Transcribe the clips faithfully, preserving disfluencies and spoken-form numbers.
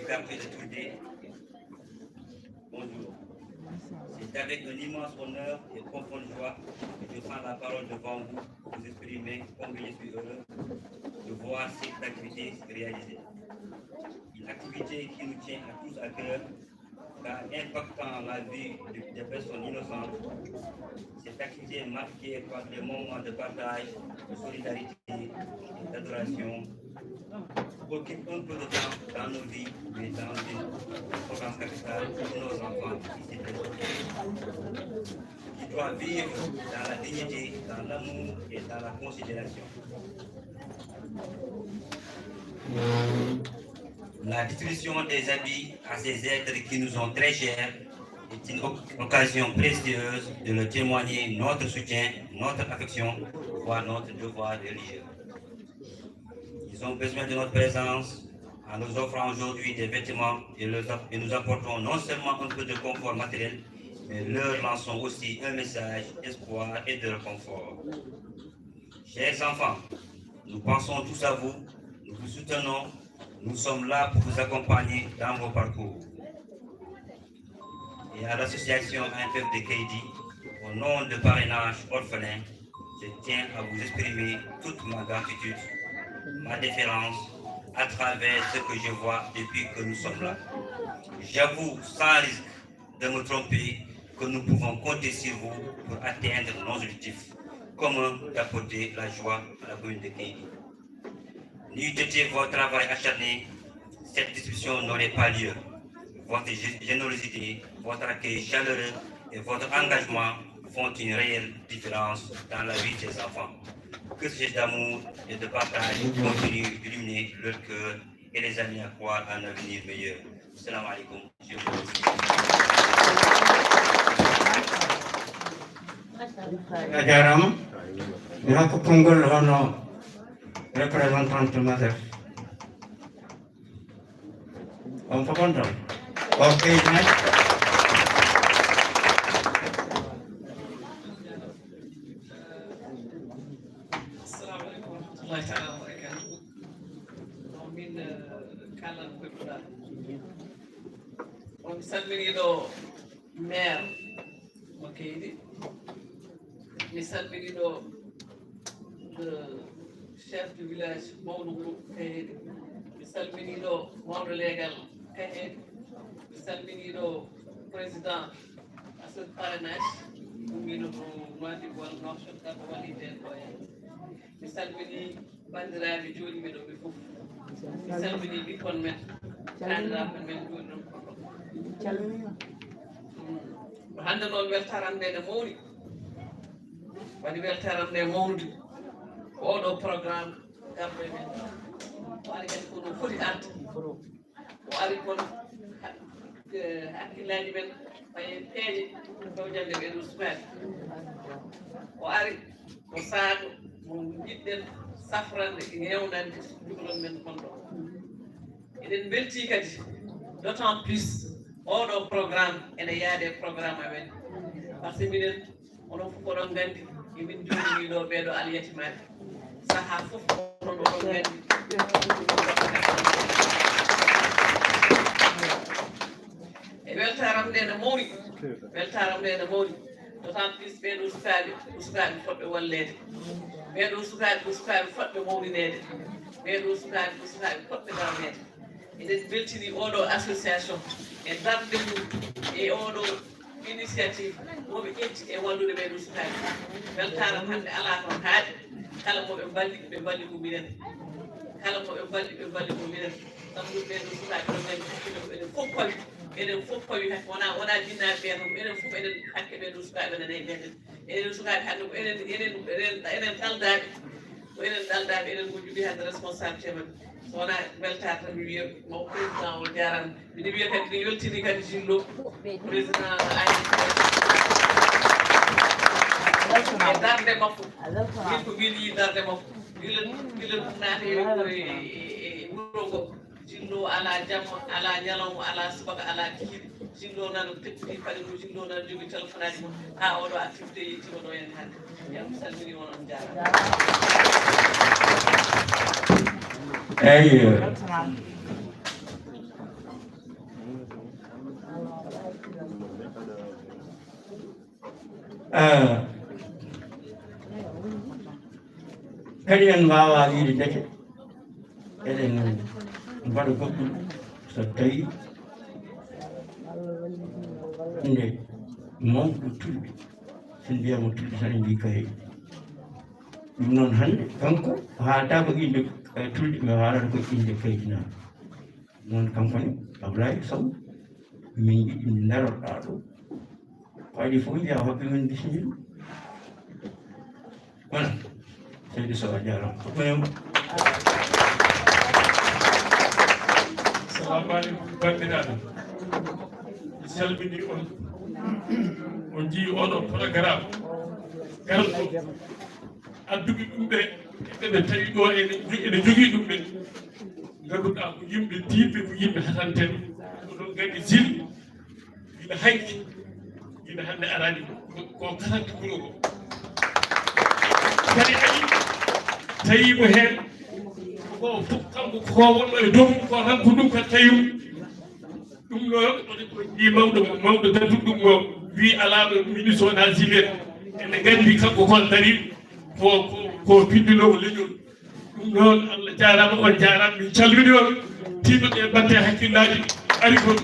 Berthier de Tourdé. Bonjour. C'est avec un immense honneur et profonde joie que je prends la parole devant vous pour vous exprimer combien je suis heureux de voir cette activité se réaliser. Une activité qui nous tient à tous à cœur, car impactant la vie de, des personnes innocentes, cette activité est marquée par des moments de partage, de solidarité et d'adoration occupe un peu de temps dans nos vies, mais dans une importance capitale pour nos enfants qui s'y développent, qui doivent vivre dans la dignité, dans l'amour et dans la considération. La distribution des habits à ces êtres qui nous sont très chers est une oc- occasion précieuse de leur témoigner notre soutien, notre affection, voire notre devoir religieux. Ils ont besoin de notre présence en nous offrant aujourd'hui des vêtements et, leur app- et nous apportons non seulement un peu de confort matériel, mais leur lançons aussi un message d'espoir et de réconfort. Chers enfants, nous pensons tous à vous, nous vous soutenons, nous sommes là pour vous accompagner dans vos parcours. Et à l'association A F F de Keydi, au nom de Parrainage Orphelin, je tiens à vous exprimer toute ma gratitude, ma déférence à travers ce que je vois depuis que nous sommes là. J'avoue sans risque de me tromper que nous pouvons compter sur vous pour atteindre nos objectifs communs d'apporter la joie à la commune de Keydi. N'eût été votre travail acharné, cette discussion n'aurait pas lieu. Votre gé- générosité, votre accueil chaleureux et votre engagement font une réelle différence dans la vie des enfants. Que ce geste d'amour et de partage continue d'illuminer leur cœur et les amener à croire à un avenir meilleur. Salam alaikum. Je vous remercie. A jarama. Mi hokka konngol hono représentante masef. On fof on toon. Ok. Assalamu aleykum wa rahmatullahi taala wa barakatuh. Min kalan koye puɗal. On salminiɗo maire mo Keydi. Mi salminiɗo chef du village mawɗo wuro Kaheedi. Mi salminiɗo mawɗo leegal Kaheedi. Mi salminiɗo président asso parrainage ummiɗo to Nouadhibou walla Nouakchott garɗo wallide en ɗo e mi salmini bandiraɓe joɗiɓe ɗo ɓe fof. Mi salmini ɓikkon men taniraɓe men joɗi ɗon koɗo. Hande noon weltaram nde ne mawni. Waɗi weltaram nde mawnude. Oɗo programme garɗo e men o ari kadi kono foti arde. O ari kono hakkillaaji men paye peeje fewjande ɓeɗo sukaaɓe. O ari ko saatu mo njiɗɗen safrande e newnande juglon men konɗo. Eɗen mbeltii kadi d'autant plus oɗo programme ene yaade programme amen. Par ce que minen onon fof oɗon nganndi emin njoɗini ɗo ɓeɗo alyatimaɓe saha fof onon oɗon nganndi. E weltaram nde ne mawni. Weltaram nde ne mawni. D'autant plus ɓeɗo sukaaɓe ko sukaaɓe fotɓe walleede. Ɓeɗo sukaaɓe ko sukaaɓe fotɓe mawninede. Ɓeɗo sukaaɓe ko sukaaɓe fotɓe darnede. Eɗen mbeltini oɗo association e darde mum e oɗo initiative moɓe ƴetti e wallude ɓeɗo sukaaɓe. Weltaram hande ala toon haaɗi. Kala moɓe mballi ɓe mballi ko minen. Kala moɓe mballi ɓe mballi ko minen. Sabu ɗum ɓeɗo sukaaɓe ɗo men hakkille ko enen fof pawi. Enen fof pawi hakke wona wona jinnaɓe ɓe tan enen fof eɗen hakke ɓeɗo sukaaɓe nana e meɗen. Enen sukaaɓe hande ko enen enen enen enen ɗaldaɓe. Ko enen ɗaldaɓe enen ko jogui hande responsabilité men. So wona weltare tan mi wiya maw président o jarama. Miɗo wiya kadi mi weltini kadi jillo président ASP e darde makko. Min ko min yi darde makko gila gila ɗum naata e wuuro ngo. Jillo ala jamma ala ñalawma ala subaka ala kikiɗe. Jillo nana teppiti paɗe mum jillo nana jogui téléphone aji mum ha oɗo activité yettima ɗo en hande. Yam salmini on on jarama. Eyyo. Ah, kadi en mbaawaa wiide ndeke eɗen mbaɗa goɗɗum so tawii inde mawɗo tulɓe, so mbiyaama tulɓe tan en mbii kay. Ɗum noon hannde kanko o haalata ko inde, eh, tulɓe, mi haalata ko inde Kaydinaaɓe. Noon kanko ne, Ablaye Sow, min njiɗi ndarorɗaa ɗo. Ko adii fof mbiyaa hoɓɓe men bisimilla. Voilà. Seydi Sow a jaaraama. Ko ɓooyam. Assalamu aleykum banndiraaɓe. Mi salminii on. On njii oɗo programme garɗo. Adduɓe ɗum ɓe, ɓe ɓe tawi ɗo ene, ene jogii ɗum ɓe. Ngannduɗaa ko yimɓe tiiɗɓe, ko yimɓe hatanteeɓe. Oɗon nganndi Zil, gila hanki, gila hannde araani ko, ko katante wuro ngo. Kadi ari, tawi mo heen, ko fof kanko ko wonno e dow mum, ko ranko ɗum ko tawi mum. Ɗum noon, oɗon ko njii mawɗo, mawɗo dadduɗo ɗum o, wii alaa ɗo ministre wonaa Zil en. Ene nganndi kanko ko dari, ko, ko, ko pinndinoowo leñol. Ɗum noon, Allah jaaraama, on jaaraama, min calmini on, tinno ɗe mbatte hakkillaaji, ari kon,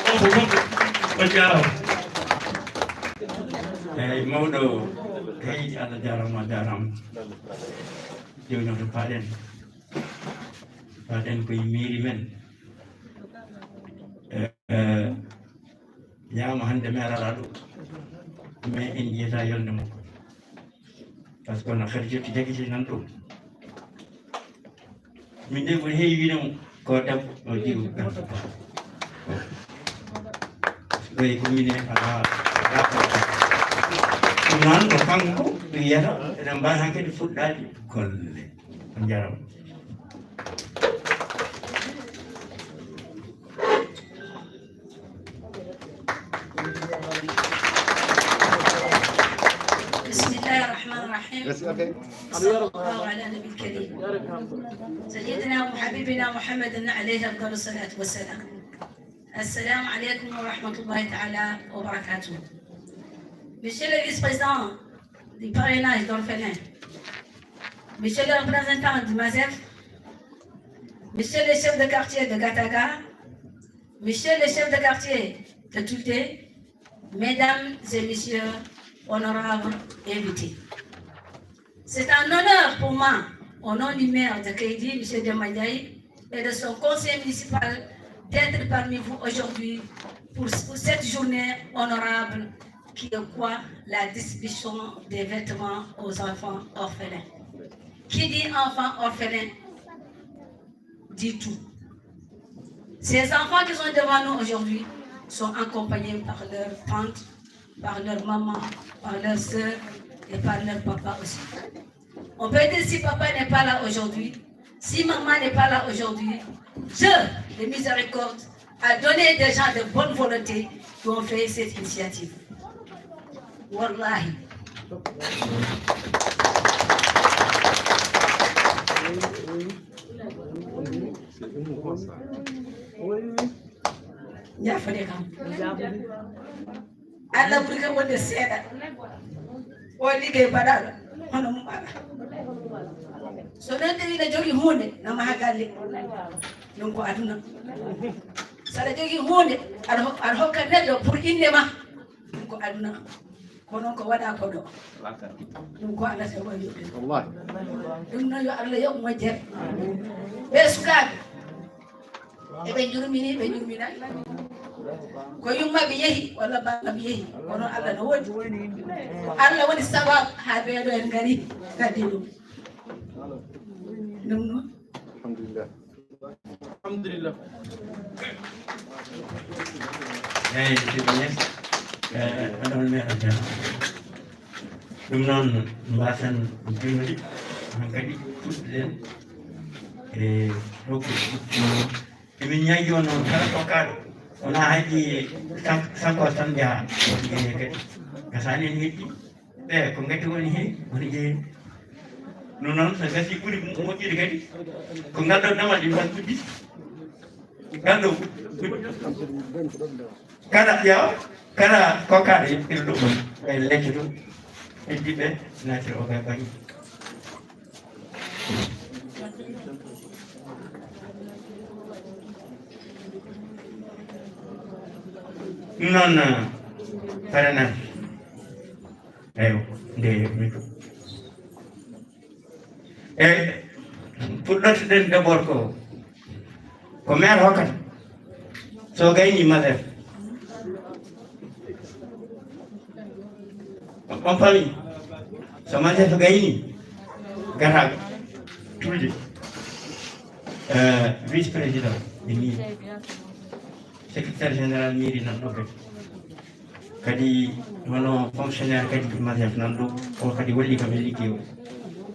on ko goɗɗo, on jaaraama. Eeyi, mawɗo, kay, Allah jaaraama, a jaaraama. Jooni noon to paaɗen, paaɗen koye mairie men. Eh, eh, ñaama hannde maire alaa ɗo, mais en njiyata yolnde makko. Par ce que no Khadijatu Diakité nan ɗo. Min de ko heewi wiide mo ko debbo, o jiwo garɗo. Ɓay ko minen alaa, alaa ko. Ɗum noon ko kanko wiyata, eɗen mbaawi han kadi fuɗɗaade golle. On njaaraama. بسم الله الرحمن الرحيم. وصلى الله على النبي الكريم. سيدنا وحبيبنا محمد عليه أفضل الصلاة والسلام. السلام عليكم ورحمة الله تعالى وبركاته. Monsieur le vice-président du parrainage d'orphelins, Monsieur le représentant du MASEF, Monsieur le chef de quartier de Gataga, Monsieur le chef de quartier de Tulde, Mesdames et Messieurs, honorables invités. C'est un honneur pour moi, au nom du maire de Kaydi, Monsieur Demba Ndiaye, et de son conseil municipal, d'être parmi vous aujourd'hui pour, pour cette journée honorable qui est quoi ? La distribution des vêtements aux enfants orphelins. Qui dit enfant orphelin dit tout. Ces enfants qui sont devant nous aujourd'hui sont accompagnés par leur tante, par leur maman, par leur sœur et par leur papa aussi. On peut dire si papa n'est pas là aujourd'hui, si maman n'est pas là aujourd'hui, Dieu de miséricorde a donné des gens de bonne volonté qui ont fait cette initiative. Wallahi. Ñaafade kam. Allah ɓuri kam wonde seeɗa. O liggey mbaɗaɗo hono mum ala. So noon tawi ina jogii huunde, na maha galle. Ɗum ko aduna. So aɗa jogii huunde, aɗa ho-, aɗa hokka neɗɗo pour innde ma. Ɗum ko aduna. Ko noon ko waɗa ko ɗo. Ɗum ko Allah tan waɗi ɗum. Wallahi. Ɗum noon yo Allah yoɓ moƴƴere. Ɓe sukaaɓe, eɓe njurmini, ɓe njurminaaki. Ko yummaɓe yehi, walla baaba yehi. Kono Allah no woodi. Ko Allah woni sababu haa ɓeeɗo en ngari, gaddi ɗum. Ɗum noon. Alhamdulillah. Alhamdulillah. Eeyi, monsieur le ministre, eh, honorable maire Dia. Ɗum noon, mbaasen jumnude, hankadi puɗɗiɗen e ɗo ko, emin ñaagii on noon, kala tokkaaɗo, wonaa hay ɗi sak-, sakkos tan njaha, woto njeyee kadi. Gasaani en heddi, ɓe ko ngati woni heen, woni jeyi. Ɗum noon, so gasii ɓuri moƴƴude kadi, ko ngal ɗo damal ɗi mbaɗ uddi. Ganndo kada ƴeewa, kada kokkaade ɓirɗo ɗum e lekki ɗum. Heddiiɓe naatiri o ɓe bagi. Noon, parrainage. Eywa, nde mi ɗum. E fuɗɗotoɗen d'abord ko, ko maire hokkata. So gayni Mazef. On famille. So Mazef gayni, gataga. Tulde. Euh, vice-président de mairie. Secrétaire général mairie nan ɗo kadi. Kadi hono fonctionnaire kadi Mazef nan ɗo, o kadi walli kam e liggey o.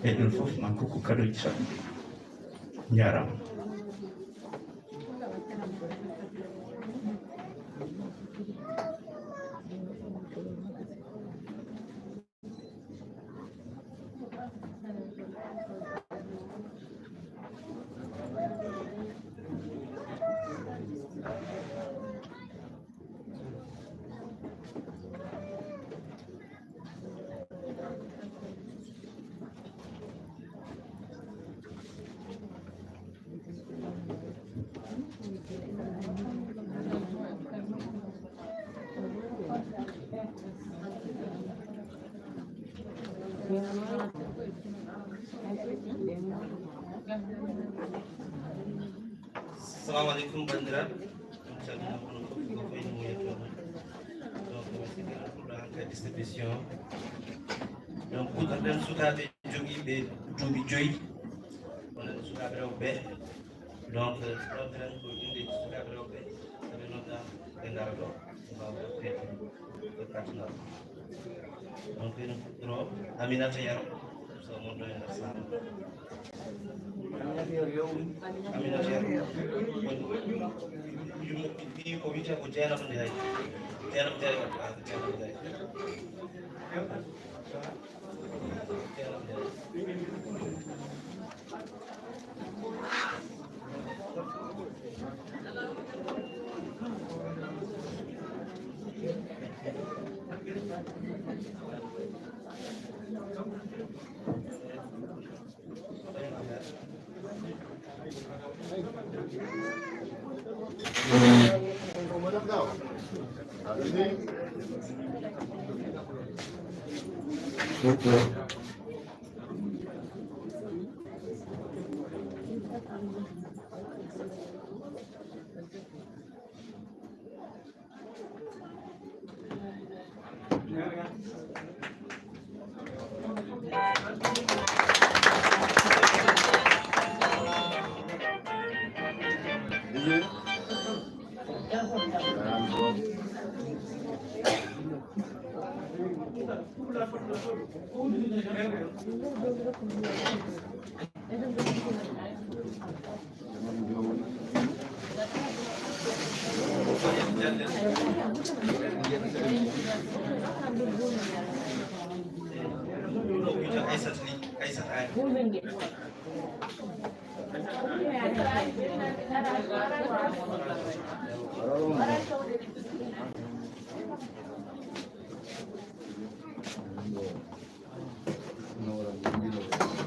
E ɗum fof ma kokku kadoji saɗɗi. Njaaraama. Assalamu aleykum, banndiraaɓe. On calminama onon fof, ko fayi no yettoon. Donc, mi sikki ɗo hankadi distribution. Donc, puɗɗorɗen sukaaɓe jogiiɓe duuɓi joyi. Onon sukaaɓe rewɓe ɓe. Donc, ɗoftiren ko inndeeji sukaaɓe rewɓe ɓe, ɓe nodda, ɓe ngara ɗo, ɓe mbaawa ɗofteede e partenaire. Donc, ene fuɗɗoroo Aminata Yero, so mon ɗo e nder saama. Aminata Yero. Woni yumma ɓiɗɗi ko wiyetee ko Jeynaba Ndiaye. Jeynaba Ndiaye waɗi, ah, Jeynaba Ndiaye.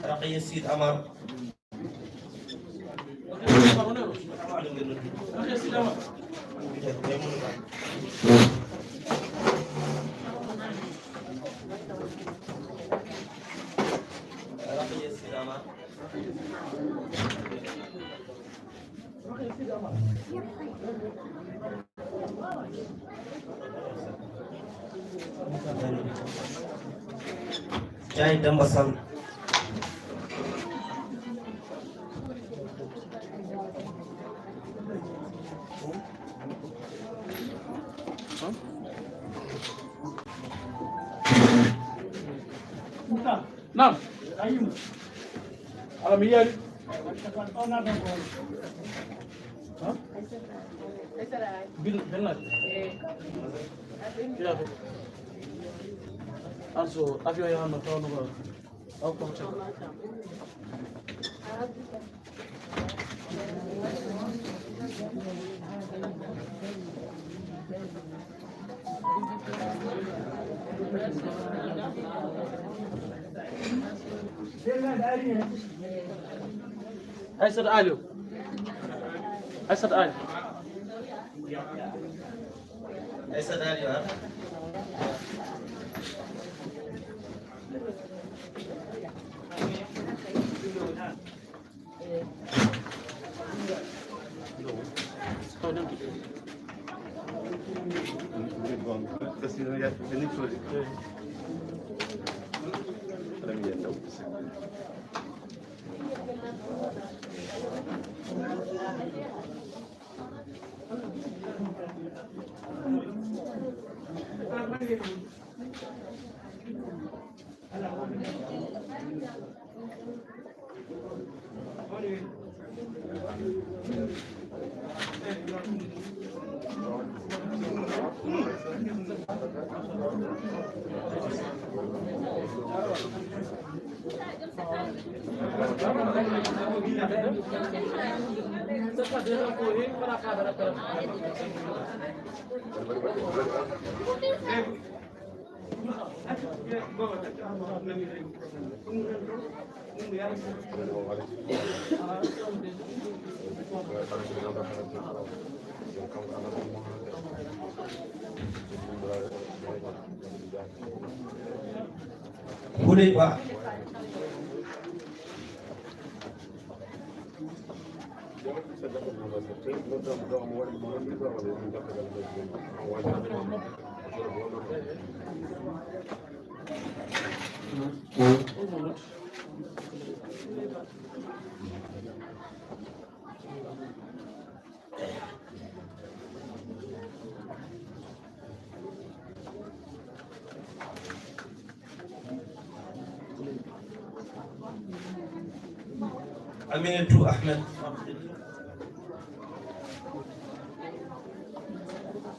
Raqiya Sid Amar. Jaay Demba Sall. Naam. Ala mi yaari. Bin, bin na. Ila ko. An so avion ya no tawno ko. Aw ko. Aissata Aliou. Aissata Aliou. Aissata Aliou, ha? Huley Ba. Aminatu Ahmed.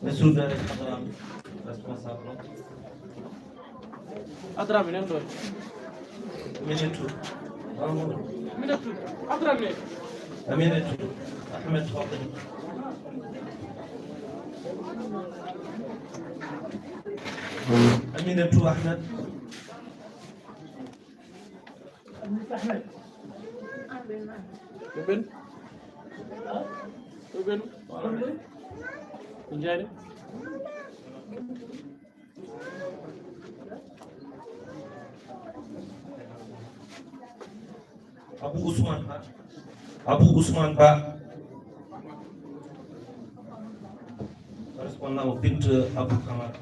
Ɓe suudu Hadrami, responsable. Hadrami nan ɗo. Aminatu. Aminatu. Hadrami. Aminatu. Ahmed Fadel. Aminatu Ahmed. Ruben. Ruben. Ko njani? Abu Usman Ba. Abu Usman Ba. Correspondant o Bint Abu Kamara.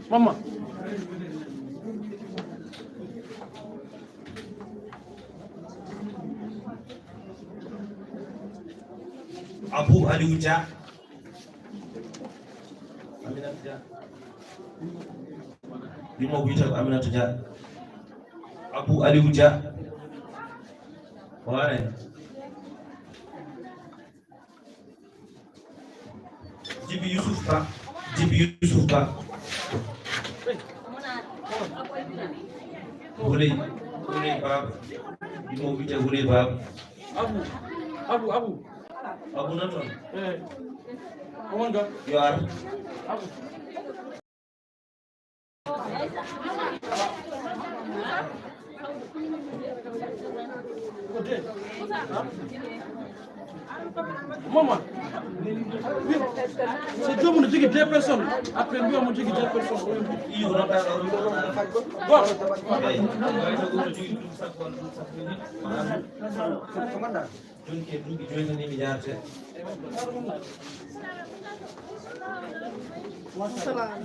Mama. Abou Aliou Dia. Aminata Dia. Yumma wiyata ko Aminata Dia. Abou Aliou Dia. Waare. Jibi Yusuf Ba. Jibi Yusuf Ba. Huley. Huley Baba. Yumma wiyata Huley Baba. Abu, Abu, Abu. Abu nan toon. Eh. Ko won ɗo? Yo ar. Abu. Ko de. Mama. So joomum no jogii deux personnes, après mbiya mo jogii deux personnes. Bon. Ɗum ke duuɓi joyi tan emi jaarte. Salaam.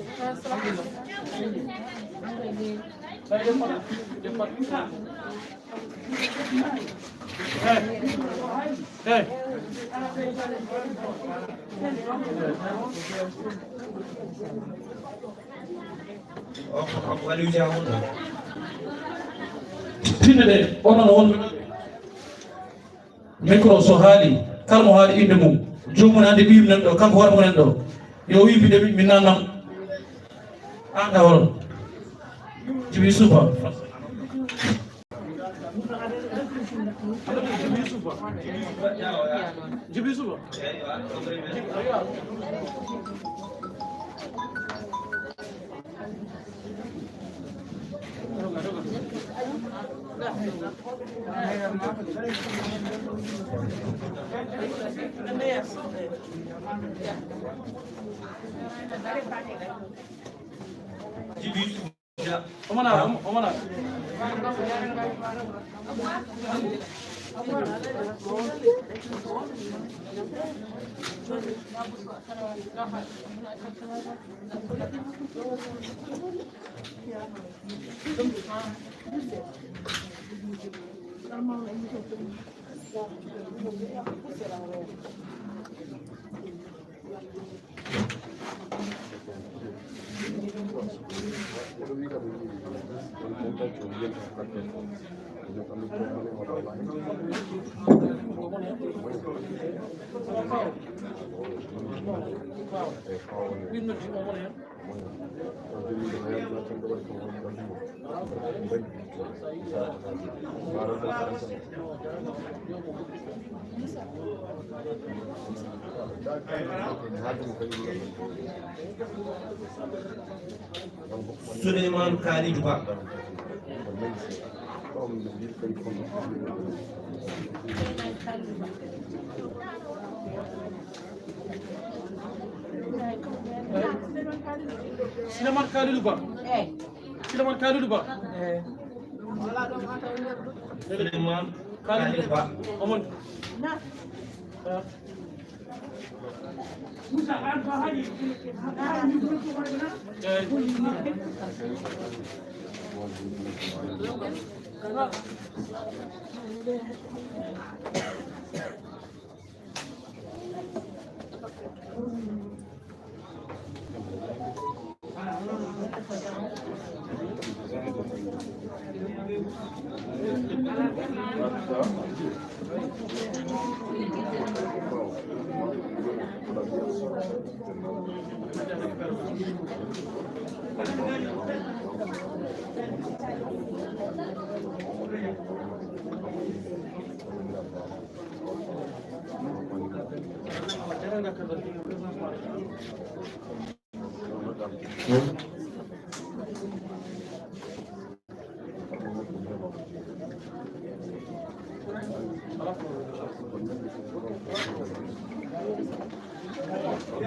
Hey. Hey. Tinno ɗe, onon wonɓe micro, so haali, kala mo haali innde mum, joomum andi ɓiyum nan ɗo, kanko hoore mum nan ɗo, yo wimbinde min, min nannam. An ka hol? Jibi Supa. Jibi Supa. Omana, Omana. Souleymane Kalidou Ba. Souleymane Kalidou Ba. Souleymane Kalidou Ba. Souleymane Kalidou Ba. Omon.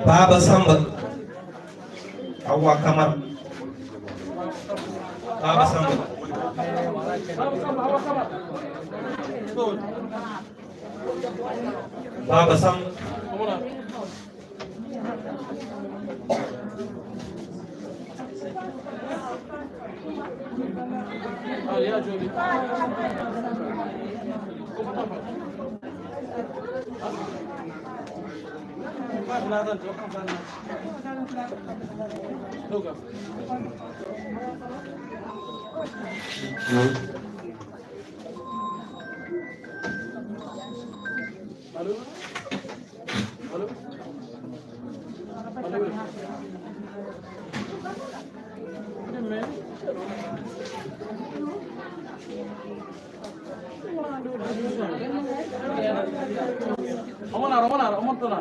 Baba Samba. Awa Kamara. Baba Samba. Baba Samba. Allô? Allô? Allô? Omana, omana, omana.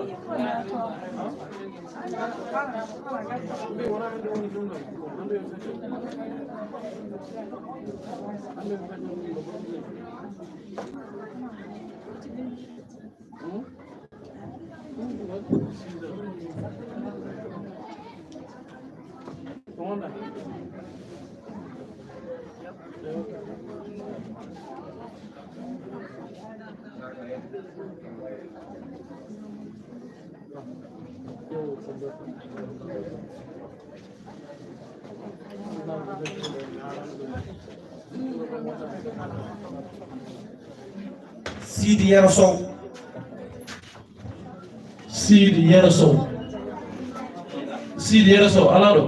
Sidi Yero Sow. Sidi Yero Sow. Sidi Yero Sow, alaa ɗo?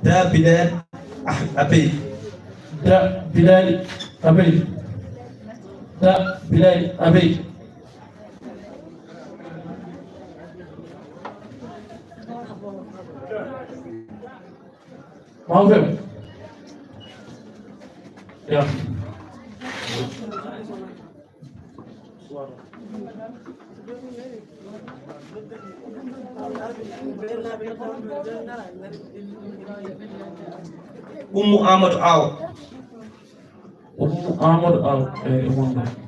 Da Bilal, ah, Abey. Da Bilal, Abey. Da Bilal, Abey. Mawɓe. Ya. Ummu Amadou Aw. Ummu Amadou Aw, eyyi, Ummu Amadou.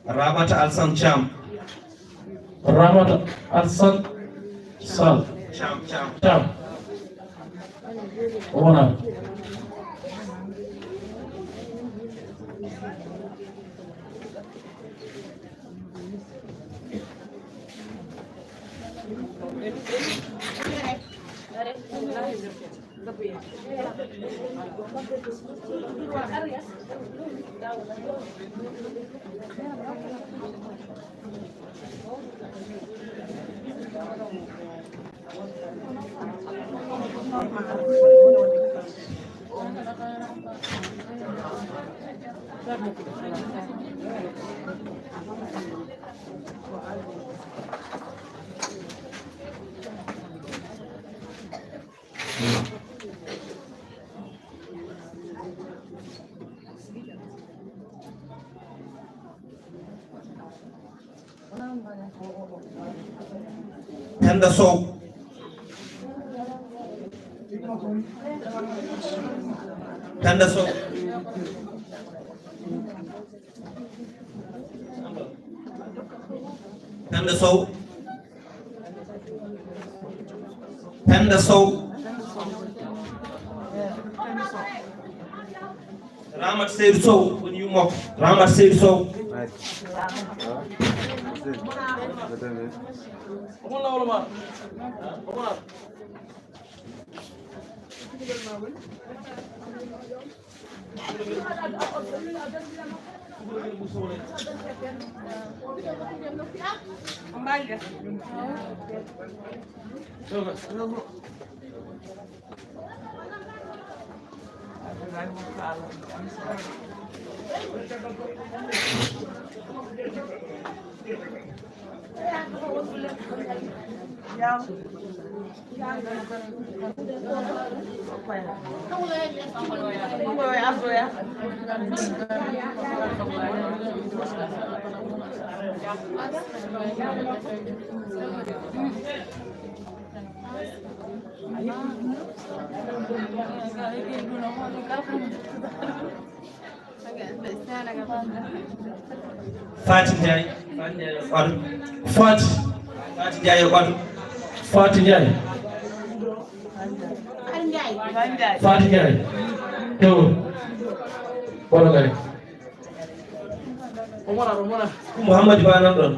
Ramata Alsan Thiam. Ramata Alsan Sall. Thiam, Thiam. Thiam. O wona. Penda Sow. Penda Sow. Penda Sow. Penda Sow. Ramat Seydou Sow, woni yummako. Ramat Seydou Sow. Fati Ndiaye. Fati Ndiaye, ɓaatu. Fati. Fati Ndiaye, ɓaatu. Fati Ndiaye. Fati Ndiaye. Tewo. Ɓaɗo kadi. Kumba Hammadi Ba nan ɗon.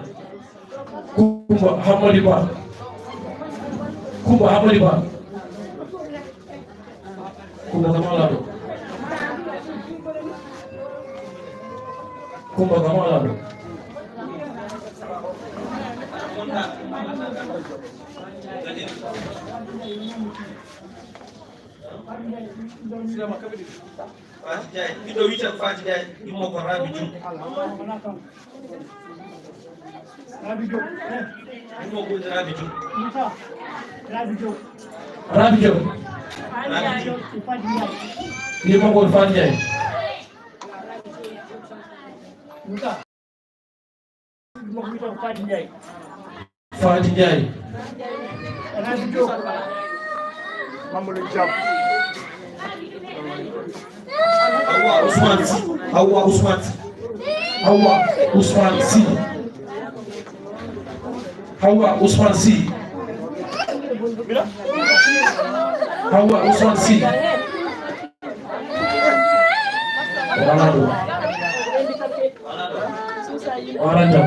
Kumba Hammadi Ba. Kumba Hammadi Ba. Kumba kam alaa ɗo. Kumba kam alaa ɗo. Fati Ndiaye, ɓiɗɗo wiyetee ko Fati Ndiaye, immo ko Rabi Diouf. Rabi Diop. Immo ko woni Rabi Diouf. Rabi Diop. Rabi Diop. Rabi Diop. Immo ko woni Fati Ndiaye. Fati Ndiaye. Mamadou Diop. Hawa Ousmane Sy. Hawa Ousmane Sy. Hawa Ousmane Sy. Hawa Ousmane Sy. Hawa Ousmane Sy. Wala ɗum. Wala jam.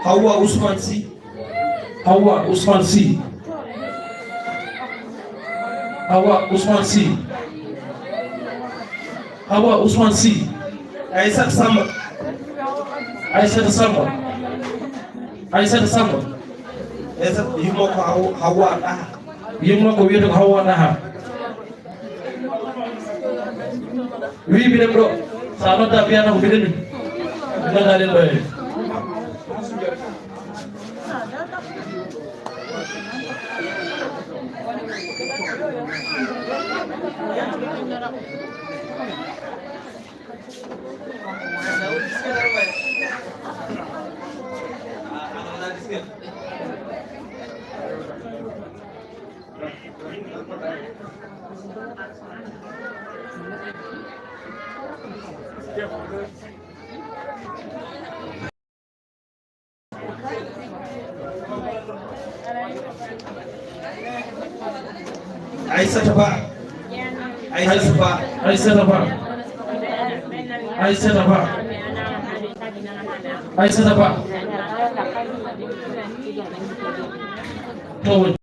Hawa Ousmane Sy. Hawa Ousmane Sy. Hawa Ousmane Sy. Hawa Ousmane Sy. Aissata Samba. Aissata Samba. Aissata Samba. Aissata, yumma ko Hawa, Hawa Daha. Yumma ko wiyetee ko Hawa Daha. Wi mbiɗen ɗo, sa nodda mbiyata ko mbiɗen mi. Nodda ɗen ɗo e. Aissata Ba. Aissata Ba. Aissata Ba. Aissata Ba. Aissata Ba. To woni.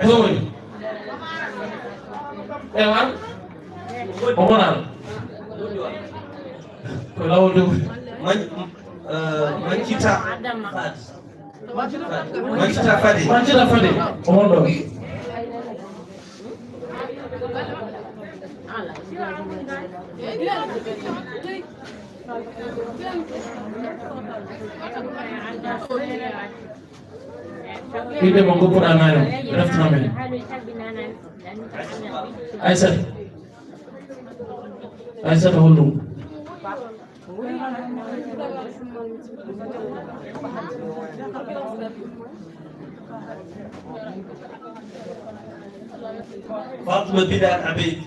To woni. Ewa. O wonaa. Ko laawol dow. Man, eh, Mancita. Mancita Fade. Mancita Fade. O won ɗo. Inde mo goppuɗa nayo, reftina men. Aissata. Aissata, holɗum? Fatma Bidar Abed.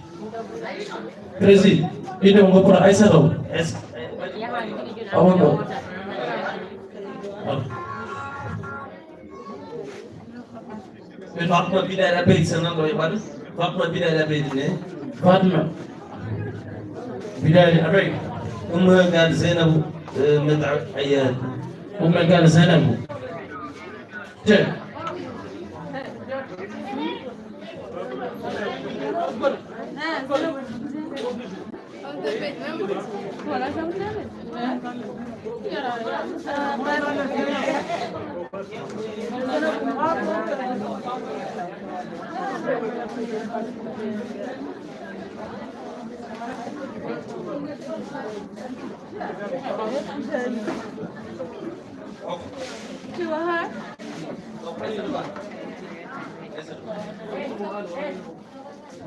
Président, inde mo goppuɗa Aissata o. Es-, a won ɗo. Min Fatma Bidar Abed, so nan ɗo e ɓaɗa. Fatma Bidar Abed ne. Fatma Bidar Abed. Umma Gal Zainabu, eh, Meta Ayyad. Umma Gal Zainabu. Te.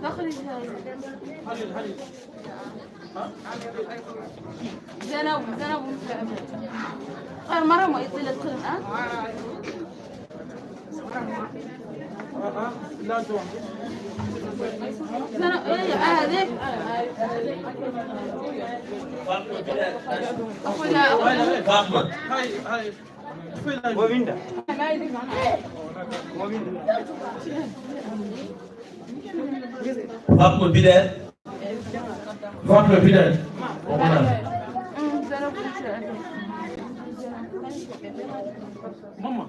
دخلي هاي. زينب، زينب. غير مرة ما يطلع الكل، ها؟ زينب، إيه، آه، هذيك. أخوي، لا، أخوي. Faatma. Wo winnda. Wo winnda. Faatma Bidel. Faatma Bidel. O ko nana. Mama.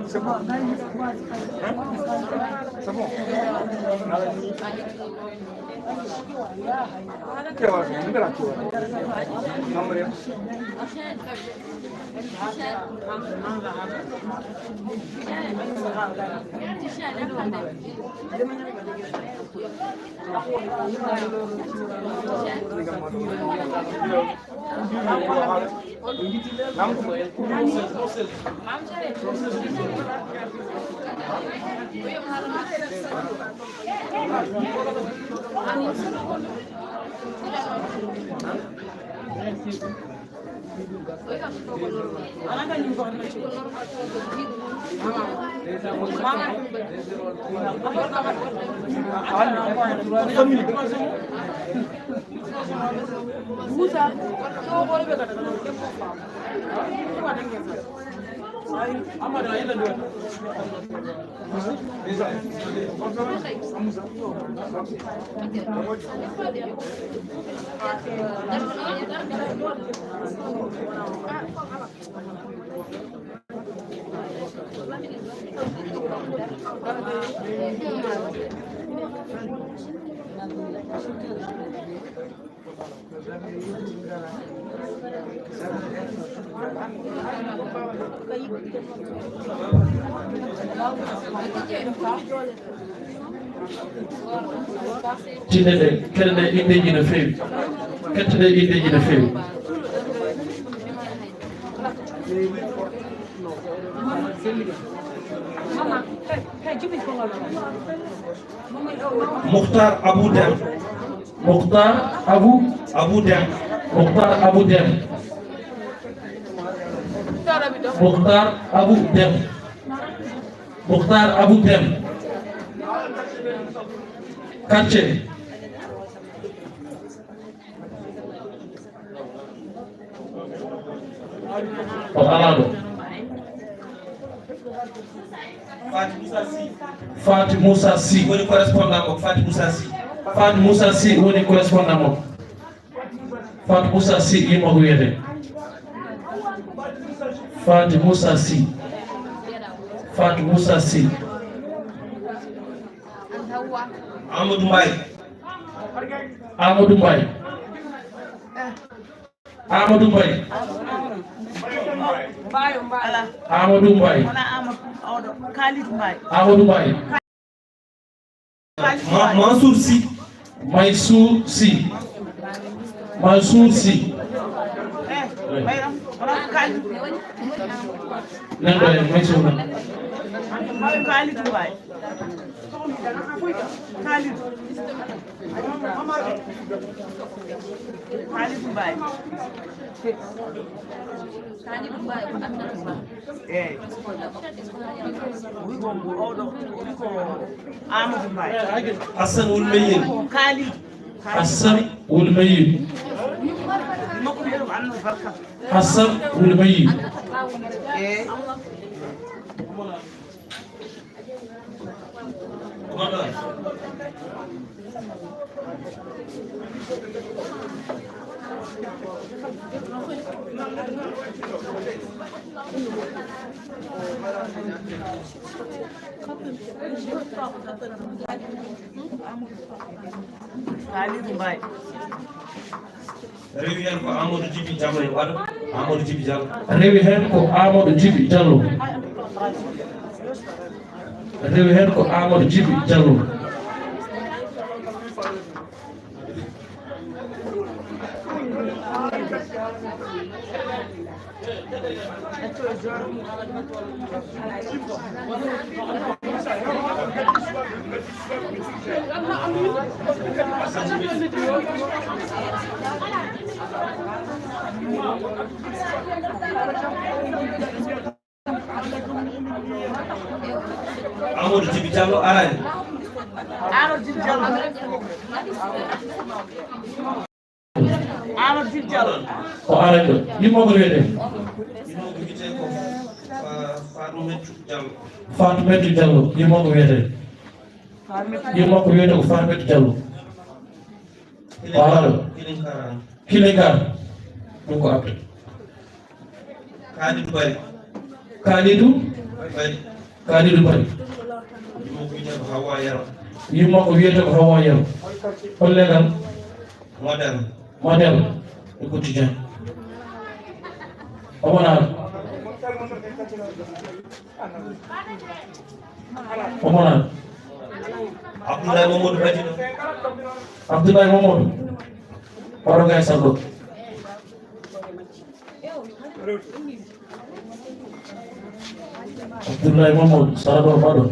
C'est bon. Hein? C'est bon. Tinde ɗe, kene ɗe indeji no feewi. Kette ɗe indeji no feewi. Mukhtar Abu Dem. Mukhtar Abu. Abu Dem. Mukhtar Abu Dem. Mukhtar Abu Dem. Mukhtar Abu Dem. Quartier. O alaa ɗo. Faty Moussa Sy. Faty Moussa Sy. Woni correspondant mo, Faty Moussa Sy. Faty Moussa Sy woni correspondant mo. Faty Moussa Sy, yimmo ko wiyete. Faty Moussa Sy. Faty Moussa Sy. Amadou Mbaye. Amadou Mbaye. Amadou Mbaye. Mbaye, Mbaye. Amadou Mbaye. Wona Amadou, oɗo, Kalidou Mbaye. Amadou Mbaye. Ma-, Mansour Sy. Mansour Sy. Mansour Sy. Eh, Bayram, wona Kalidou. Nan ɗo e Mansour nan. Kalidou Mbaye. Kalidou. Kalidou Mbaye. Kalidou Mbaye ko Abdallah Ba. Eeyi. Wi ko mbo oɗo, wi ko Amadou Mbaye. Assane Wul Meyin. Kalidou. Assane Wul Meyin. Makko wiyetee ko Annabi Barka. Assane Wul Meyin. Eeyi. Rewi heen ko Amadou Djiby Diallo, yo waɗo. Amadou Djiby Diallo. Rewi heen ko Amadou Djiby Diallo. Rewi heen ko Amadou Djiby Diallo. Amadou Djiby Diallo arani. Amadou Djiby Diallo. Amadou Djiby Diallo. Ko arani ɗo. Yumma ko wiyetee? Yumma ko wiyetee ko Fa-, Fatou Mettou Diallo. Fatou Mettou Diallo. Yumma ko wiyetee? Yumma ko wiyetee ko Fatou Mettou Diallo. Paalaɗo. Kilinkar. Ɗum ko Abdou. Kalidou Bari. Kalidou? Bari. Kalidou Bari. Yumma ko wiyetee ko Hawa Yero. Yumma ko wiyetee ko Hawa Yero. Hol legal? Model. Model. Ɗum ko Tijani. Omo naala. Omo naala. Abdoulaye Mamadou Badino. Abdoulaye Mamadou. Hoto gay sallo. Abdoulaye Mamadou, sara ɗo, baɗo.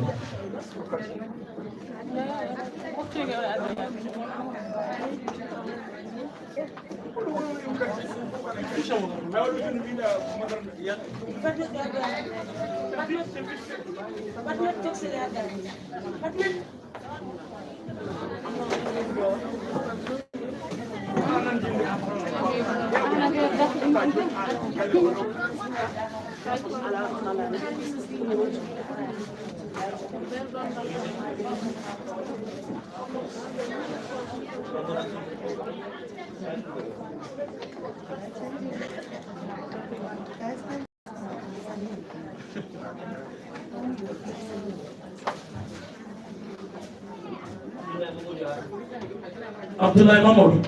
Abdoulaye Mamadou.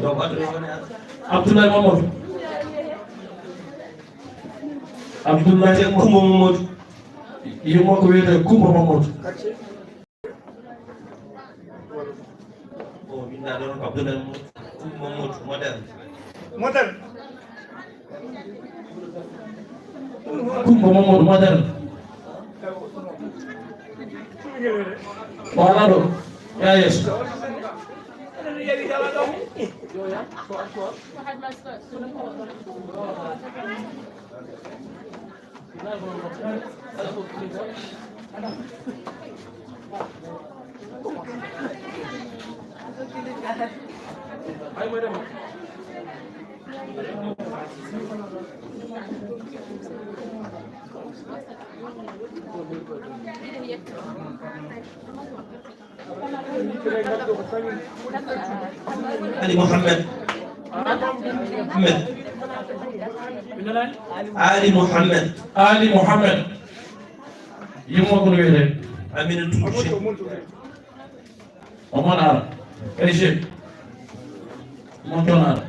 Abdoulaye Mamadou. Abdoulaye Mamadou. Kumba Mamadou. Yumma ko wiyetee Kumba Mamadou. O winda ɗon ko Abdoulaye Mamadou, Mamadou, moderne. Moderne. Kumba Mamadou, moderne. Voilà ɗo. Ya yeeso. Ali Mohammed. Mohammed. Ali Mohammed. Ali Mohammed. Yumma ko no wiyetee? Aminata Touré. Omo ara. Eje. Mo toon ara.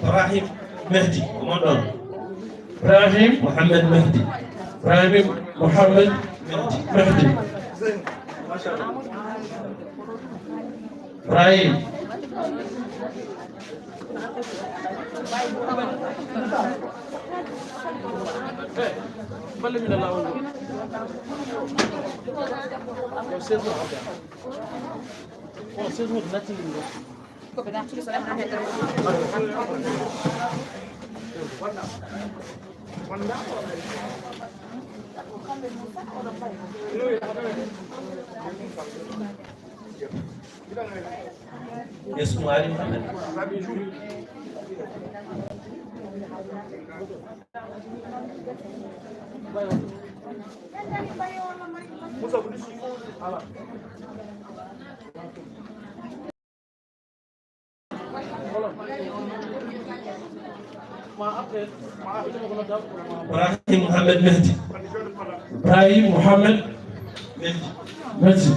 Ibrahim Mehdi, ko mon ɗon? Ibrahim Mohamed Mehdi. Ibrahim Mohamed Mehdi. Mehdi. Ibrahim. Sumaari Muhammad. Ibrahim Mohamed Mehdi. Ibrahim Mohamed Mehdi. Mehdi.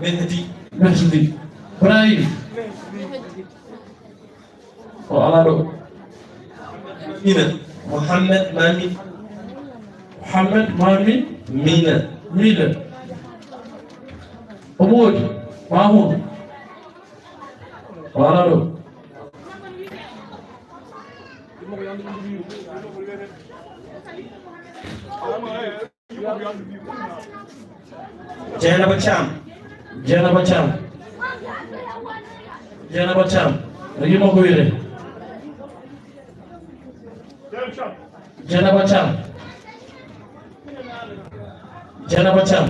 Mehdi. Mehdi. Ibrahim. O alaa ɗo. Mina. Mohamed Mami. Mohamed Mami. Mina. Mina. Omo woodi. Mamoun. O alaa ɗo. Jeynaba Thiam. Jeynaba Thiam. Jeynaba Thiam. No yimmo ko wiyete? Jeynaba Thiam. Jeynaba Thiam.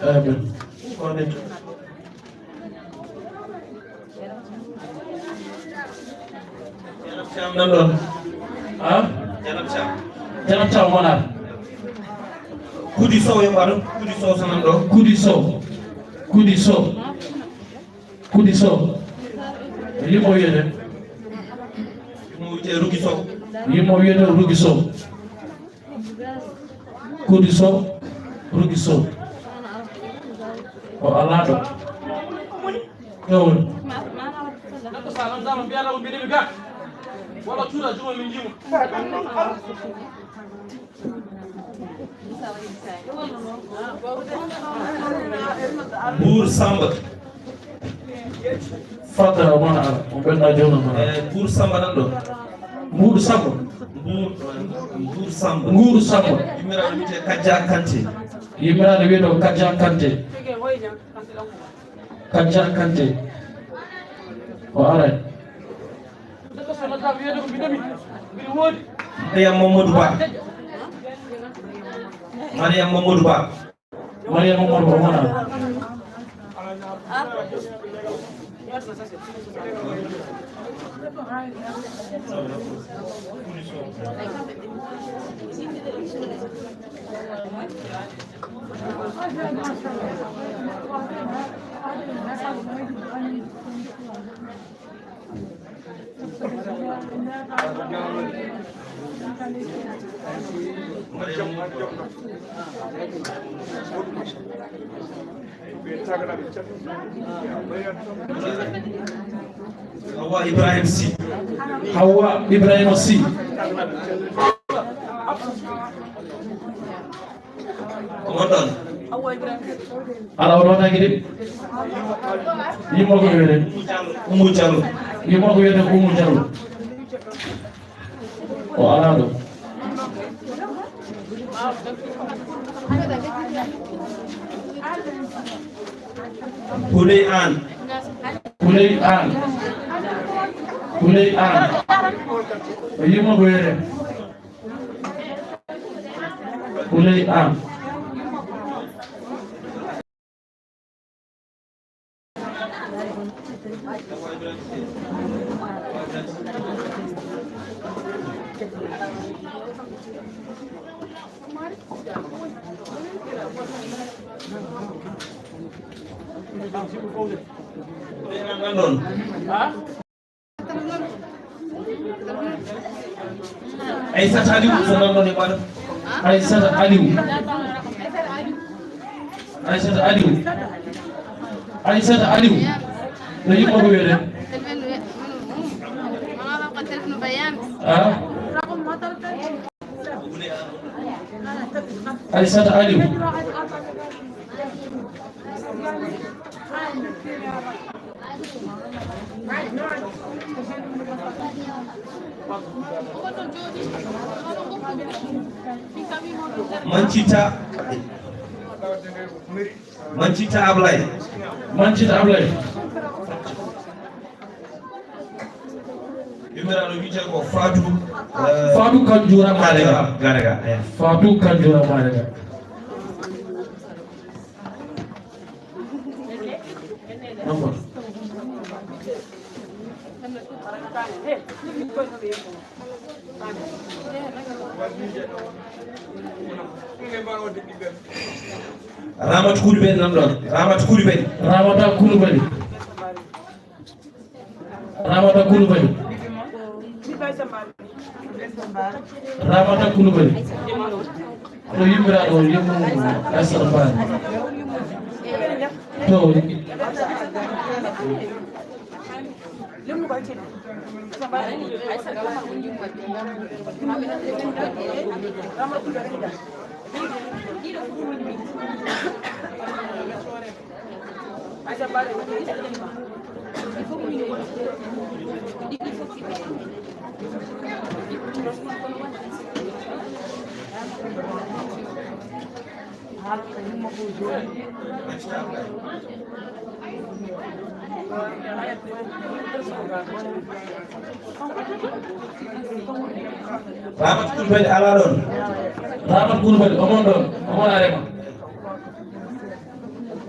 Amin. Janab Thiam nan ɗon. Ha? Janab Thiam. Janab Thiam wonaa. Kudi Sow yo mbaɗo. Kudi Sow so nan ɗo. Kudi Sow. Kudi Sow. Kudi Sow. Yimmo wiyete. Yimmo wiyete Rugi Sow. Yimmo wiyete Rugi Sow. Kudi Sow, Rugi Sow. O alaa ɗo. Ɗo woni. Neɗɗo so a landaama, mbiyaa law mbiɗa mi ga. Walla cuura juuma min njiimo. Buur Samba. Fadda o mana ala, o ɓenna jona mana. Eh, Buur Samba nan ɗo. Mbuur Samba. Mbuur, Mbuur Samba. Nguur Samba. Yimmiraaɗo wiyetee Kajja Kante. Yimmiraaɗo wiyetee ko Kajja Kante. Kajja Kante. O aray. Mariam Mamadou Ba. Mariam Mamadou Ba. Mariam Mamadou Ba, mana. Hawa Ibrahim Sy. Hawa Ibrahima Sy. Ko mon ɗon? Alaa, o notaaki de. Yimmo ko wiyete? Umu Jallo. Yimmo ko wiyete ko Umu Jallo. O alaa ɗo. Huley Aan. Huley Aan. Huley Aan. O yimmo ko wiyete? Huley Aan. Aissata Aliou, so noon ɗon e ɓaɗa. Aissata Aliou. Aissata Aliou. Aissata Aliou. No yimmo ko wiyete? Ah? Aissata Aliou. Mancita. Mancita Ablay. Mancita Ablay. Yummiraaɗo wiyetee ko Fatou, eh, Fatou Kanjoura Marega. Marega, eh. Fatou Kanjoura Marega. Ramata Koulibaly nan ɗon. Ramata Koulibaly. Ramata Koulibaly. Ramata Koulibaly. Ramata Koulibaly. Ko yummiraaɗo o, yummo Aysata Mbaari. To. Ramata Koulibaly alaa ɗon. Ramata Koulibaly, omon ɗon, omon arema.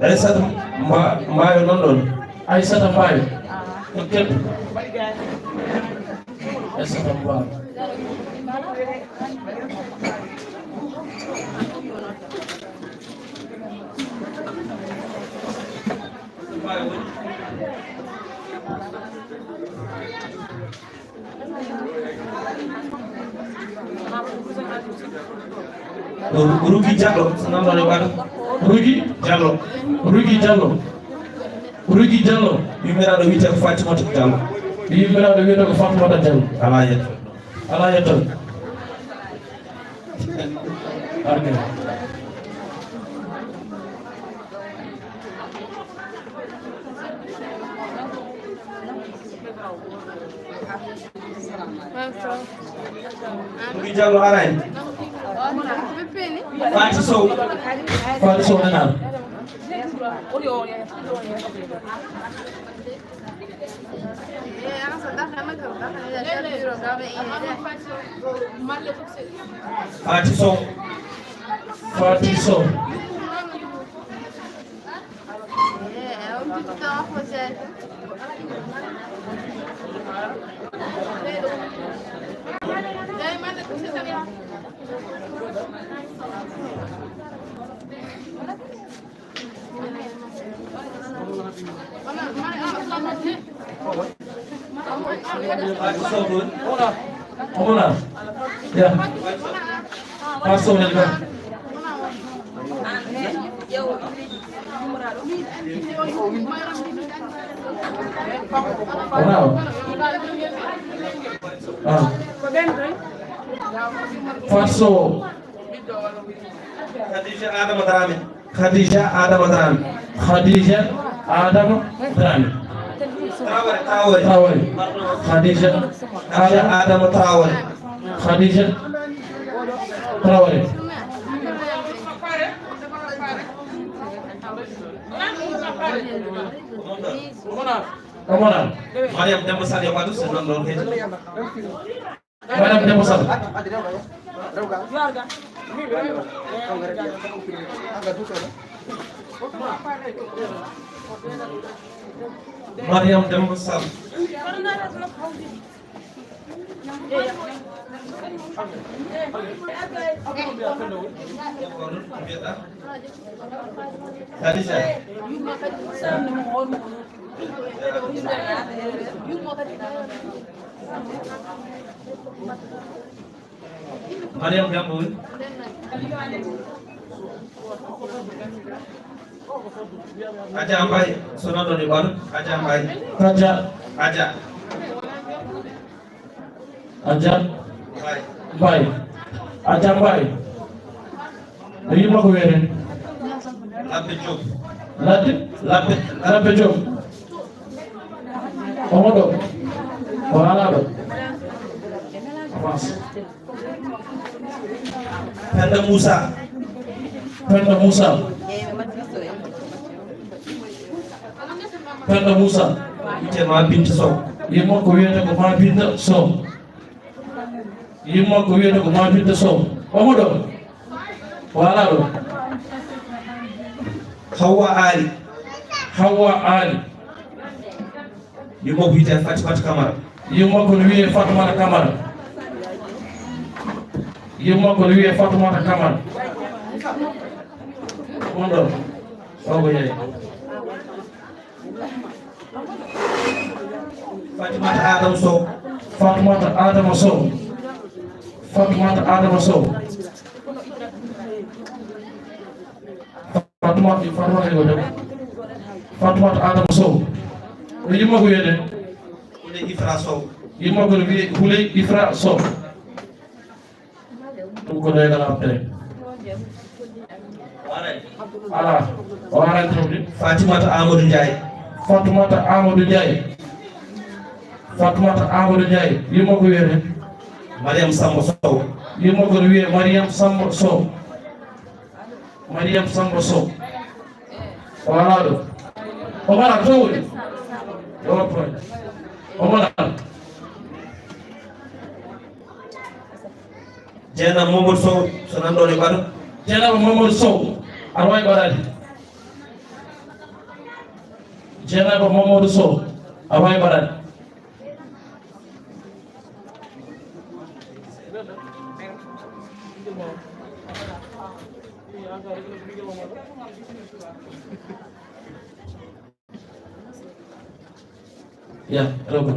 Aysata Mba-, Mbayo non ɗon. Aysata Mbayo. Ɗo kebbi. Aysata Mbayo. Rugi Diallo, so nan ɗon e ɓaɗa. Rugi Diallo. Rugi Diallo. Rugi Diallo. Yummiraaɗo wiyetee ko Fatimata Diallo. Yummiraaɗo wiyetee ko Fatimata Diallo. Alaa yetto. Alaa yetto. Arde. Rugi Diallo aray. Fati Sow. Fati Sow nanaɗo. Fati Sow. Fati Sow. Omona. Ya. Pastor Nelga. Bravo. Ah. Faso. Khadija Adama Dramé. Khadija Adama Dramé. Khadija Adama Dramé. Traoré, Traoré. Traoré. Khadija Khadija Adama Traoré. Khadija Traoré. Omona. Mariam Demba Sadio Badou, c'est non non. Madame Demba Sall. Mariam Demba Sall. Khadija. Mariam Gambo. Aja Mbaye, sono ɗo ni ɓaɗo. Aja Mbaye. Aja. Aja. Aja Mbaye. Aja Mbaye. No yimma ko wiyeten? Labbe Diop. Ladde? Labbe, Labbe Diop. Omo ɗo. O haalaa ɗo. France. Penda Moussa. Penda Moussa. Penda Moussa. Wiyetee ma Binta Sow. Yumma ko wiyata ko Mabinta Sow. Yumma ko wiyata ko Mabinta Sow. Omo ɗo. Wala ɗo. Hawa Ali. Hawa Ali. Yumma ko wiyata Fatimata Kamara. Yumma ko wiye Fatimata Kamara. Yumma ko wiye Fatimata Kamara. On ɗo. Ogo yayi. Fatimata Adama Sow. Fatimata Adama Sow. Fatimata Adama Sow. Fatimata, Fatimata ko debbo. Fatimata Adama Sow. Ko yumma ko wiyete? Huley Ifra Sow. Yumma ko wiye Huley Ifra Sow. Ɗum ko doygal arde. Ala. O arani tawde. Fatimata Amadou Ndiaye. Fatimata Amadou Ndiaye. Fatimata Amadou Ndiaye. Yumma ko wiyete? Mariam Samba Sow. Yumma ko wiye Mariam Samba Sow. Mariam Samba Sow. O alaa ɗo. O mara to woni. Yo woppoy. O mara. Jeynaba Mamadou Sow, so nan ɗon e ɓaɗo. Jeynaba Mamadou Sow, aɗa waawi ɓaɗaade. Jeynaba Mamadou Sow, aɗa waawi ɓaɗaade. Ya, roko.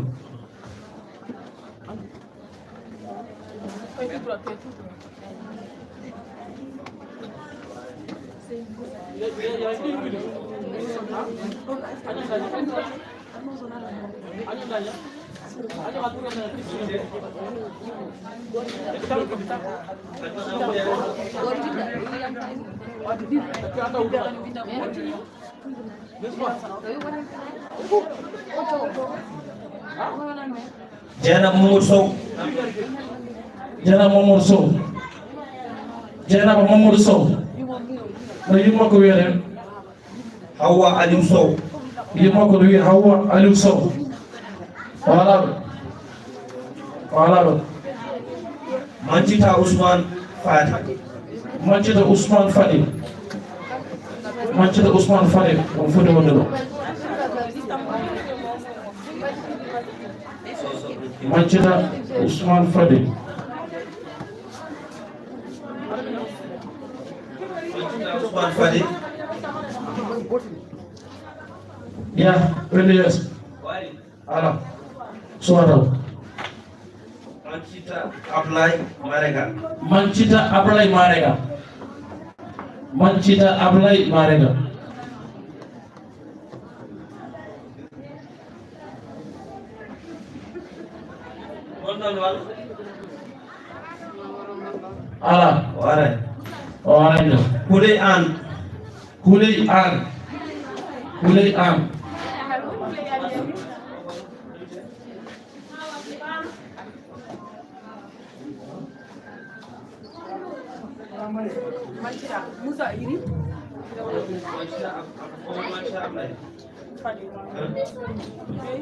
Jeynaba Mamadou Sow. Jeynaba Mamadou Sow. Jeynaba Mamadou Sow. No yumma ko wiyete? Hawwa Aliou Sow. Yumma ko no wiye Hawwa Aliou Sow. Wala ɗo. Wala ɗo. Mancita Ousmane Fadi. Mancita Ousmane Fadi. Mancita Ousmane Fadi. On foti wonde ɗo. Mancita Ousmane Fadi. Mancita Ousmane Fadi. Ya, wende yeeso. Ala. Suwataw. Mancita Ablaye Marega. Mancita Ablaye Marega. Mancita Ablaye Marega. Ala. O aray. O aray ɗo. Huley Aan. Huley Aan. Huley Aan. Mancita Moussa Iri.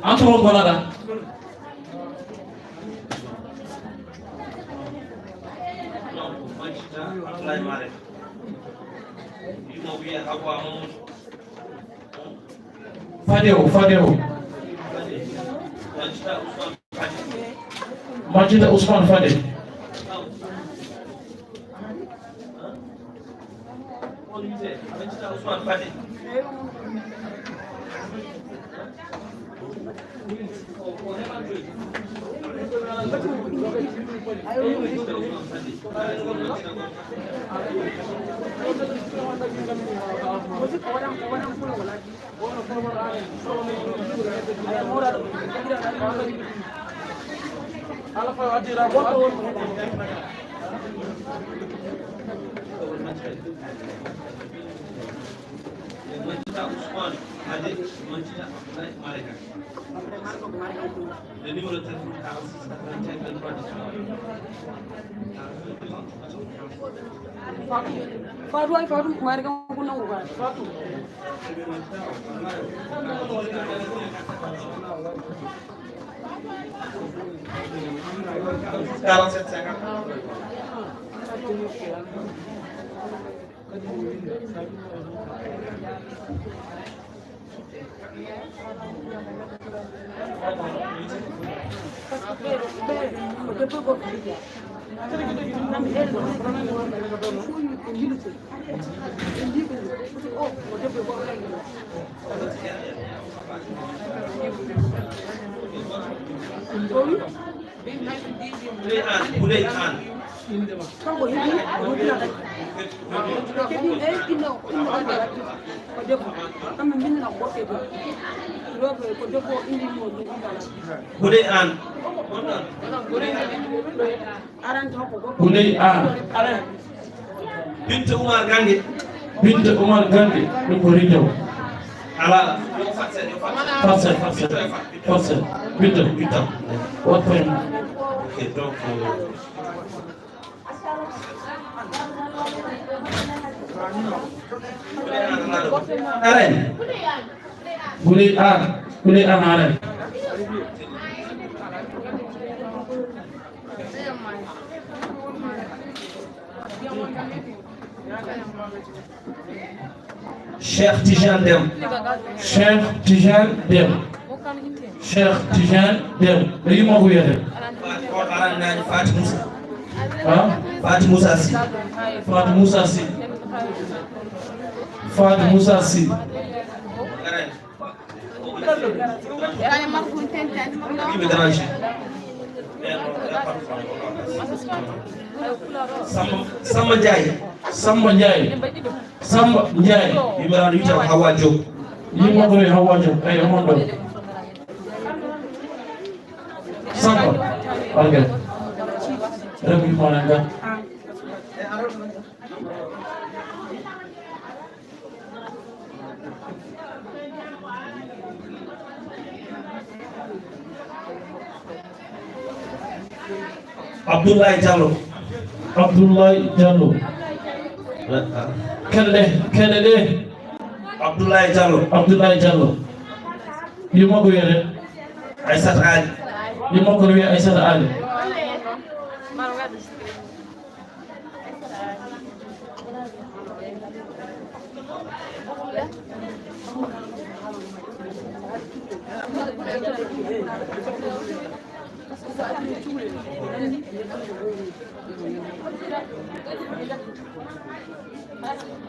Antu on gonata. Mancita Ablaye Mare. Imo wiya Hawa Mamadou. Fade o, Fade o. Mancita Ousmane Fade. Fatou, ay Fatou, mari kam ko nangu ka. Fatou. Quarante-sept cinquante. Huley Aan, Huley Aan. Kanko heɓi, o heɓi, o heɓi, eyi, inno, inno, ko debbo. Kamɓe mbinndana ko gorko e debbo. Rewɓe ko debbo o indi mo, mo indi ala. Huley Aan. Huley Aan. Binta Oumar Gange. Binta Oumar Gange, ɗum ko Rinjaw. Ala. Fat seeɗa, fat seeɗa, fat seeɗa. Binta, Binta. Wat pen. Ok, donc, euh, Arani. Huley Aan, Huley Aan arani. Cheikh Tidiane Deme. Cheikh Tidiane Deme. Cheikh Tidiane Deme. No yumma ko wiyete? Fatou Moussa. Ha? Fatou Moussa Sy. Fatou Moussa Sy. Fatou Moussa Sy. Samba, Samba Ndiaye. Samba Ndiaye. Samba Ndiaye. Yimɓe ran wiyata Hawa Diop. Yimɓe ko Hawa Diop. Eyi, e mon ɗo. Samba. Ok. Rewɓe ko nan ga. Abdoulaye Diallo. Abdoulaye Diallo. Kene ɗe, kene ɗe. Abdoulaye Diallo. Abdoulaye Diallo. Yumma ko wiyete? Aissata Ali. Yumma ko wiye Aissata Ali.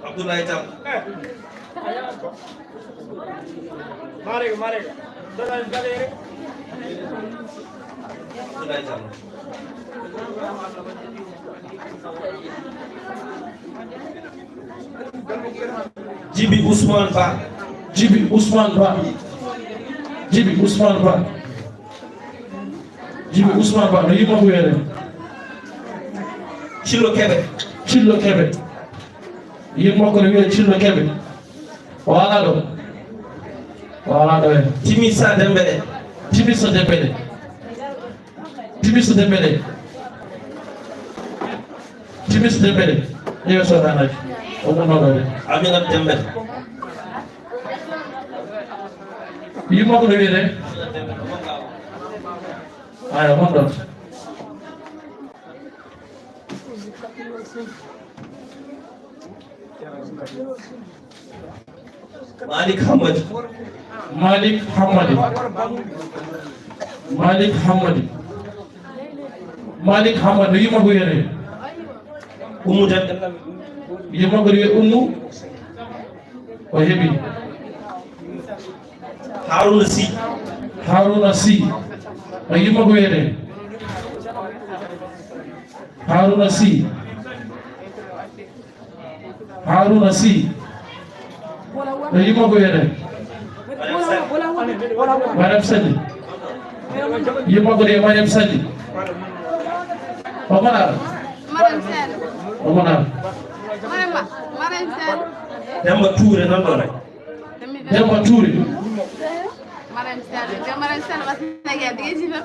Abdoulaye Thiam. Marega, marega. Abdoulaye Thiam. Djiby Ousmane Ba. Djiby Ousmane Ba. Djiby Ousmane Ba. Djiby Ousmane Ba, no yumma ko wiyete? Cillo Kebe. Cillo Kebe. Yumma ko no wiye Cillo Kebe. O ala ɗo. O ala ɗo en. Timisa Dembele. Timisa Dembele. Timisa Dembele. Timis Dembele. Eyo, soodanaji. O ɗon oɗo de. Aminata Dembele. Yumma ko no wiyete? Aya, mon ɗon. Malik Hammadi. Malik Hammadi. Malik Hammadi. Malik Hammadi, no yumma ko wiyete? Ummu Dembele. Yumma ko wiye Ummu. O heɓi. Haruna Sy. Haruna Sy. No yumma ko wiyete? Haruna Sy. Haruna Sy. No yumma ko wiyete? Mariam Sali. Yumma ko de Mariam Sali. O mona. Mariam Sali. O mona. Mariam Sali. Demba Touré nan ɗo rek. Demba Touré. Mariam Sall, Mariam Sall, Sénégal, di ngeen si fa.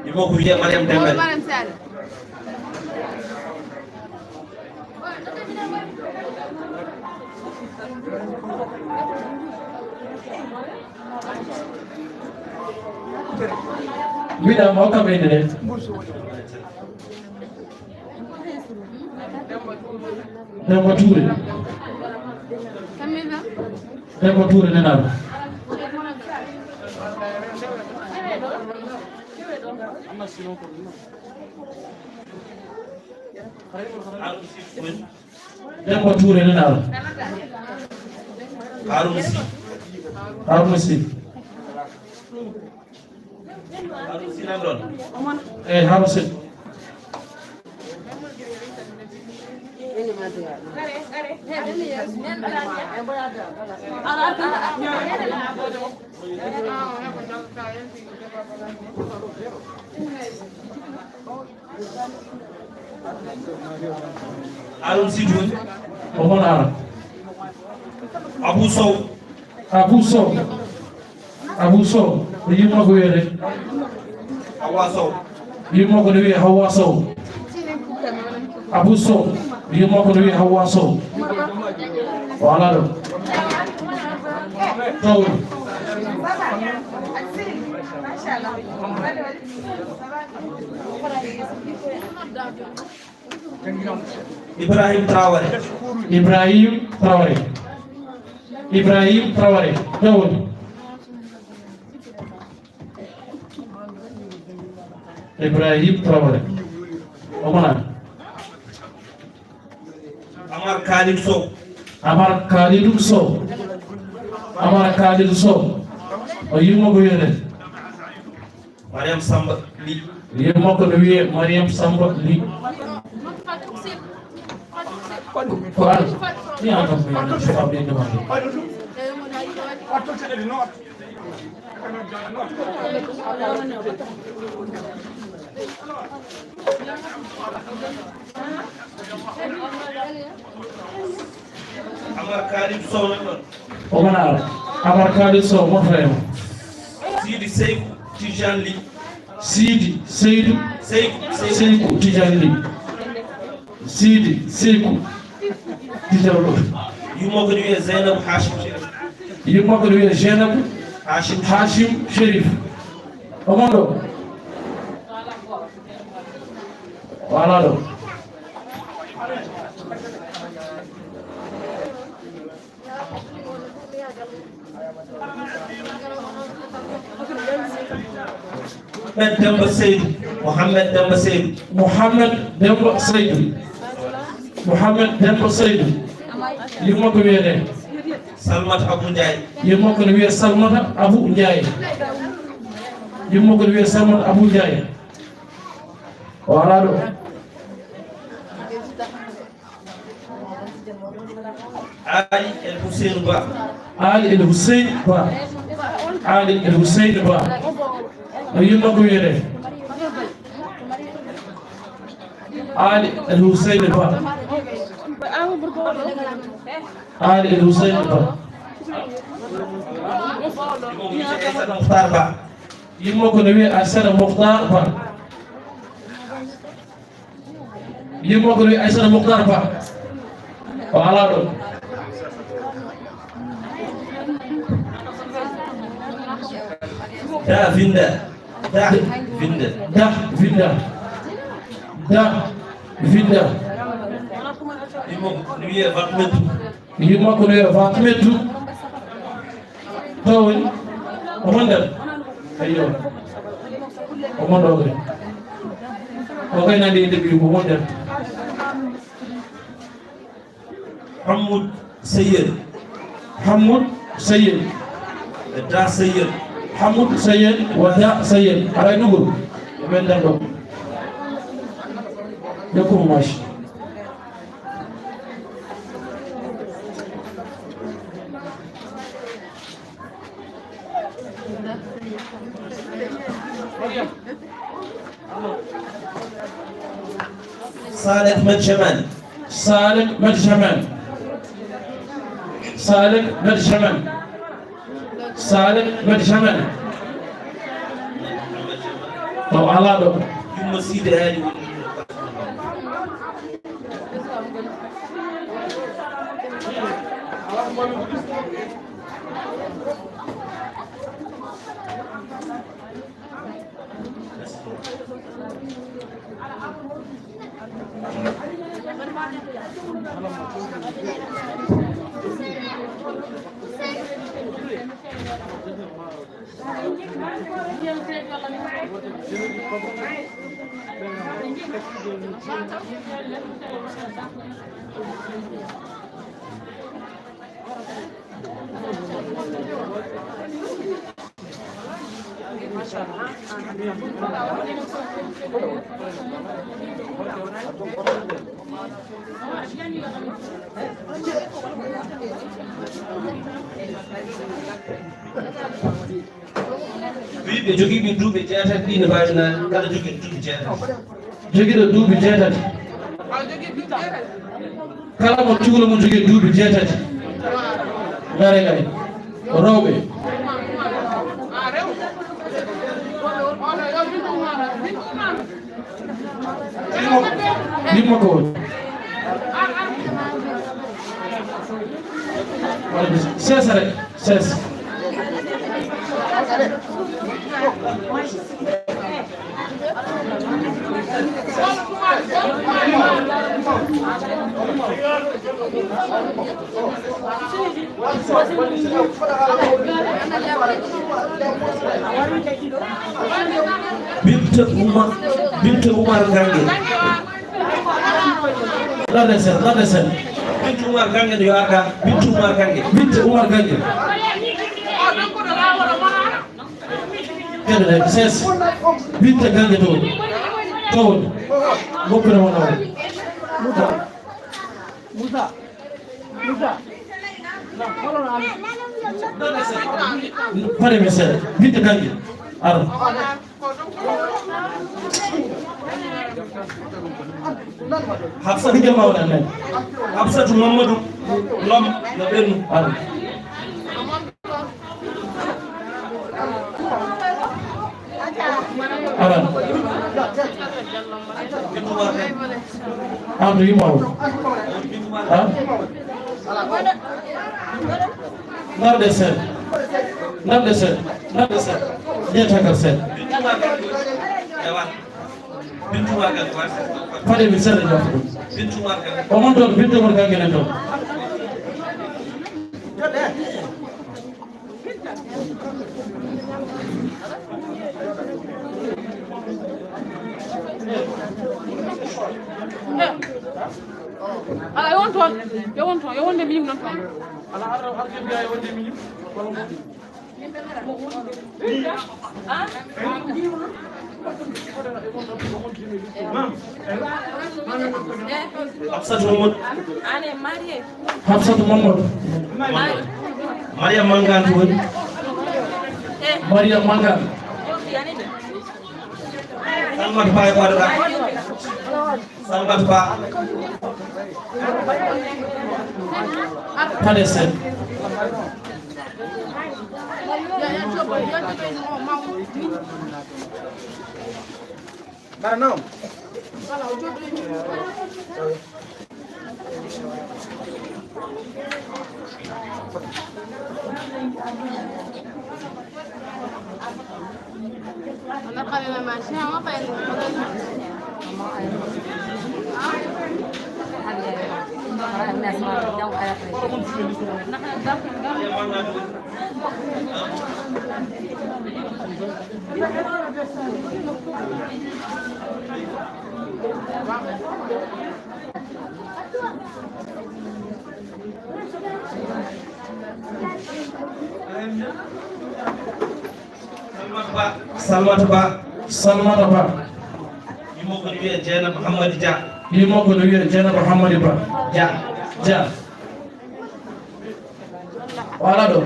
Yumma ko wiyete Mariam Dembele. Mariam Sall. Mbiɗa mo kam inde de. Demba Touré. Demba Touré, nenaɗo. Demba Touré, nenaɗo. Haruna Sy. Haruna Sy. Haruna Sy nan ɗon. Eyi, Haruna Sy. Haruna Sy toon. Ko hono ara? Abou Sow. Abou Sow. Abou Sow. Ko yumma ko wiyete? Hawa Sow. Yumma ko ne wiye Hawa Sow. Abou Sow. Yumma ko ne wiye Hawa Sow. Voilà ɗo. Tawɗo. Ibrahim Traoré. Ibrahim Traoré. Ibrahim Traoré. Ɗo woni? Ibrahim Traoré. Omona. Amar Khalid Sow. Amar Khalidou Sow. Amar Khalidou Sow. O yumma ko wiyete? Mariam Samba Ly. Yumma ko no wiye Mariam Samba Ly. Ko an? Ni an kam ko Samba Ly. Amar Khalid Sow nan ɗon. O wona ara. Amar Khalid Sow, mon frère. Sidi Seyku Tidiane Ly. Sidi Seydou. Seyku, Seyku. Seyku Tidiane Ly. Sidi Seyku Tidiane Ly. Yumma ko ne wiye Zeynabou Hachim Chérif. Yumma ko ne wiye Zeynabou Hachim. Hachim Chérif. O mon ɗo? Voilà ɗo. Mohamed Demba Seydou. Mohamed Demba Seydou. Mohamed Demba Seydou. Mohamed Demba Seydou. Yumma ko wiyete? Salmata Abou Ndiaye. Yumma ko ne wiye Salmata Abou Ndiaye. Yumma ko ne wiye Salmata Abou Ndiaye. Voilà ɗo. Ali El Hussein Ba. Ali El Hussein Ba. Ali El Hussein Ba. No yumma ko wiyete? Ali El Hussein Ba. Ali El Hussein Ba. Mokhtar Ba. Yumma ko ne wiye Aissata Mokhtar Ba. Yumma ko ne wiye Aissata Mokhtar Ba. O ala ɗo. Da Vinda. Da Vinda. Da Vinda. Da Vinda. Yumma ko ne wiye Fatmatu. Yumma ko ne wiye Fatmatu. To woni? O mon nder? Eyyo. O mon ɗo kay. O kay nandi e debbi ko mon nder? Hammud Seyed. Hammud Seyed. E Da Seyed. Hammud Seyed, wa Da Seyed. Aray ɗugol. E ɓen nder ɗo. Yokku mo mashi. Salek Medjaman. Salek Medjaman. Salek Medjaman. Salek Medjaman. Taw ala ɗo. Yumma Sidi Ali woni. Ɓiɓɓe jogiiɓe duuɓi jeetati ɗi ne mbaawi naatde, kala jogiiɗo duuɓi jeetati. Jogiiɗo duuɓi jeetati. Kala mo cuulo mum jogii duuɓi jeetati. Ngare kadi. Rewɓe. Yimmo ko woni. Sesere, ses. Binta Umar, Binta Umar Gange. Larde sen, larde sen. Binta Umar Gange no yo arga. Binta Umar Gange. Binta Umar Gange. Kede ses. Binta Gange to. To. Goppere mo nawo. Musa. Musa. Musa. Pare mi sere. Binta Gange. Aro. Hafsa Hijja Mawla men. Hafsatu Mamadou Lom no ɓennu. Aro. Aran. An to yimɓe o. Ha? Ndarde sen. Ndarde sen. Ndarde sen. Ndarde sen. Jeetagal sen. Faɗe mi seeɗa jooɗo ɗum. O mon toon, Bintu Umar Gange nen toon. Ala, yo won toon, yo won toon, yo wonde miñum noon toon. Ala, ar, ar, ar, ar, yo wonde miñum. Hafsatu Mamadou. Hafsatu Mamadou. Mariam Mangane to woni? Mariam Mangane. Salmat Faye Badara. Salmat Ba. Paɗe seeɗa. Mbaɗa noon. Salmata Ba. Salmata Ba. Salmata Ba. Yumma ko no wiyee Jeynaba Hammadi Dia. Yumma ko no wiyee Jeynaba Hammadi Ba. Dia. Dia. O alaa ɗo.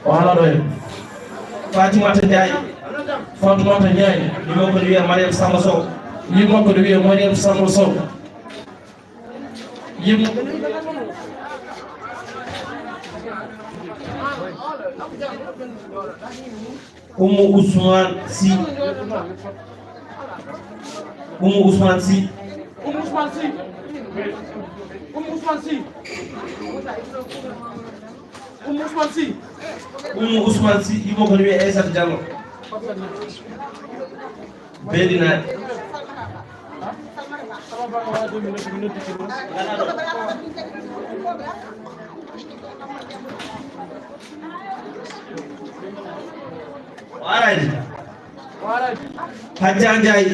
O alaa ɗo en. Fatimata Ndiaye. Fatimata Ndiaye. Yumma ko no wiyee Mariam Samba Sow. Yumma ko no wiyee Mariam Samba Sow. Yim-, Oumou Ousmane Sy. Oumou Ousmane Sy. Oumou Ousmane Sy. Oumou Ousmane Sy. Oumou Ousmane Sy. Oumou Ousmane Sy, yumma ko no wiyee Aissata Diallo. Beeli naati. O araani. Hajja Njaay.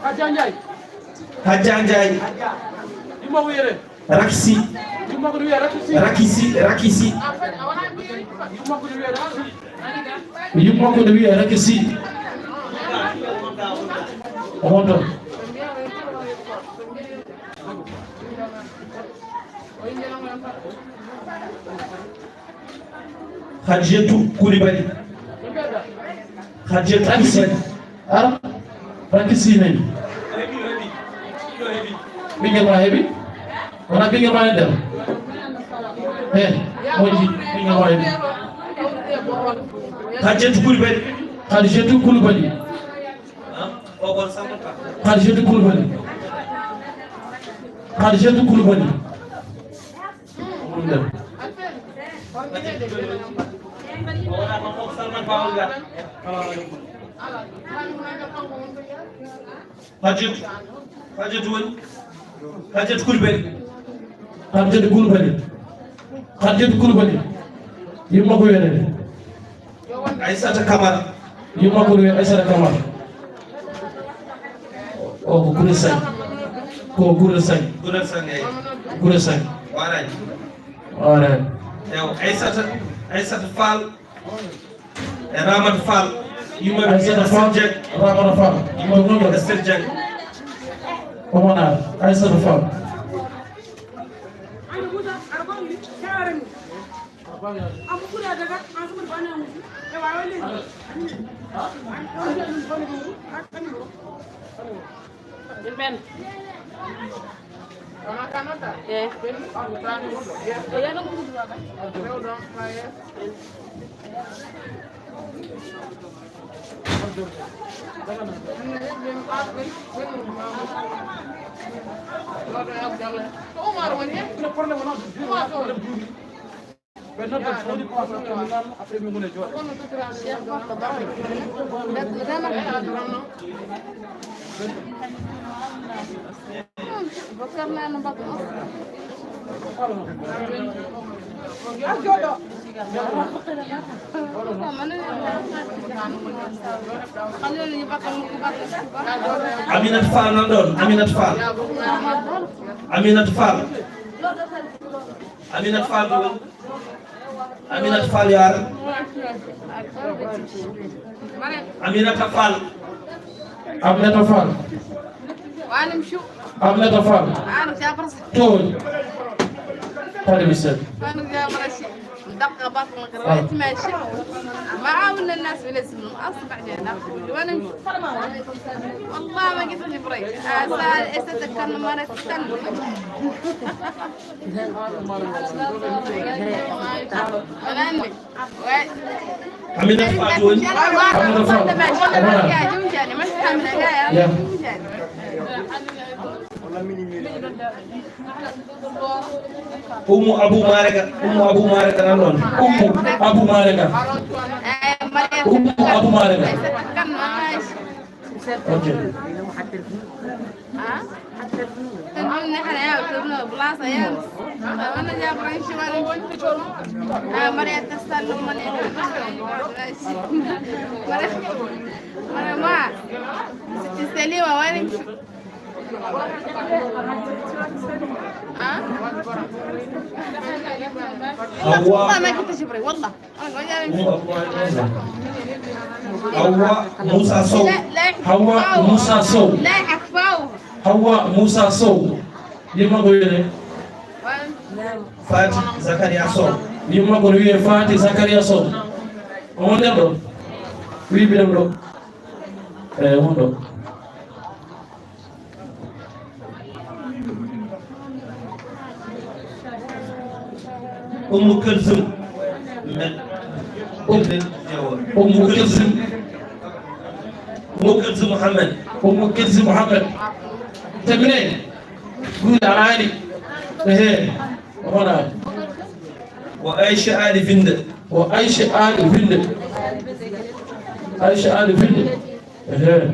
Hajja Njaay. Hajja Njaay. Yumma ko wiyete? Rakisi. Yumma ko no wiya Rakisi. Rakisi, Rakisi. Yumma ko no wiya Rakisi. Yumma ko no wiya Rakisi. Omo toon. Khadijatou Koulibaly. Khadijatou Koulibaly. Ara, rakisi nani. Ɓinngel ma heɓi? Wona ɓinngel ma e nder? He, moƴƴi, ɓinngel ma heɓi. Khadijatou Koulibaly. Khadijatou Koulibaly. Khadijatou Koulibaly. Khadijatou Koulibaly. Ɗum ɗon. Hajjat, Hajjat woni? Hajjat Koulibaly. Hajjat Koulibaly. Hajjat Koulibaly. Yumma ko wiyetee? Aissata Camara. Yumma ko wiyetee Aissata Camara. O ko Gure Sagne. Ko Gure Sagne. Gure Sagne, eyi. Gure Sagne. Waray. Waray. Ew, Aissata, Aissata Fall. E Ramata Fall. Yumma Aissata Fall, Ramata Fall. Yumma Aissata Dieng. Ko wona Aissata Fall. Ɗum ɓen. Eh. O yana ko ɗum waɗa. Ko Umar woni hen. Umar ɗo. Ɓe nodda so woni ko waɗata ko mi noon, après mi ngona jooɗo. Aminata Fall nan ɗon, Aminata Fall. Aminata Fall. Aminata Fall ɗo woni. Aminata Fall, yo ar. Aminata Fall. Aminata Fall. Wanim shu. Aminata Fall. Ano jabras. Toon. Pare mi sel. Ano jabras. دقة بطنك، رأيت ماشي. ما عاون الناس في الاسم، أصبح جانا. وأنا مش-، والله ما قلت لي بريك. آه، سأل، إيش تتكلم مرة تتكلم. Aminata Fall woni? Aminata Fall. Voilà. Ya. Ummu Abu Marega, Ummu Abu Marega nan ɗon. Ummu Abu Marega. Ummu Abu Marega. Ok. Ɗum ne hara yaw, ɗum no place yaw. Wona jabran shiwari. Ah, Maria Tassallo, Maria. Maria, Maria, ma. Sitti Selima wari. Ah? Hawa. Wallah, ma kunta Jibril, wallah. Hawa Moussa Sow. Hawa Moussa Sow. Hawa Moussa Sow. Yumma ko wiyetee? Fati Zakaria Sow. Yumma ko wiyee Fati Zakaria Sow. O won nder ɗo? Wi biɗam ɗo. Eyi, won ɗo. Ummu Kalsum. Ummu Kalsum. Ummu Kalsum Mohammed. Ummu Kalsum Mohammed. Tamine. Guuɗe araani. Ehe. Wona. Ko Aisha Ali Vinde. Ko Aisha Ali Vinde. Aisha Ali Vinde. Ehe.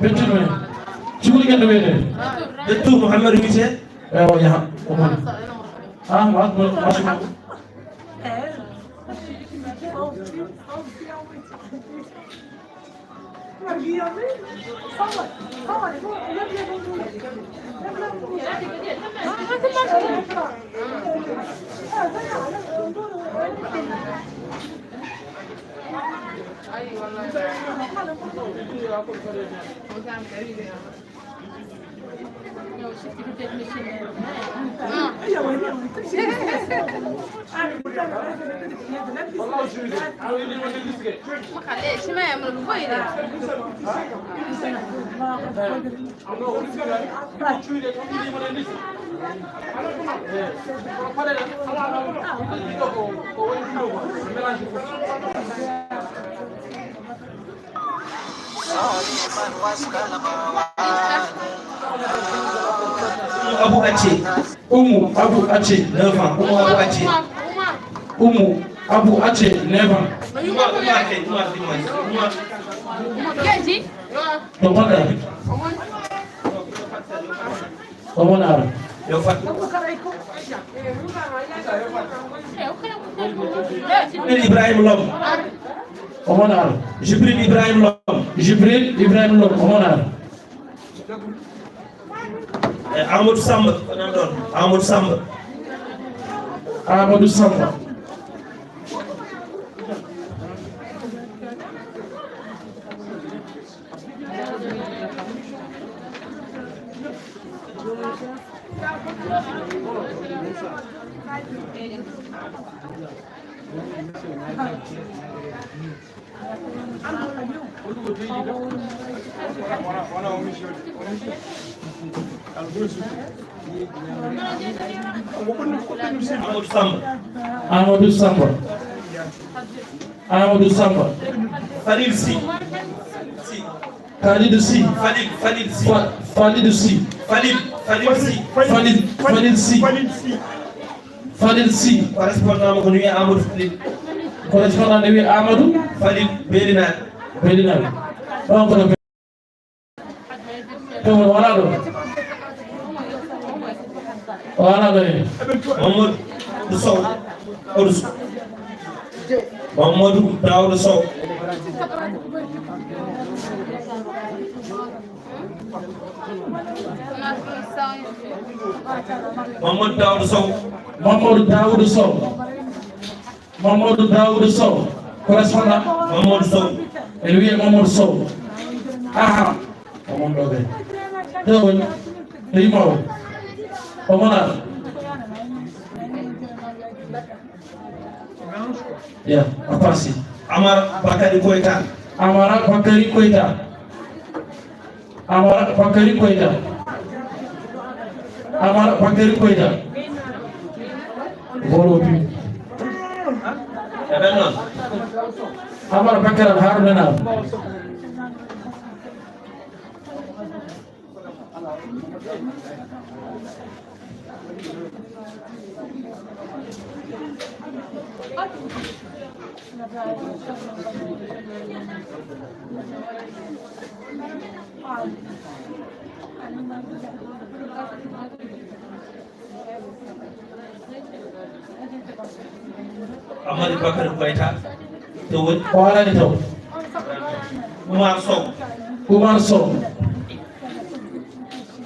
Bettude men. Cuuɗi ken no wiyetee? Bettu Mouhamed wiyetee. Ewa, yaha. Ko moni. Ah, ma, ma, ma, ma. Abu Acce. Umu Abu Acce, neuf ans. Umu Abu Acce. Umu Abu Acce, neuf ans. Umar, Umar, Umar, Umar. Umar. Keji? To gonɗa? Omon ara. Yo fat. Jibril Ibrahim Lom. Omon ara. Jibril Ibrahim Lom. Jibril Ibrahim Lom. Omon ara. E Amadou Samba, ko nan ɗon. Amadou Samba. Amadou Samba. Amadou Samba. Amadou Samba. Amadou Samba. Fadil Sy. Sy. Kalidou Sy. Fadil, Fadil Sy. Fa-, Falidou Sy. Fadil, Fadil Sy. Falid, Falid Sy. Fadil Sy. Correspondant mo ko no wiyee Amadou Falil. Correspondant no wiyee Amadou Falil Beelinaɓe. Beelinaɓe. Ɗon kono ɗum wonaa ɗo. Wonaa ɗo e. Mamadou Sow. Mamadou Sow. Mamadou Daouda Sow. Mamadou Daouda Sow. Mamadou Daouda Sow. Mamadou Daouda Sow. Correspondant. Mamadou Sow. Ene wiyee Mamadou Sow. Aha. Mamadou ɗo ɓe. Ɗo woni. Ɗo yimoowo. O monaa. Ya, a paasi. Amara Bakari Koyta. Amara Bakari Koyta. Amara Bakari Koyta. Amara Bakari Koyta. Boro bi. Amara Bakari Haruna na. Amari Bakari Koyta. To woni? O arani taw. Oumar Sow. Oumar Sow.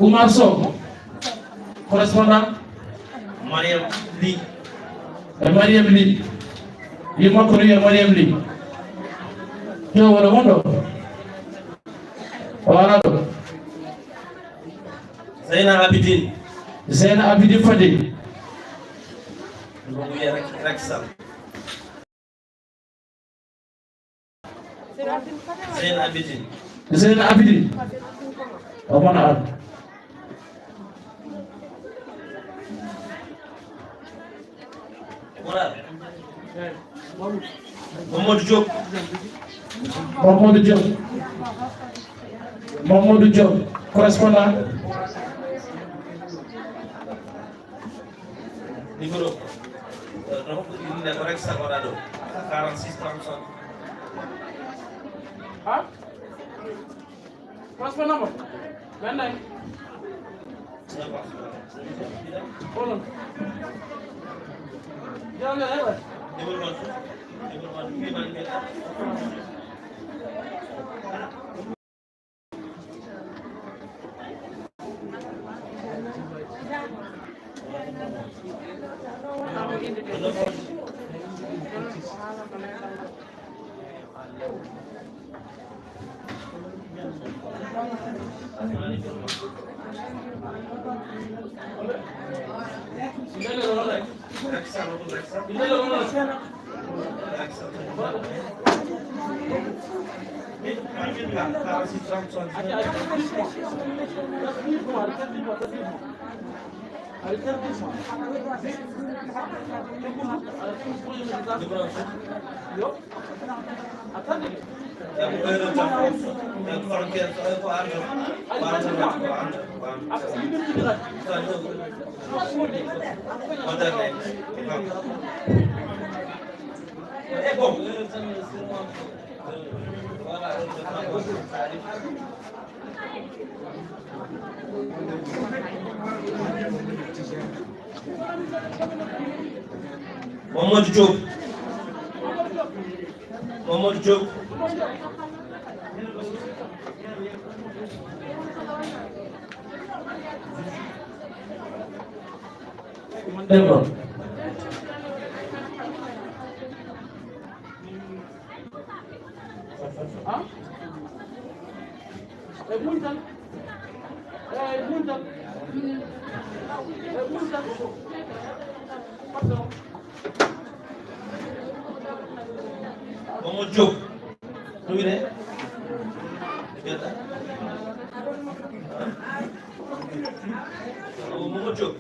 Oumar Sow. Correspondant. Mariam Ly. E Mariam Ly. Yi makko no wiya Mariam Ly. Yo wona wonɗo. O arano. Zeyna Abidine. Zeyna Abidine Fadi. Ɗum wiya Rak-, Rakisal. Zeyna Abidine. Zeyna Abidine. O mona ar. Mamadou Diop. Mamadou Diop. Mamadou Diop, correspondant. Numéro, euh, no hokkude inde ko rek sa waɗa ɗo. Quarante-six trente-cinq. Ha? Correspondant mo? Men nayi. Onon. Jawle heɓa. Mamadou Diop. Mamadou Diop. Demba. Mamadou Diop. No wiyetee? Mbiyata? Mamadou Diop.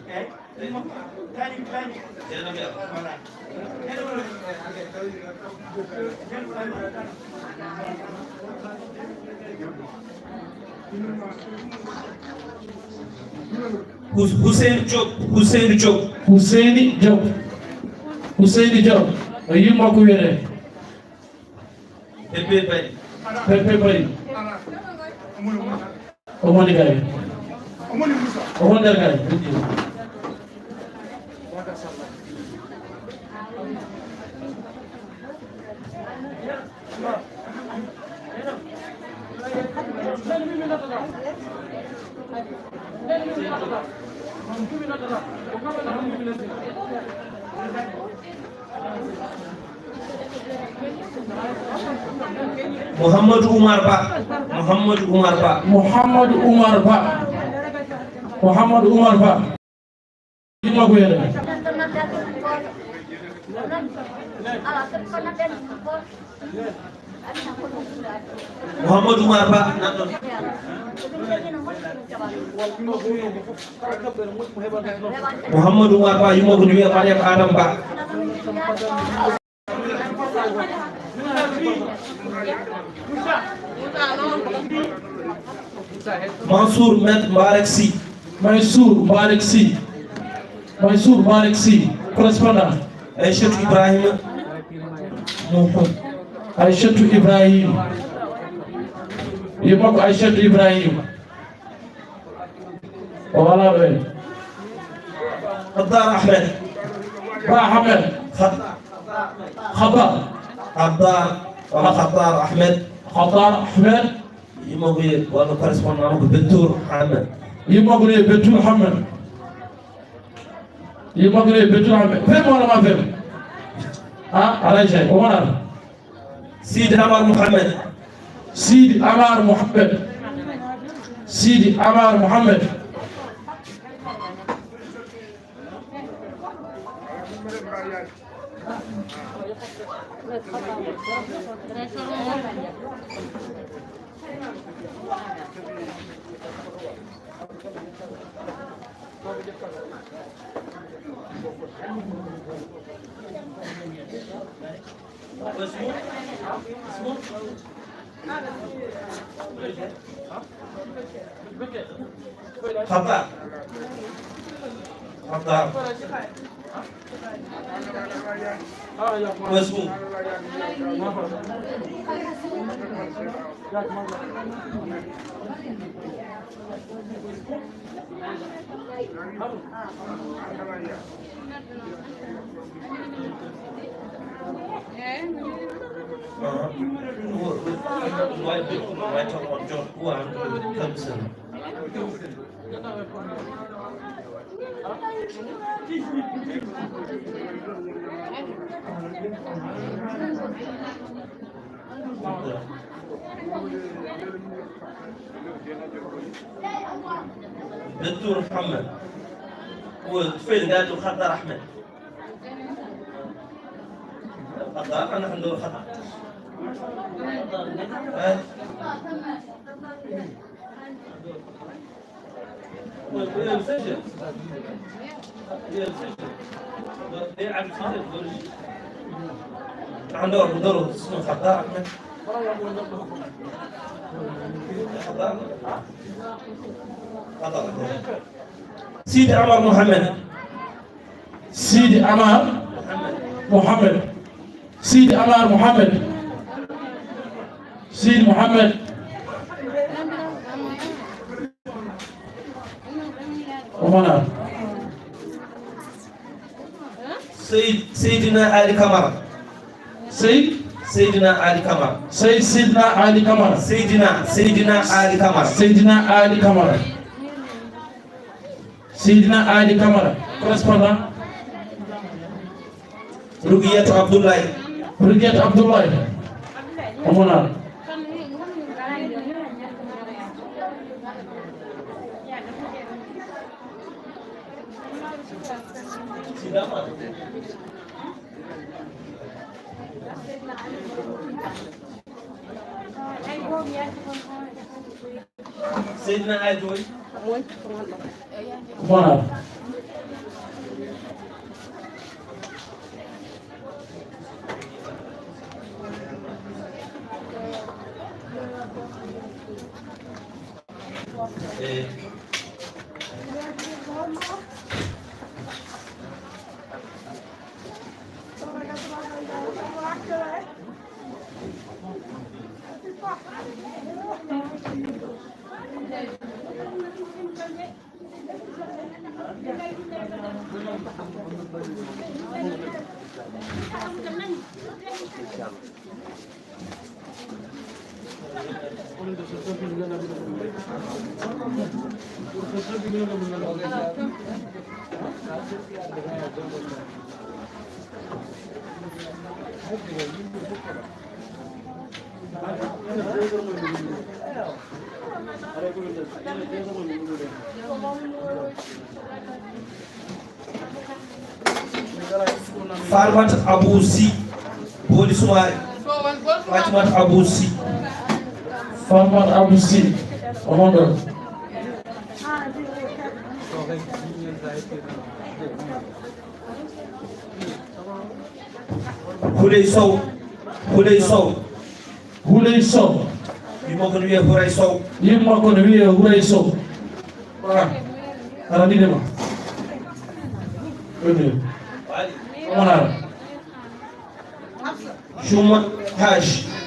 Hus-, Hussein Diop, Hussein Diop. Hussein Diop. Hussein Diop. O yumma ko wiyetee? Pepe Bari. Pepe Bari. O woni gay. O woni nder gay. Mouhamadou Oumar Ba. Mouhamadou Oumar Ba. Mouhamadou Oumar Ba. Mouhamadou Oumar Ba. Yumma ko wiyetee? Mouhamadou Oumar Ba, nan ɗon. Mouhamadou Oumar Ba, yumma ko no wiyee Mariam Adam Ba. Mansour Met Mbarek Sy. Mansour Mbarek Sy. Mansour Mbarek Sy, correspondant. Aïssatou Ibrahima. Aïssatou Ibrahim. Yumma ko Aïssatou Ibrahim. O alaa ɗo en. Khattar Ahmed. Ba Ahmed. Khat-, Khattar. Khattar. Walla Khattar Ahmed. Khattar Ahmed. Yumma ko wiyee, walla correspondant ko Bettour Ahmed. Yumma ko wiyee Bettour Ahmed. Yumma ko wiyee Bettour Ahmed. Fem walla ma fem? Ah, alay sey, o wonata. Sidi Amar Mohamed. Sidi Amar Mohamed. Sidi Amar Mohamed. Khattar. Khattar. Wasmu. Docteur Hammet. Ko fayde ngal to Khattar Ahmed. Khattar, ana hannde o Khattar. Eh? Ando, ando, sino Khattar Ahmed. Sidi Amar Mohamed. Sidi Amar Mohamed. Sidi Amar Mohamed. Sidi Mohamed. Omona. Seydi, Seydina Ali Kamara. Seydi? Seydina Ali Kamara. Seydi Seydina Ali Kamara. Seydina, Seydina Ali Kamara. Seydina Ali Kamara. Seydina Ali Kamara. Correspondant. Rugiyatu Abdoulaye. Rugiyatu Abdoulaye. Omona. Seydina Aydou. Voilà. Farmat Abou Sy, Boli Soumaré. Farmat Abou Sy. Farmat Abou Sy. Onon ɗo. Huley Sow. Huley Sow. Huley Sow. Yumma ko no wiyee Huray Sow. Yumma ko no wiyee Huray Sow. Ah, ara ni dema. Ɗum ni. Omonara. Shuma Haj.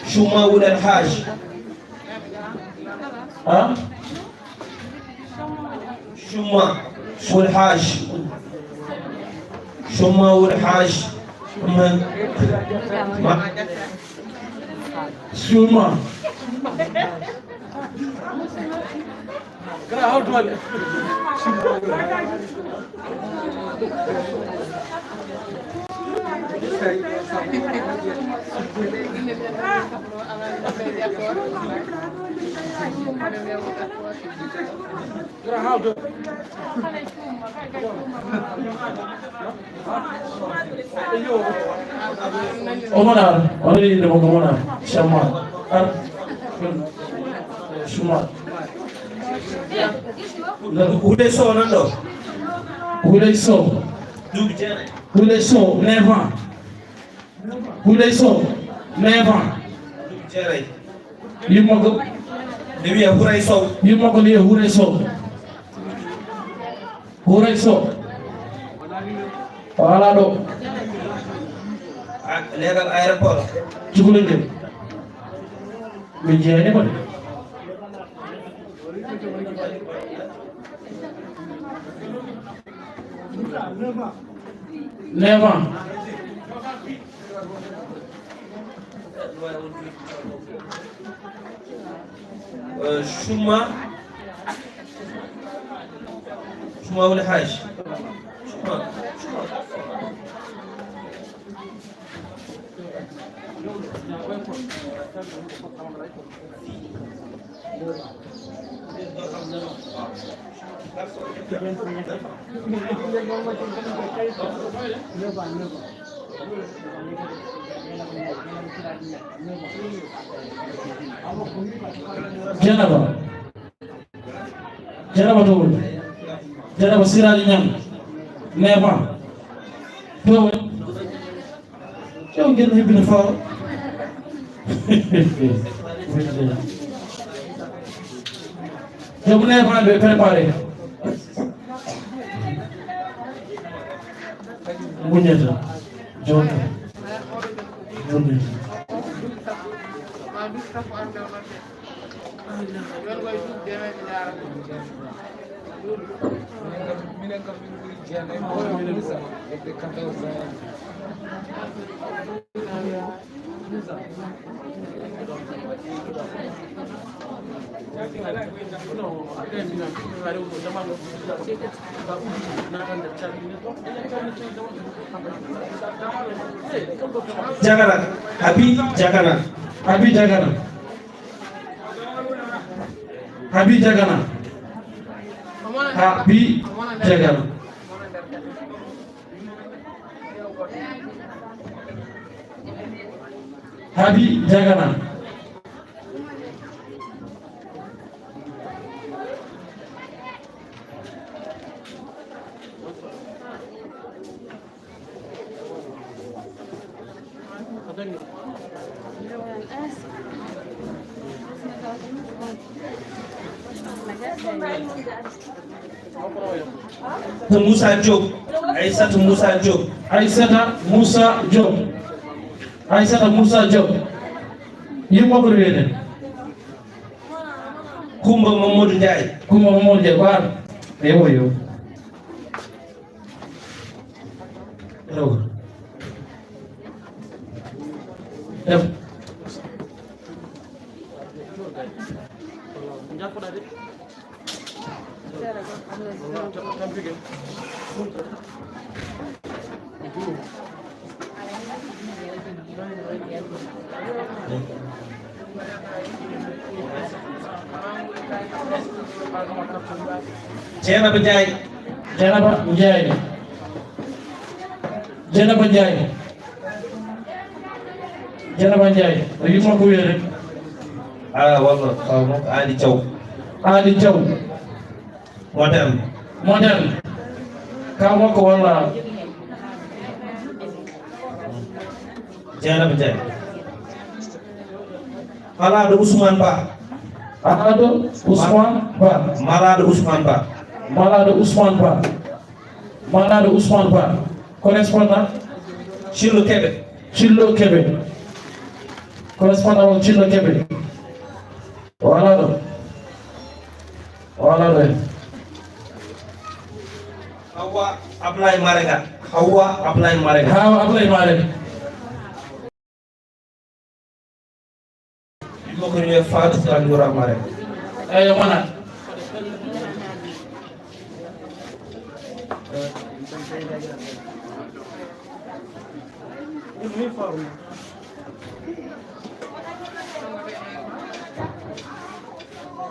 Shuma Wulal Haj. Ah? Shuma Wulal Haj. Shuma Wulal Haj. Ma. Ma. Shuma. Omar, on inde mo ko Omar. Shamar. Ar. Shamar. Huley Sow nan ɗo. Huley Sow. Duuɓi jeeɗaɗi. Huley Sow, neuf ans. Huley Sow, neuf ans. Duuɓi jeeɗaɗi. Yumma ko. Ne wiya Huray Sow. Yumma ko ne wiya Huray Sow. Huray Sow. O alaa ɗo. A, leegal aéroport. Cukalel ngel. Min jeeyani mo de. Neuf ans. Euh, Shuma. Shuma Wulal Haj. Shuma. Shuma. Janaba. Janaba to woni. Janaba Siraji Ñang. Nefa. To woni. Yo ngel hebbina fawa. Joom nefa ɓe préparé. Muñata. Jonta. Jonta. Minen kam, minen kam min ɓuri jeenayi, minen kam min ɓuri quatorze ans. Jagara, Abi Jagara. Abi Jagara. Abi Jagara. Abi Jagara. Habi Jagana. To Moussa Diop. Aissata Moussa Diop. Aissata Moussa Diop. Aissata Moussa Diop. Yumma ko wiyete? Kumba Mamadou Ndiaye. Kumba Mamadou Ndiaye, ko an? Ewo, yo. Ewo. Dem. Dieynaba Ndiaye. Dieynaba Ndiaye. Dieynaba Ndiaye. Dieynaba Ndiaye. O yumma ko wiyete? Ah, walla, kaw makko Aali Thiaw. Aali Thiaw. Moderne. Moderne. Kaw makko walla? Dieynaba Ndiaye. Malaaɗo Ousmane Ba. Malaaɗo Ousmane Ba. Malaaɗo Ousmane Ba. Malaaɗo Ousmane Ba. Malaaɗo Ousmane Ba. Correspondant? Cillo Kebe. Cillo Kebe. Correspondant on Cillo Kebe. O alaa ɗo. O alaa ɗo en. Hawa Ablaye Marega. Hawa Ablaye Marega. Hawa Ablaye Marega. Yumma ko wiyee Fatou Tandoura Marème. Eyo, mana.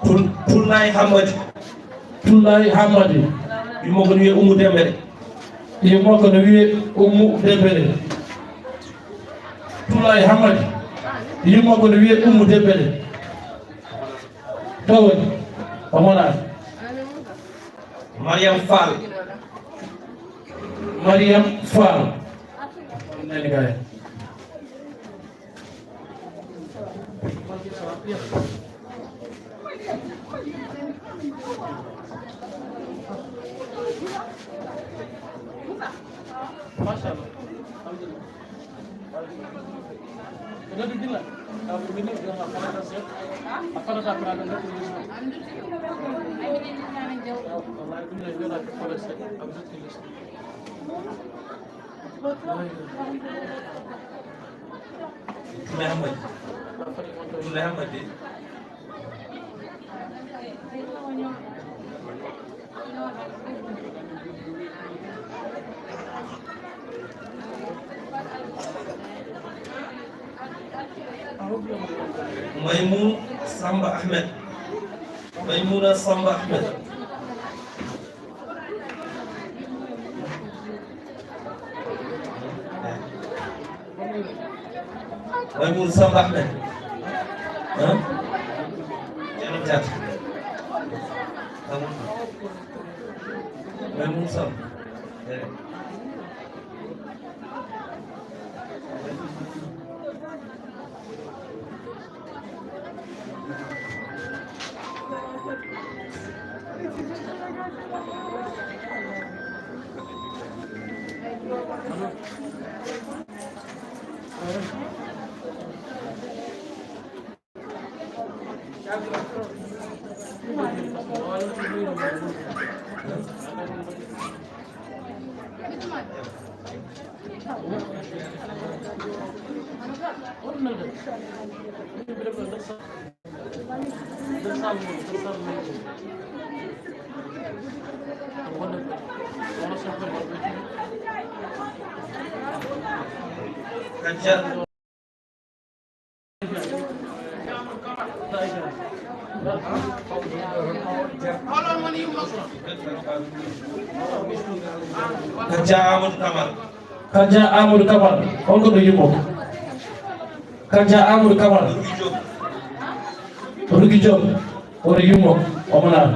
Tul-, Tulnaye Hammadi. Tulnaye Hammadi. Yumma ko wiyee Oumou Dembélé. Yumma ko wiyee Oumou Dembélé. Tulnaye Hammadi. Yumma ko wiyee Oumou Dembélé. To woni? O mona. Mariam Fall. Mariam Fall. Nani kay. Machallah. Alhamdulillah. Alhamdulillah. Abdoulaye Hamadi. Abdoulaye Hamadi. Maymoun Samba Ahmed. Maymouna Samba Ahmed. Maymoun Samba Ahmed. Hein? Ceerno Diatta. Maymoun Samba. Eh. Kadja Amadou Camara. Kadja Amadou Camara. On ko ɗo yummo? Kaja Amadou Camara. Rugi Diop. Woni yummo, omo naar.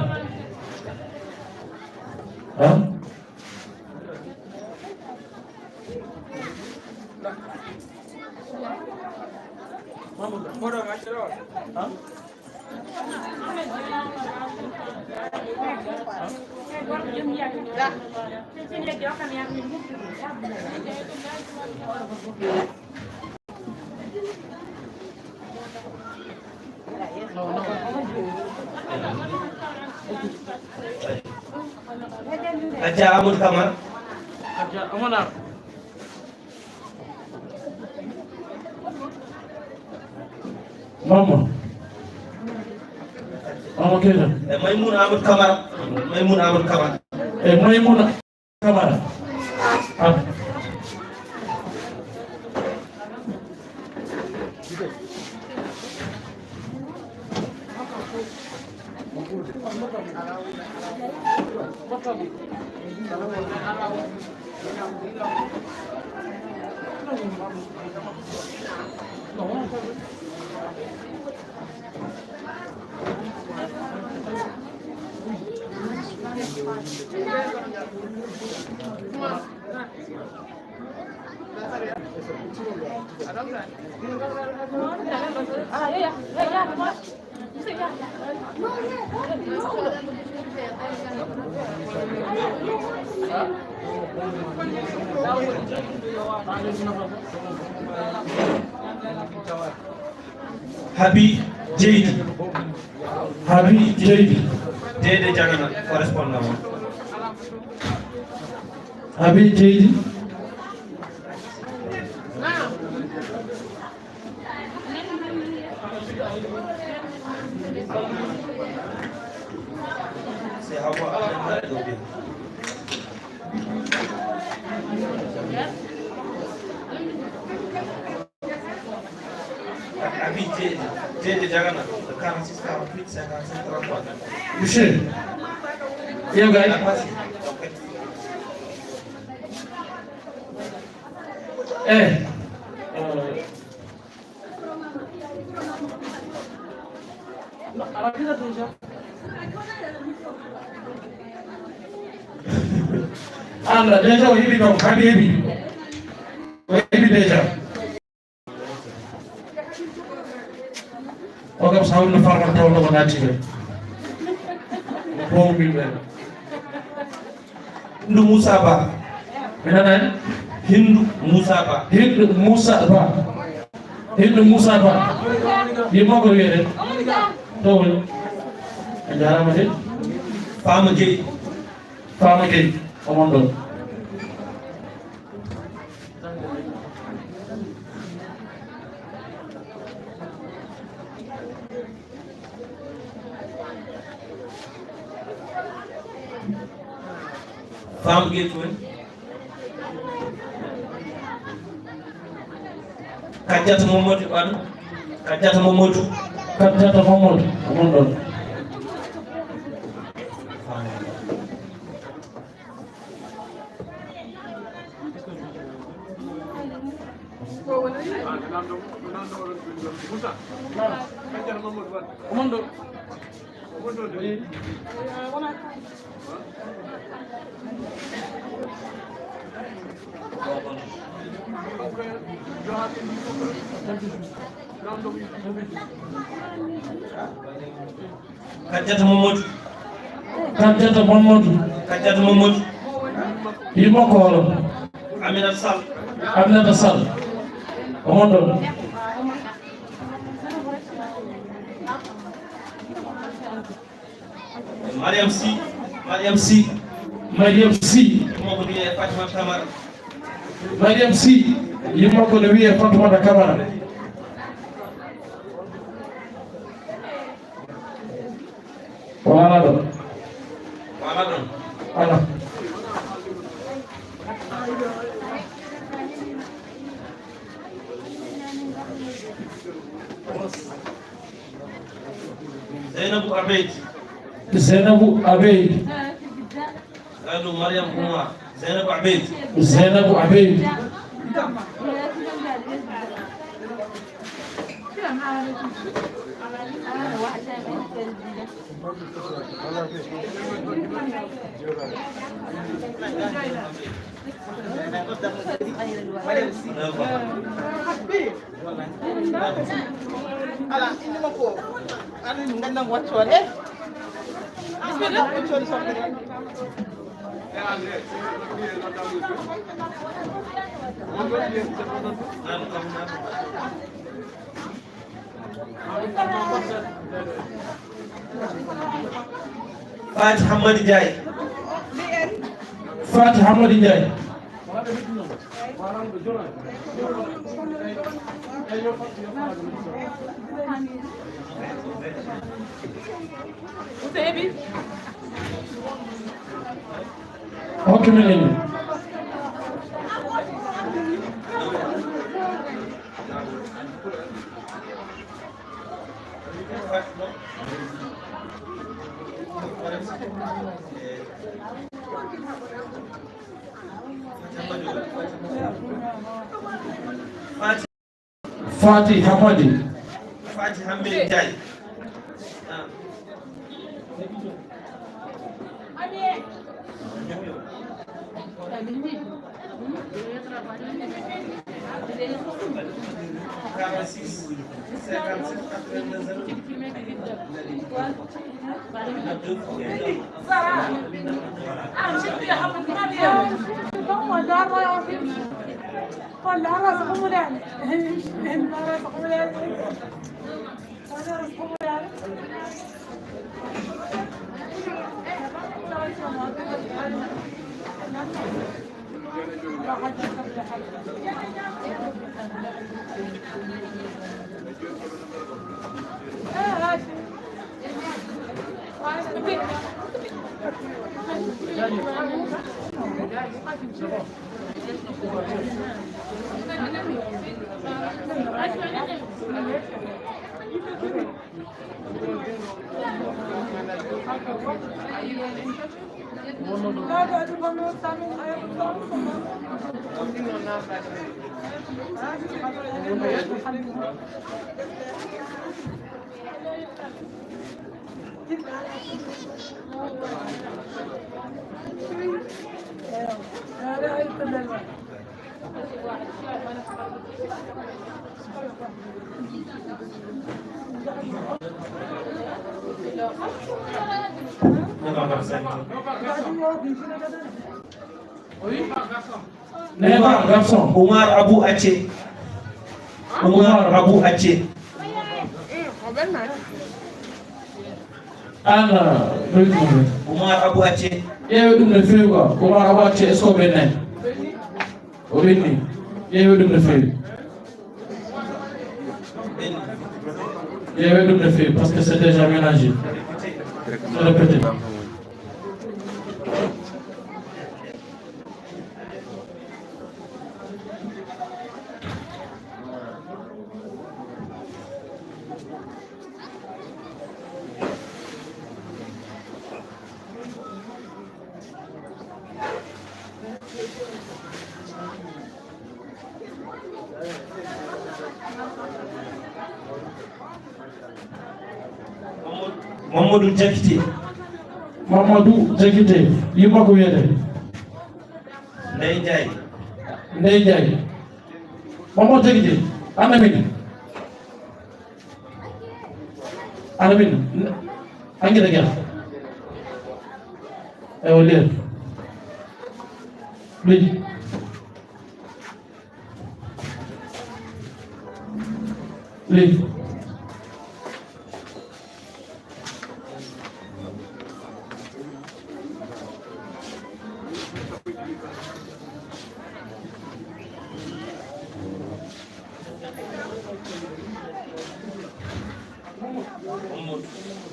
Ha? Kaja Amadou Camara. Kaja Amadou. Mama. Mama Keita. E Maymouna Amadou Camara. Maymouna Amadou Camara. E Maymouna Camara. Ah. Habi Jeydi. Habi Jeydi. Deede Jagana, correspondant o. Habi Jeydi. Abi Jeydi, Jeydi Jagana, le quarante-six quarante-huit cinquante-cinq trente-trois. Monsieur, yow gay. Eh. Alla, déjà o heɓi ɗon, Habi heɓi. O heɓi déjà. O kam so hawri no farma taw no ko naati ɓe. Ko min ɓe. Hindu Musa Ba. Mi nanani? Hindu Musa Ba. Hindu Musa Ba. Hindu Musa Ba. Yimmo ko wiyete? To woni? A jarama de. Fama Gueye. Fama Gueye. O mon ɗon. Fama Gueye ko woni? Kajjata Mamadou Ɓaɗo. Kajjata Mamadou. Kajjata Mamadou. O mon ɗon. Kajjata Mamadou. Kajjata Mamadou. Kajjata Mamadou. Yimmo ko holo? Aminata Sall. Aminata Sall. O mon ɗon. Mariam Sy. Mariam Sy. Mariam Sy. Yimmo ko wiyee Fatimata Camara. Mariam Sy. Yimmo ko wiyee Fatimata Camara. Wala ɗon. Wala ɗon. Ala. Zainabou Abeid. Zainabou Abeid. Allo, Mariam Oumar. Zainabou Abeid. Zainabou Abeid. Ala, ina makko. Ana nganndan waccoore. Bismillah. Waccoore soɓɓere. Faty Hammadi Ndiaye. Faty Hammadi Ndiaye. Hokki min ligne. Faty Hammadi. Faty Hammadi Ndiaye. Quarante-six, cinquante-sept, quatre-vingt-deux, zéro. Neuf ans, garçon. Oumar Abou Atché. Oumar Abou Atché. An, uh, Oumar Abou Atché. Ƴeewe ɗum no feewi quoi. Oumar Abou Atché, est-ce que o ɓennani? O ɓenni. Ƴeewe ɗum no feewi. Ƴeewe ɗum no feewi, parce que c'est déjà mélangé. C'est répété. Mamadou Diakité. Mamadou Diakité, yumma ko wiyete? Ndeye Ndiaye. Ndeye Ndiaye. Mamadou Diakité, ana min? Ana min? Angita gel. Ewo ler. Leydi. Leydi. Mamadou,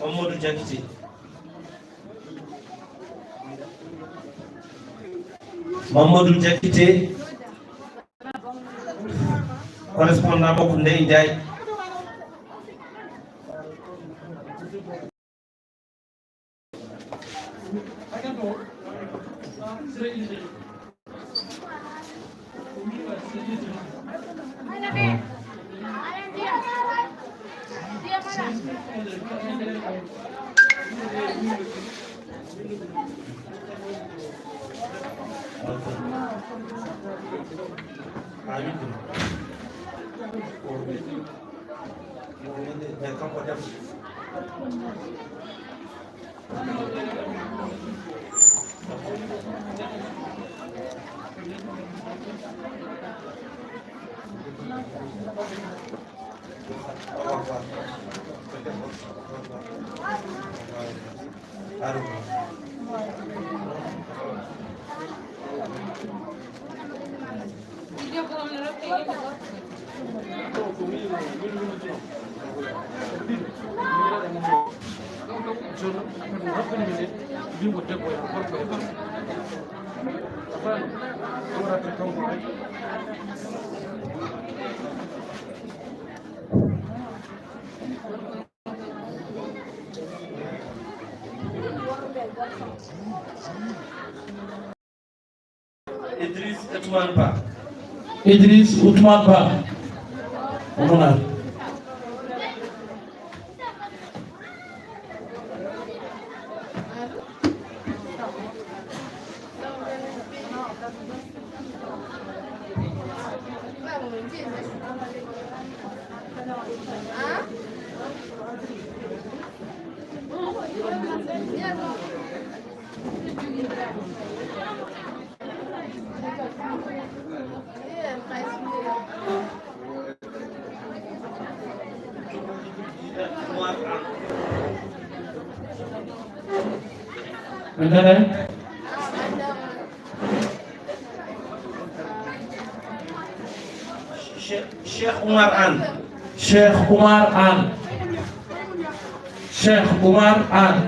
Mamadou Diakité. Mamadou Diakité, correspondant makko Ndeye Ndiaye. Idriss Ousmane Ba. Idriss Ousmane Ba. Omo naan. Ɓe nana? Che-, Cheikh Oumar Anne. Cheikh Oumar Anne. Cheikh Oumar Anne.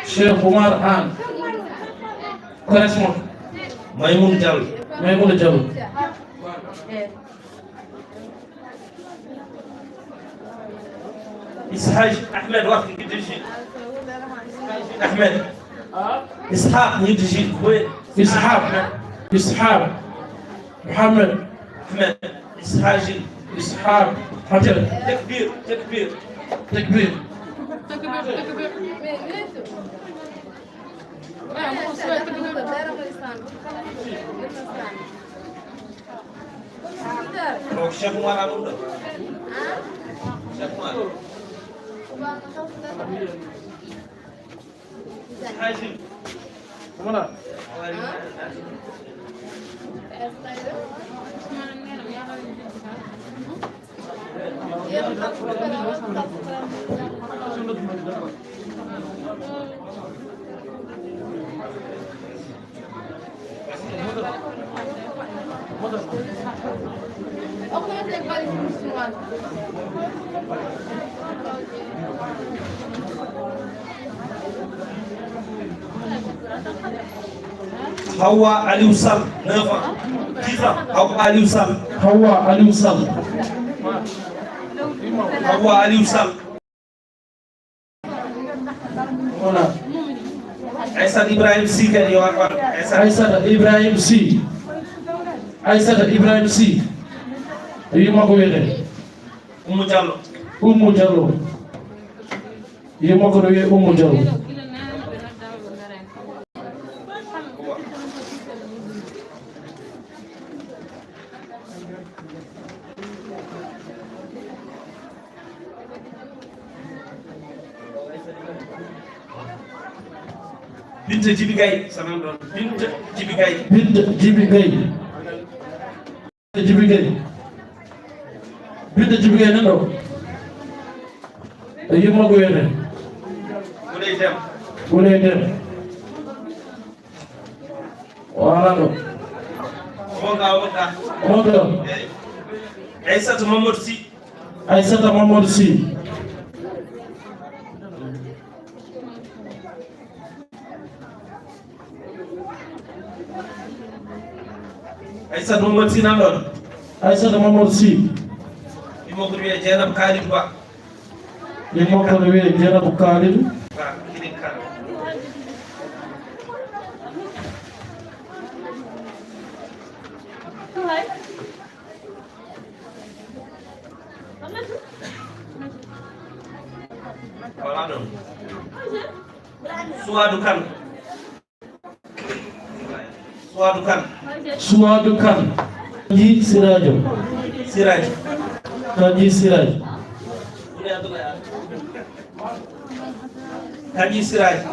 Cheikh Oumar Anne. Correction. Maymouna Diallo. Maymouna Diallo. Ishaq Ahmed, waxtu yidde ji. Ahmed. Ishaq yidde ji. Oui. Ishaq. Ishaq. Mohamed. Ahmed. Ishaq. Ishaq. Hajar. Tekbir. Tekbir. Tekbir. O Cheikh Oumar Amadou. Cheikh Oumar. Hajim. Mana? Hawa Aliou Sall, neuf ans, dix ans. Hawa Aliou Sall. Hawa Aliou Sall. Hawa Aliou Sall. Voilà. Aissata Ibrahim Sy kadi yo ar. Aissata. Aissata Ibrahim Sy. Aissata Ibrahim Sy. Yumma ko wiyete? Oumou Diallo. Oumou Diallo. Yumma ko no wiye Oumou Diallo. Binta Djibi Gaye, sanan ɗon. Binta Djibi Gaye. Binta Djibi Gaye. Binta Djibi Gaye. Binta Djibi Gaye nan ɗo. E yumma ko wiyete? Wuley Dem. Wuley Dem. O ara ɗo. Wonga, wonga. Wonga. Aissata Mamadou Sy. Aissata Mamadou Sy. Aissata Mamadou Sy nan ɗon. Aissata Mamadou Sy. Imo ko wiyee Dieynaba Kalidou Ba. Yumma ko no wiyee Dieynaba Kalidou. Suwadu Kan. Suwadu Kan. Suwadu Kan. Kaji Sirajo. Siraji. Kaji Sirajo. Kaji Siraji.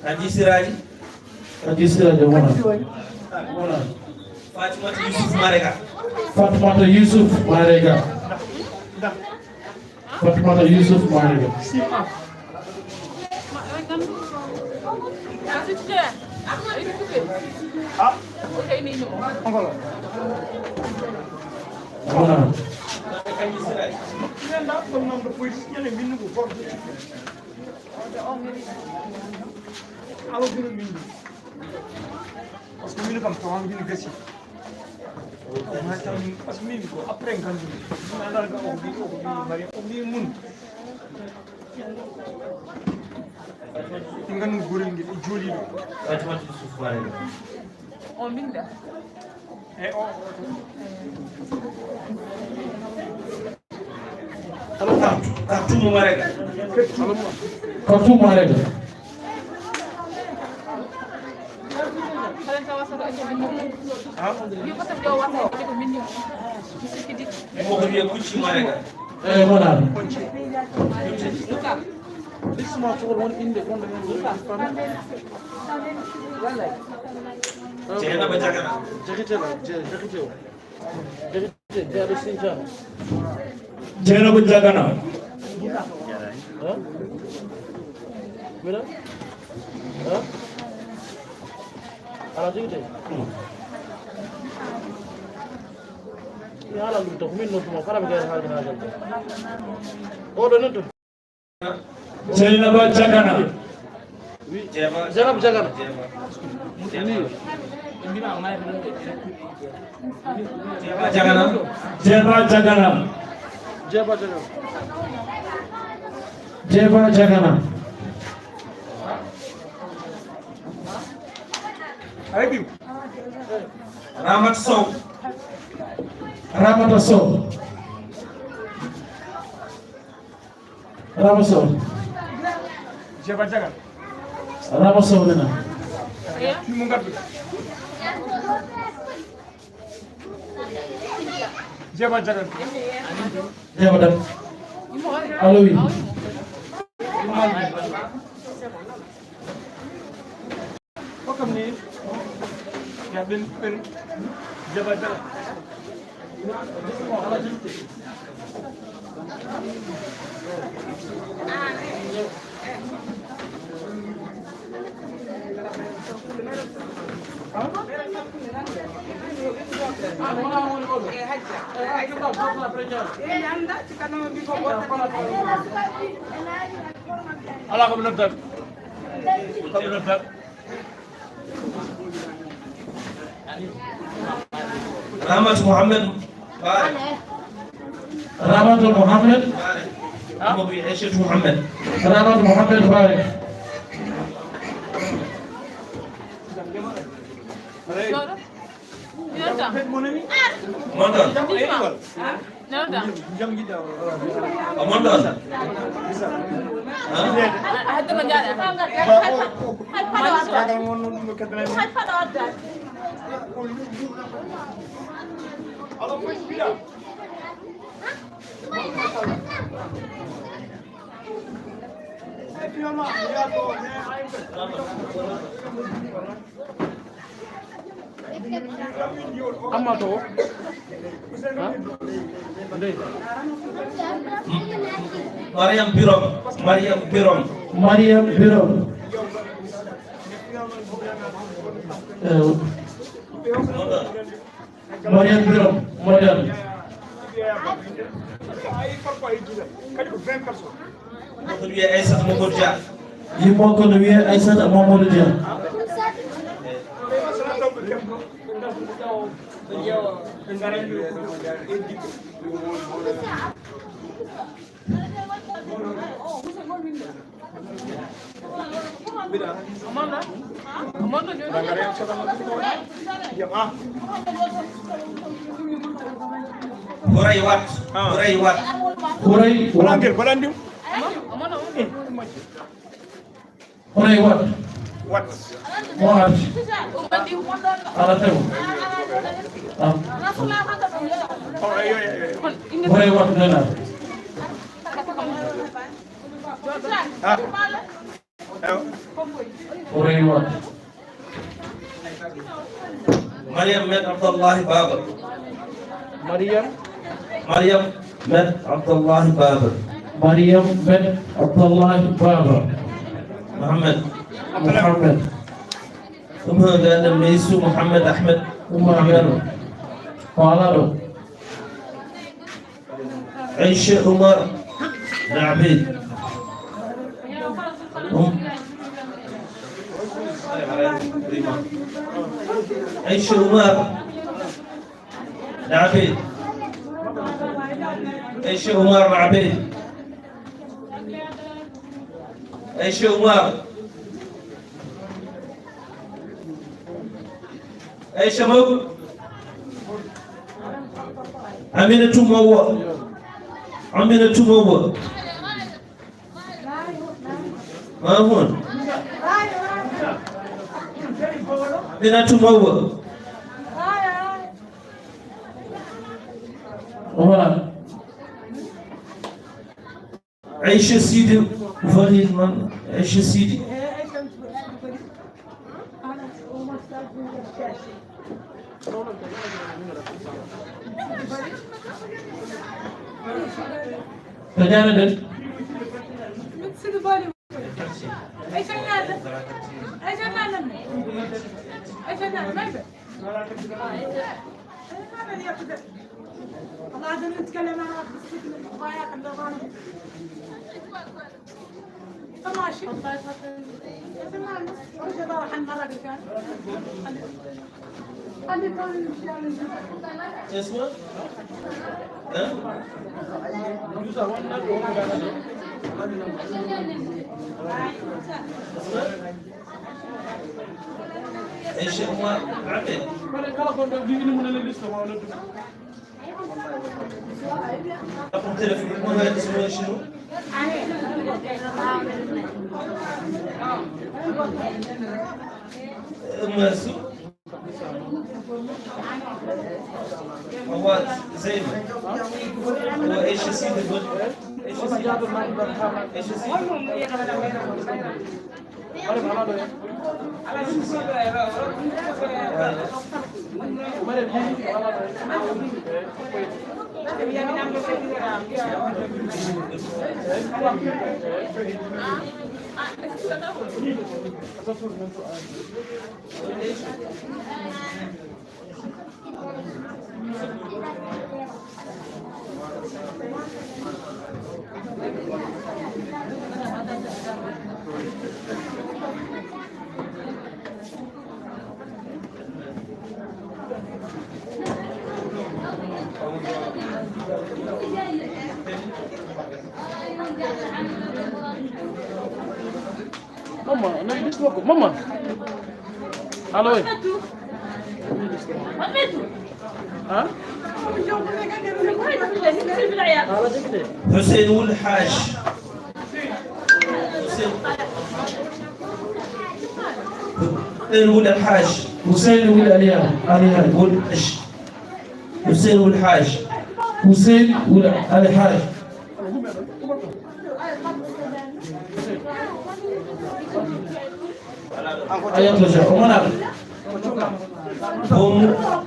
Kaji Siraji. Kaji Siraji, wona. Wona. Fatimata Yusuf Marega. Fatimata Yusuf Marega. Fatimata Yusuf Marega. Wona. Parce que min kam, to an min gasi. Parce que min ko après kan. Min ala ga o bi, o bi mari, o bi mun. Tingan gurel ngel e joli do. Fatimata Yusuf Marega. O min da. E o. Kartum Marega. Kartum Marega. Mo ko wiye Kucci Marega. E wona. Listuma tugol won inde gonɗo heen. Jeynaba Jagana. Jakite la, Je-, Jakite o. Jakite, Jakite, Jakite. Jeynaba Jagana. Huh? Mira? Huh? Ala Jakite. Mi haala ɗum to, ko min nodduma, kala mi gayno haalde haajal. Oɗo noon to. Jeynaba Jagana. Jeynaba Jagana. Jeynaba Jagana. Jeynaba Jagana. Jeynaba Jagana. Jeynaba Jagana. Ramata Sow. Ramata Sow. Rama Sow. Jeeba Jagal. Rama Sow nena. Mo ngadduɗo. Jeeba Jagal. Jeeba Jagal. Allo, oui. Ko kam ni, ya ɓen, ɓen jaba jaba. Ala ko mi noddat. Ko mi noddat. Ramatu Mohammed Bare. Ramatu Mohammed. Bare. Amadou Aishatou Mohammed. Ramatu Mohammed Bare. Mon ɗon? Ko mon ɗon? Amma to. Ha? Ndey. Mariam Birom. Mariam Birom. Mariam Birom. Eh. Mariam Birom, Mariam. Yimmo ko no wiyee Aissata Mamadou Dia. Yimmo ko no wiyee Aissata Mamadou Dia. Horay Wat. Horay Wat. Horay Wat. Horay Wat. Wat. Mo arti. Ala taw. Am. Horay Wat nena. Ah. Horay Wat. Mariam Met Abdallahi Baba. Mariam. Mariam Met Abdallahi Baba. Mariam Met Abdallahi Baba. Mohamed. Mohamed. Ɗum haganda Meysu Mohamed Ahmed. Ɗum haganda. Ko alaa ɗo. Aisha Umar Labid. Um. Aisha Umar Labid. Aisha Umar Labid. Aisha Umar. Aisha Mawgu. Aminatu Mawwa. Aminatu Mawwa. Mahmoud. Aminatu Mawwa. Voilà. Aisha Sidi, Valide man, Aisha Sidi. Ko ñaaneten? اسمه؟ ها؟ اسمه؟ ايش هو؟ عبد. رقم تليفون، ما هو اسمه شنو؟ أم سو؟ هو زين. هو ايش يصير يقول؟ ايش يصير؟ ايش يصير؟ Mama, no, this work. Mama. Hello. Huh? Hussein Wul Haj. Hussein Wul Haj. Hussein Wul Aliya. Aliya. Wul Haj. Hussein Wul Haj. Hussein Wul Al Haj. Ayatoja, o mana? Bomu,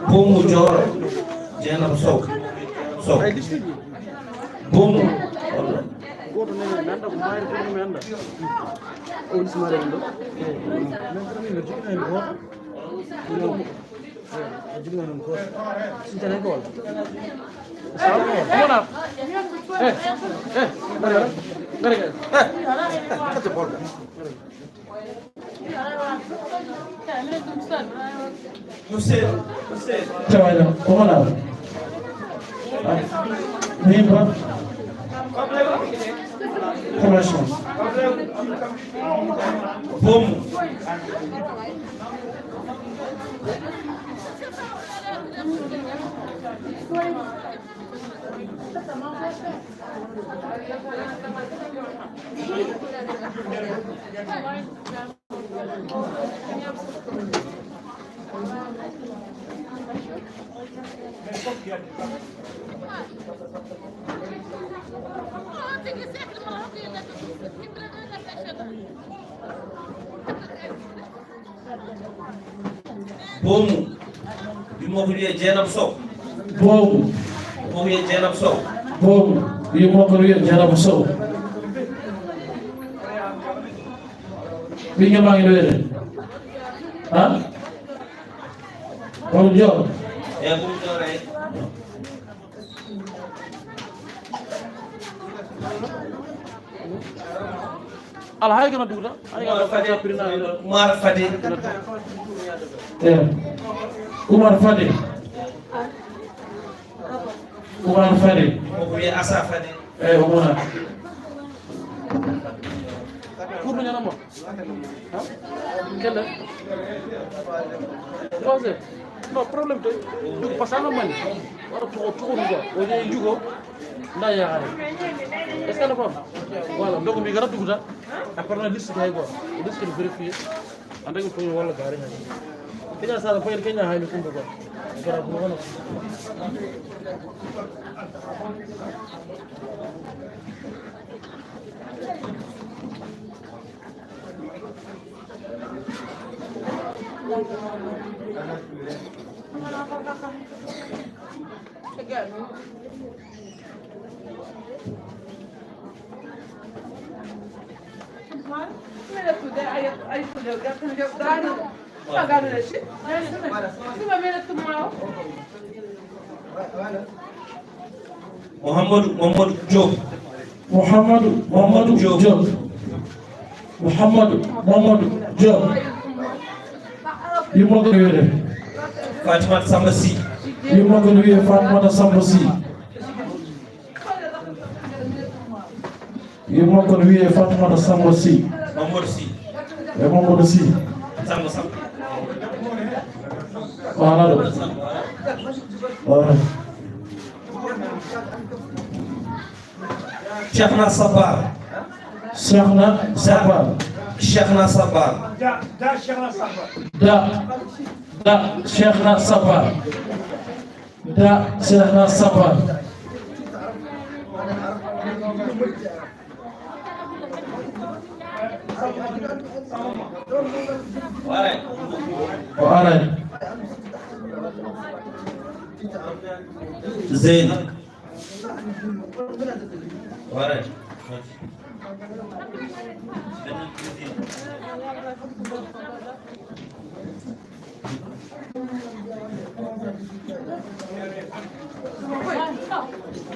Bomu Joro. Jena Sok. Sok. Bomu. Goto nani mi anda ko mayri ko mi anda. O woni si mari en ɗo. Hussein, Hussein. Tawala, ko wala? Min ba? Kama shi. Bomu. Boomu. Yumma ko wiyee Jeenaba Sow. Boomu. Yumma ko wiyee Jeenaba Sow. Boomu. Yumma ko wiyee Jeenaba Sow. Ɓinngel maa ngi no wiyetee? Ha? Boomu Joor. Eyi, Boomu Joor, eyi. Ala hay kana duguta. Hay kana duguta. Umar Fade. Eh. Umar Fade. Umar Fade. Ko wiye Asa Fade. Eh, Umar. Kurno nyana mo. Kelle. Français. Non, problème te. Duk pasano man. Wala tuko tuko ko. O je jugo. Nda ya hare. Est-ce que la femme? Voilà, donc mi gara duguta. Après na liste kay go. Liste de vérifier. Anda ko ko wala gare na. Kenya sala fayel Kenya hay mi kumbe go. Gara ko wala. Mouhamadou Mamadou Diop. Mouhamadou Mamadou Diop. Diop. Mouhamadou Mamadou Diop. Yumma ko wiyetee? Fatimata Samba Sy. Yumma ko wiyee Fatimata Samba Sy. Yumma ko wiyee Fatimata Samba Sy. Mamadou Sy. E Mamadou Sy. Samba Samba. Voilà ɗo. Voilà. Cheikhna Sabar. Cheikhna Sabar. Cheikhna Sabar. Da, da, Cheikhna Sabar. Da, Cheikhna Sabar. O aray. Zeyn. Waray.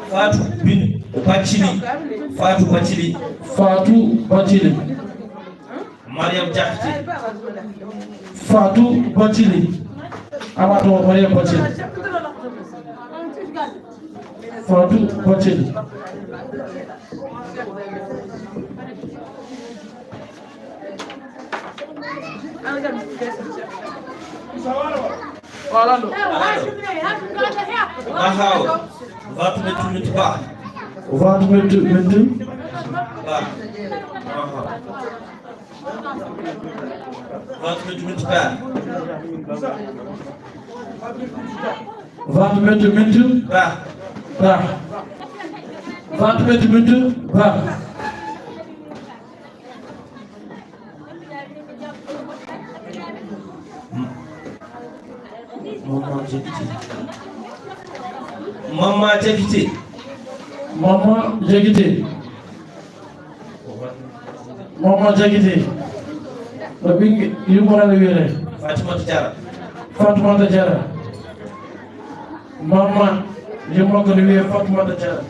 Fatou bin Bacili. Fatou Bacili. Fatou Bacili. Mariam Diakhaté. Fatou Bacili. Amato Mariam Bacili. Fatou Bacili. Aha. Fatou Bintou Bintou Ba. Fatou Bintou Bintou Ba. Aha. Fatou Bintou Bintou Ba. Fatou Bintou Bintou Ba. Ba. Fatou Bintou Bintou Ba. Mama Diakité. Mama Diakité. Mama Diakité. Mama Diakité. No ɓinngel yumma no wiyetee? Fatimata Diarra. Fatimata Diarra. Mama yumma ko no wiyee Fatimata Diarra.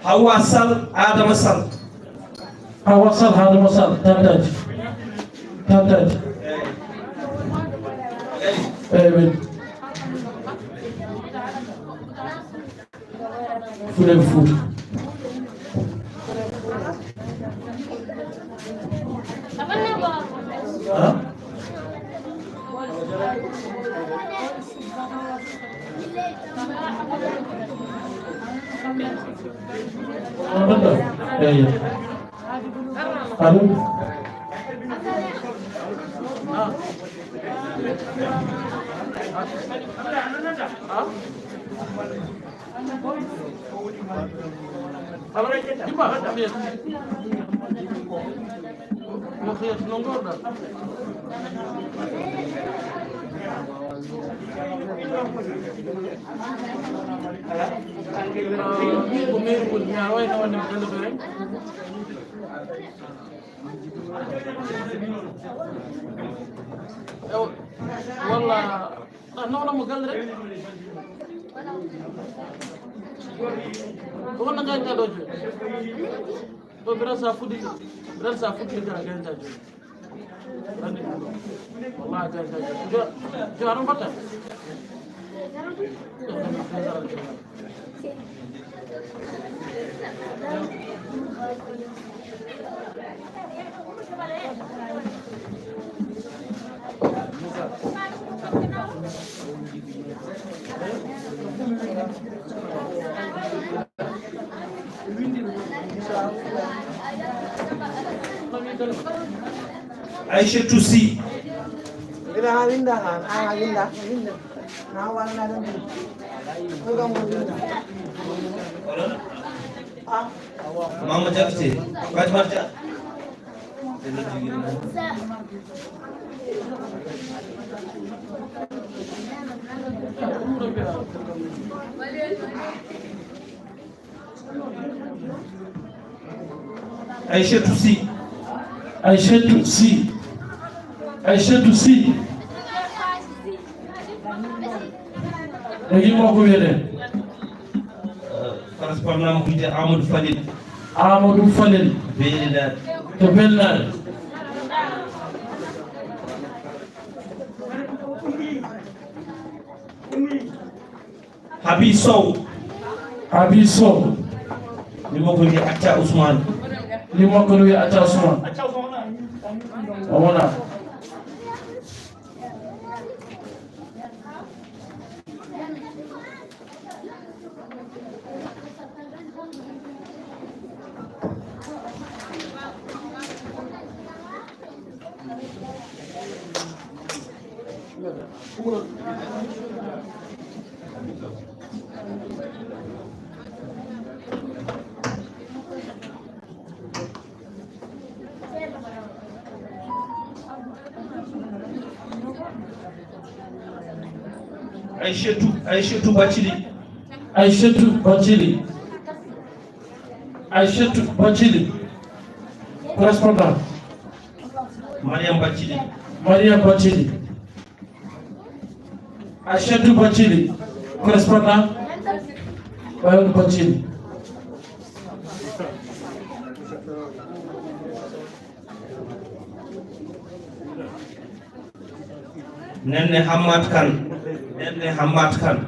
Hawa Sall, Adama Sall. Hawa Sall, Adama Sall, tantaji. Tantaji. Eyi, min. Fulɓe Fuuta. Eyi. Allo? Walla. Ah, non, non, mo galle rek. Ko wonna gaynta ɗo jooni? Ɗo Birane Sarr fuɗɗi, Birane Sarr fuɗɗi tan gaynta jooni. Andi ɗum ɗo. Wallahi gaynta jooni. Jo, jo, aɗa mbatta? Aïcha Toussi. Ina ha winda han, ha winda, winda. Na wala na dan. Ko ga mo winda. Ah. Mama Diakhaté, Fatimata Dia. Aïchatou Sy. Aïchatou Sy. Aïchatou Sy. E yimmo ko wiyete? Correspondant mo wiyete Amadou Falil. Amadou Falil. Beelinaade. To Beelinaade. Habi Sow. Habi Sow. Yimmo ko wiyete Acca Ousmane. Yimmo ko wiyete Acca Ousmane. O wona. Aïchatou, Aïchatou Bathily. Aïchatou Bathily. Aïchatou Bathily. Correspondant. Mariam Bathily. Mariam Bathily. Aïchatou Bathily. Correspondant. Mariam Bathily. Nenne Hammat Kan. Nenne Hammat Kan.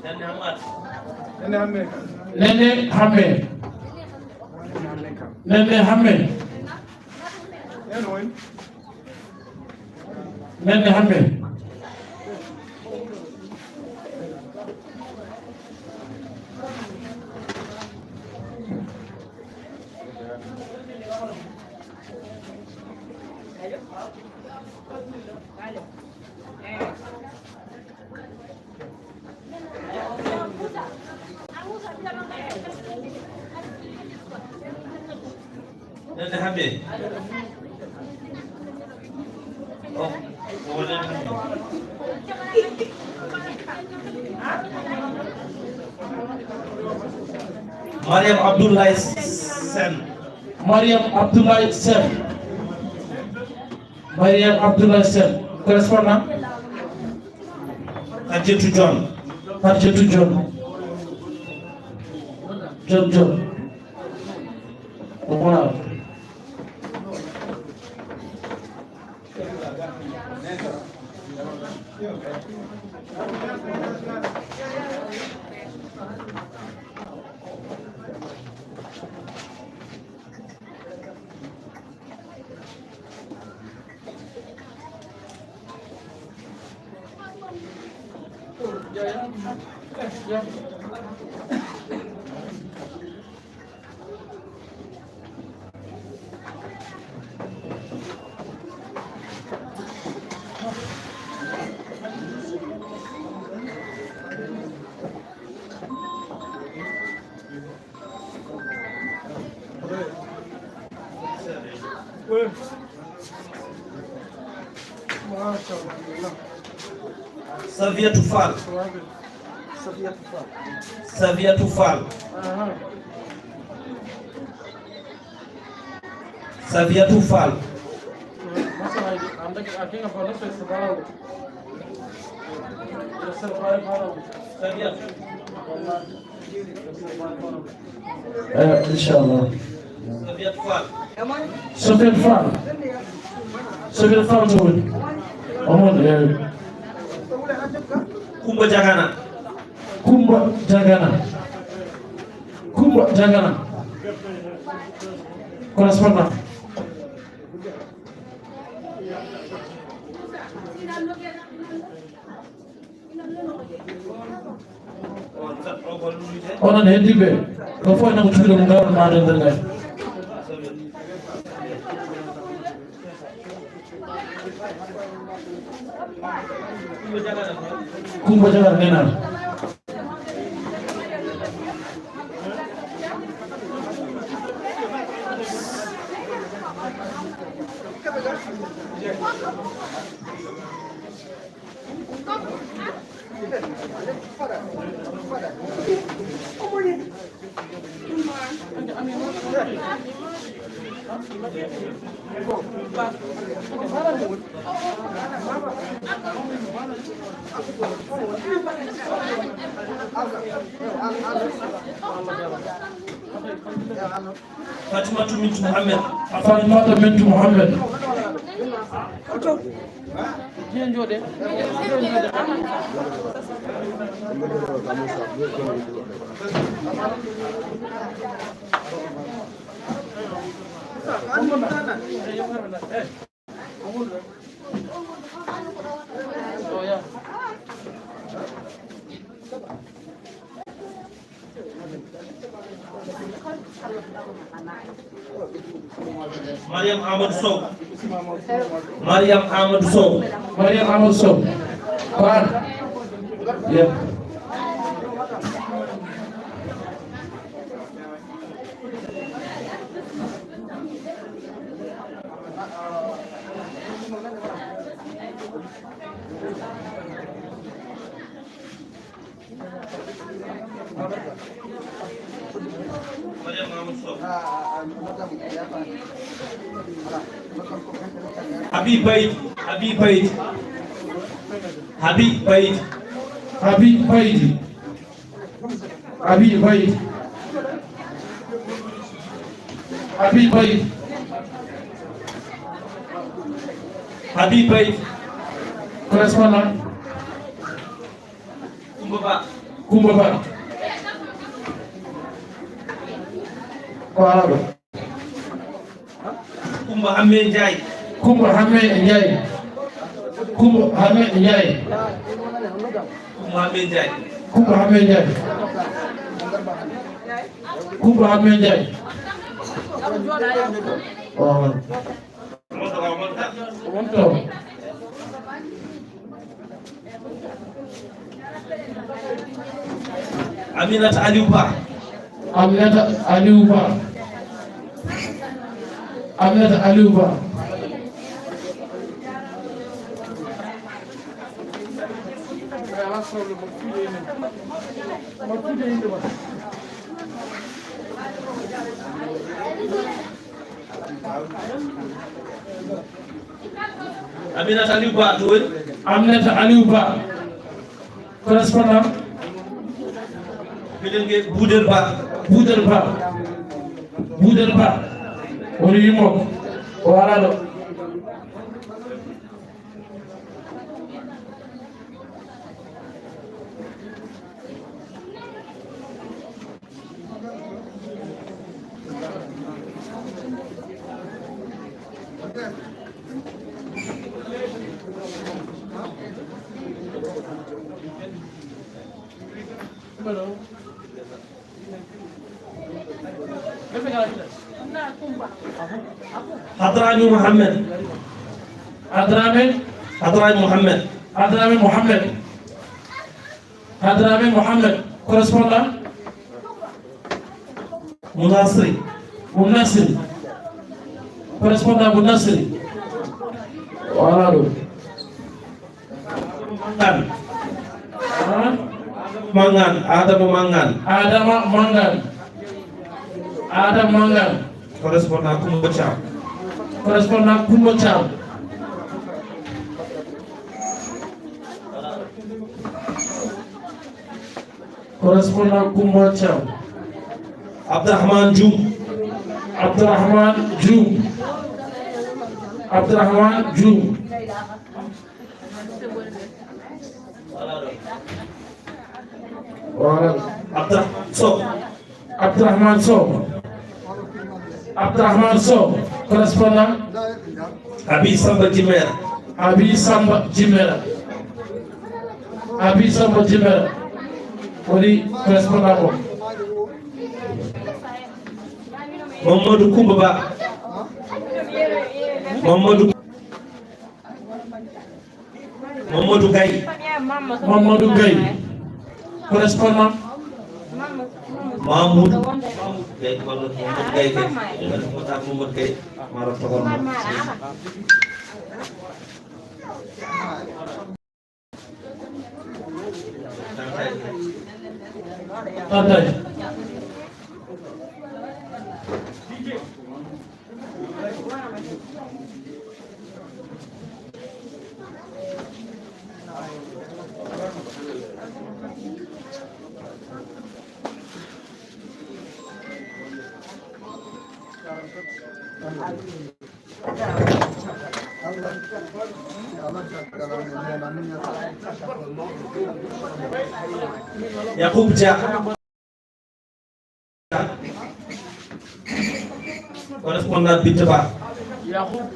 Nenne Hammat. Nenne Hamme. Nenne Hamme. Nenne Hamme. Nene Habi. Oh, oh, Nene Habi. Mariam Abdoulaye Sen. Mariam Abdoulaye Sen. Mariam Abdoulaye Sen. Correspondant. Khadijatou John. Khadijatou John. John John. Voilà. Safiatou Fall. Safiatou Fall. Safiatou Fall. Eh, inchallah. Sofiat Fall. Sofiat Fall to woni. Omon, eh. Kumba Jagana. Kumba Jagana. Kumba Jagana. Correspondant. Onon heddiiɓe, ko fof enen ko cukalel ngal ma nder nder. Kumba Jagara Ngenaar. Fatimatu Bintu Muhammad. Fatimata Bintu Muhammad. Mariam Amadou Sow. Mariam Amadou Sow. Mariam Amadou Sow. Ko an. Yep. Habib Baydi, Habib Baydi. Habib Baydi. Habib Baydi. Habib Baydi. Habib Baydi. Habib Baydi. Correspondant. Kumba Ba. Kumba Ba. Ko Araɗo. Kumba Hamme Ndiaye. Kumba Hamme Ndiaye. Kumba Hamme Ndiaye. Kumba Hamme Ndiaye. Kumba Hamme Ndiaye. Kumba Hamme Ndiaye. Waaw. Wonto. Aminata Aliou Ba. Aminata Aliou Ba. Aminata Aliou Ba. Aminata Aliou Ba to woni? Aminata Aliou Ba. Correspondant. Biɗen ge Boudel Ba. Boudel Ba. Boudel Ba. Woni yummo. O ara ɗo. Hadrami Mohammed. Hadrami. Hadrami Mohammed. Hadrami Mohammed. Hadrami Mohammed. Correspondant. Munasri. Munasri. Correspondant Munasri. Voilà ɗum. Mangan. Hein? Mangan. Adama Mangan. Adama Mangan. Adama Mangan. Correspondant Koumba Thiam. Correspondant Koumba Thiam. Correspondant Koumba Thiam. Abdourahmane Dioum. Abdourahmane Dioum. Abdourahmane Dioum. Voilà. Abdourahmane Sow. Abdourahmane Sow. Abdourahmane Sow. Correspondant. Abi Samba Jimera. Abi Samba Jimera. Abi Samba Jimera. Woni correspondant o. Mamadou Koumba Ba. Mamadou. Mamadou Gaye. Mamadou Gaye. Correspondant. Mamoudou Gaye, walla Mamadou Gaye kay. Mamadou Gaye. Maro togon mo. Tantay. Yakubu Dia. Correspondant Binta Ba. Yakubu.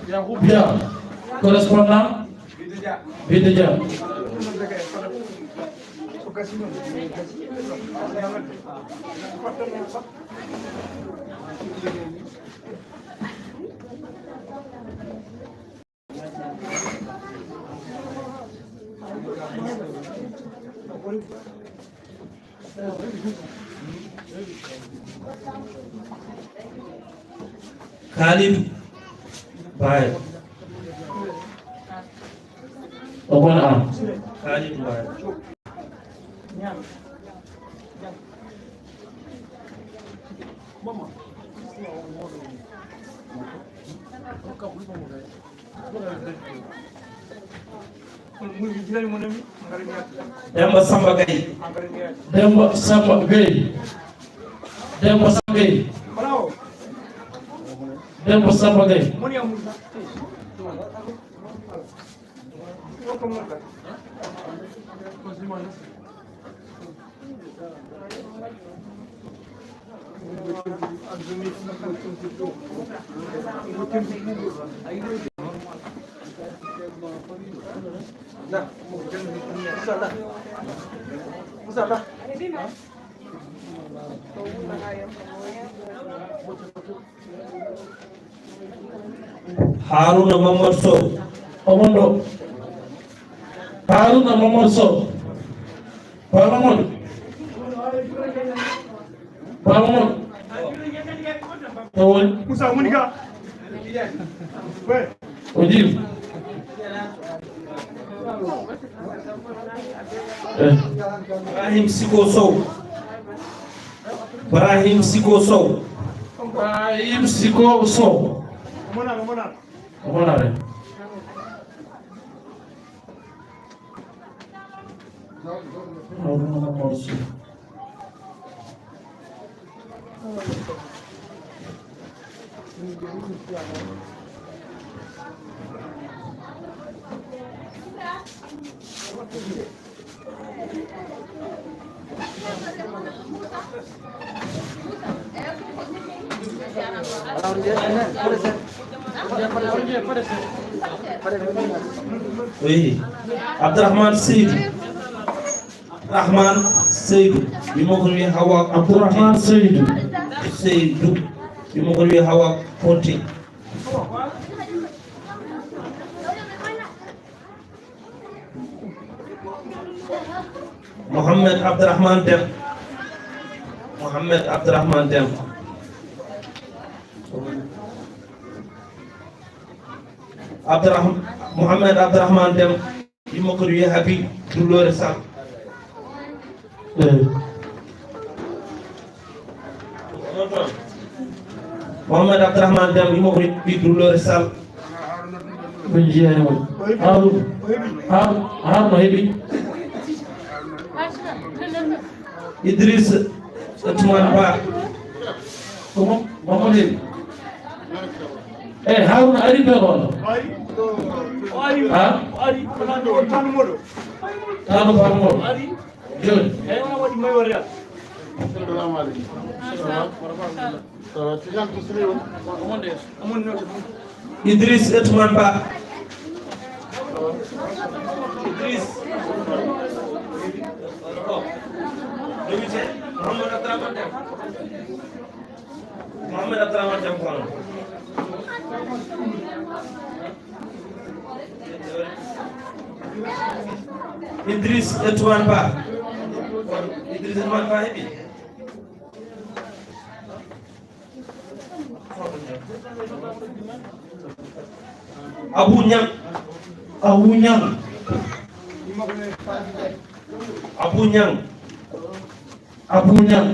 Yakubu Dia. Correspondant Binta Dia. Khalid Baye. O kono an. Khalid Baye. Demba Samba Gaye. Demba Samba Gaye. Demba Samba Gaye. Demba Samba Gaye. Haruna Mamadou Sow. Omondo. Haruna Mamadou Sow. Ba Mamadou. Ba Mamadou. To woni? Moussa Monika. O jim. Eh. Ibrahim Siko Sow. Ibrahim Siko Sow. Ibrahim Siko Sow. Omonare. Haruna Mamadou Sow. Oui. Abdourahmane Sidi. Abdourahmane Seydou, ɓimmokon wiye Hawa. Abdourahmane Seydou. Seydou, ɓimmokon wiye Hawa Konte. Mohamed Abdourahmane Dem. Mohamed Abdourahmane Dem. Abdourahmane, Mohamed Abdourahmane Dem. Ɓimmokon wiye Habib Dullore Sall. Eyi. Mohamed Abdourahmane Dem, ɓimmokon wiye Habib Dullore Sall. Min njiyaani mo. Haruna, Haruna, Haruna heɓi. Idriss Ousmane Ba. Ko mo, mo mo heɓi. Eyi, Haruna ari be ko. Ha? Tano Ba mo. Jooni. Eyi, on waɗi mayo Real. Assalamu aleykum. Idriss Ousmane Ba. Idriss. Mohamed Abdourahmane Dem. Mohamed Abdourahmane Dem kono. Idriss Ousmane Ba. Idriss Ousmane Ba heɓi. Abou Niang. Abou Niang. Abou Niang. Abou Niang.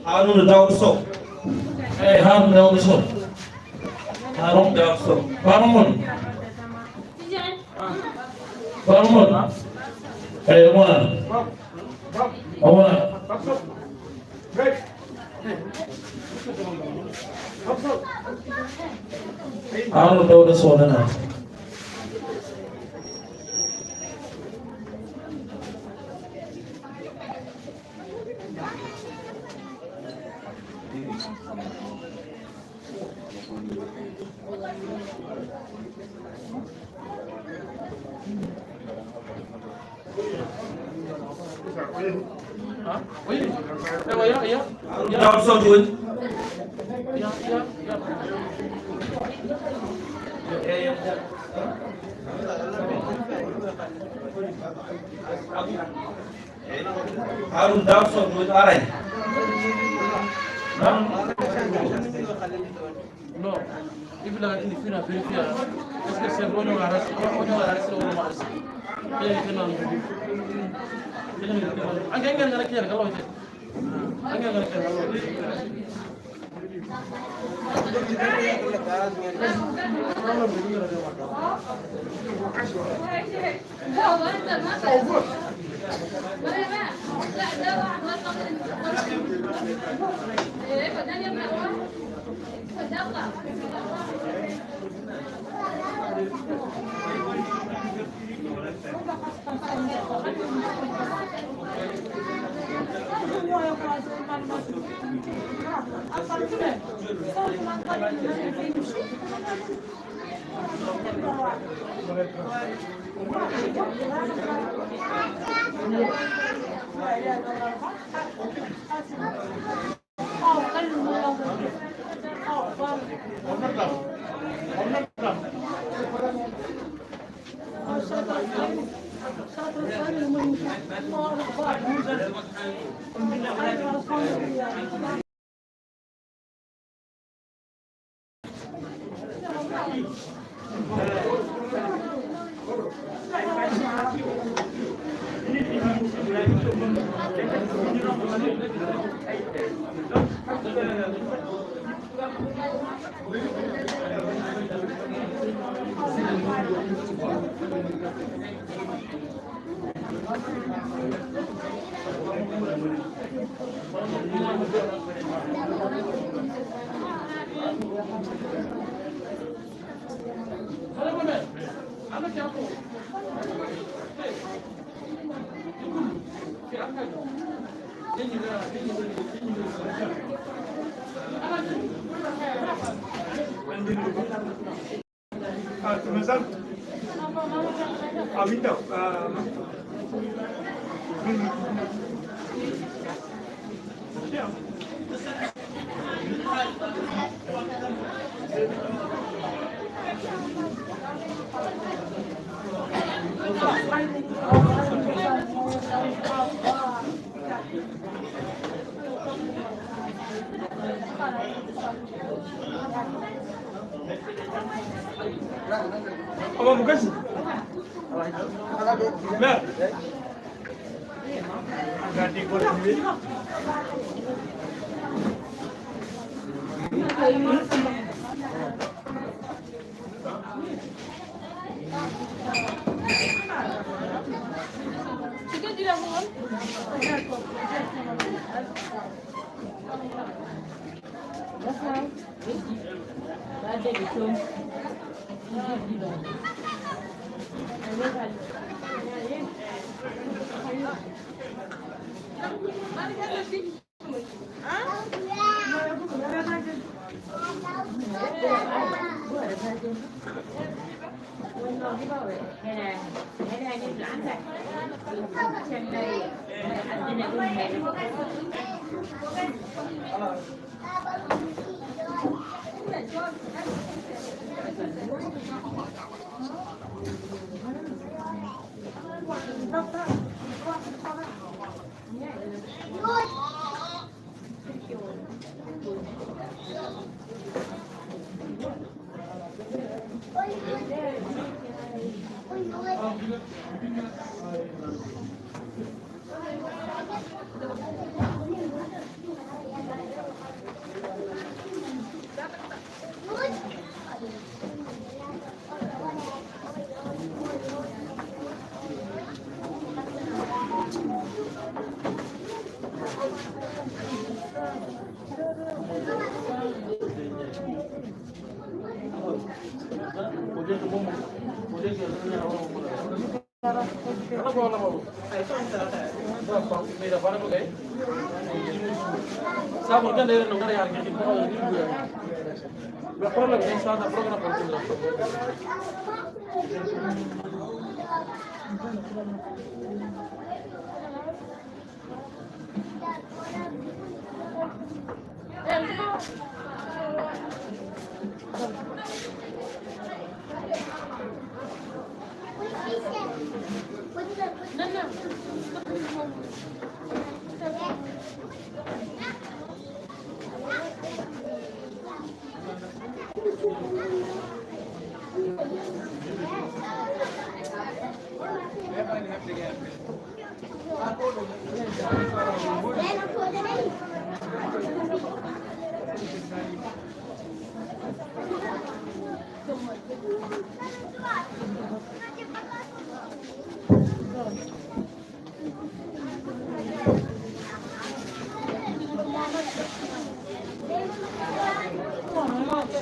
Haruna Daouda Sow. Eyi, Haruna Daouda Sow. Haruna Daouda Sow. Baba Mon. Baba Mon. Eyi, wona. O wona. Haruna Daouda Sow nana. Haruna Daouda Sow mo aray. Non. Il faut la vérifier. Est-ce que c'est bon, on a reçu, on a reçu, on a reçu. Ah, tu me sal-, ah, oui, non, ah, Omo mo gasi. Mer. Gadi ko ɗum.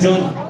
John.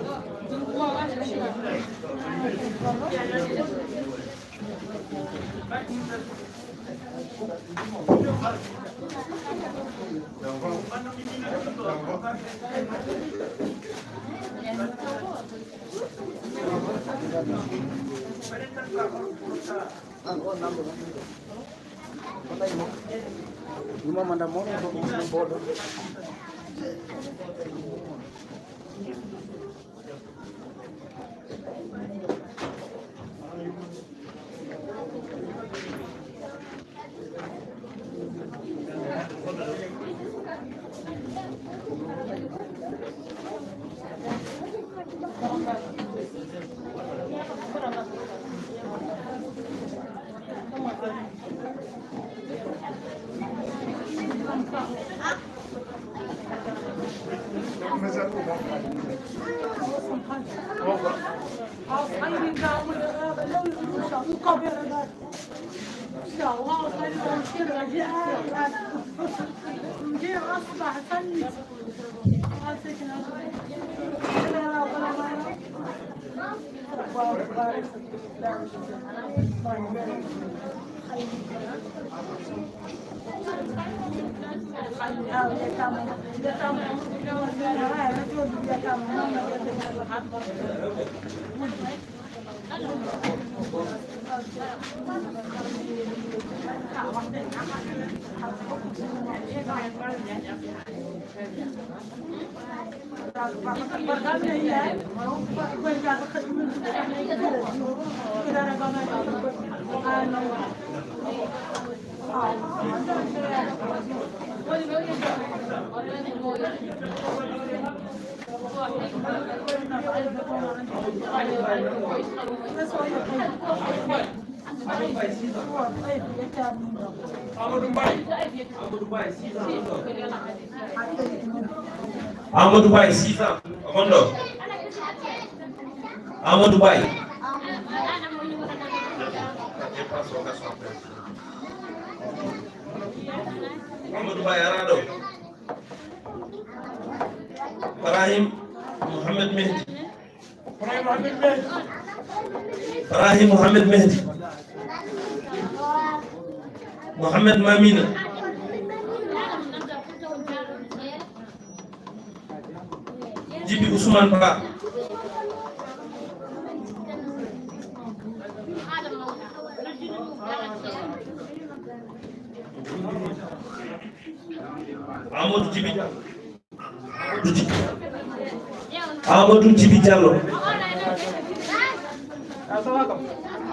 Amadou Baye, six ans, ko gonɗo? Amadou Baye. Amadou Baye, ara ɗo. Ibrahim Mohamed Mehdi. Ibrahim Mohamed Mehdi. Mohamed Mamina. Jibi Ousmane Ba. Amadou Jibi. Amadou Djibi Diallo.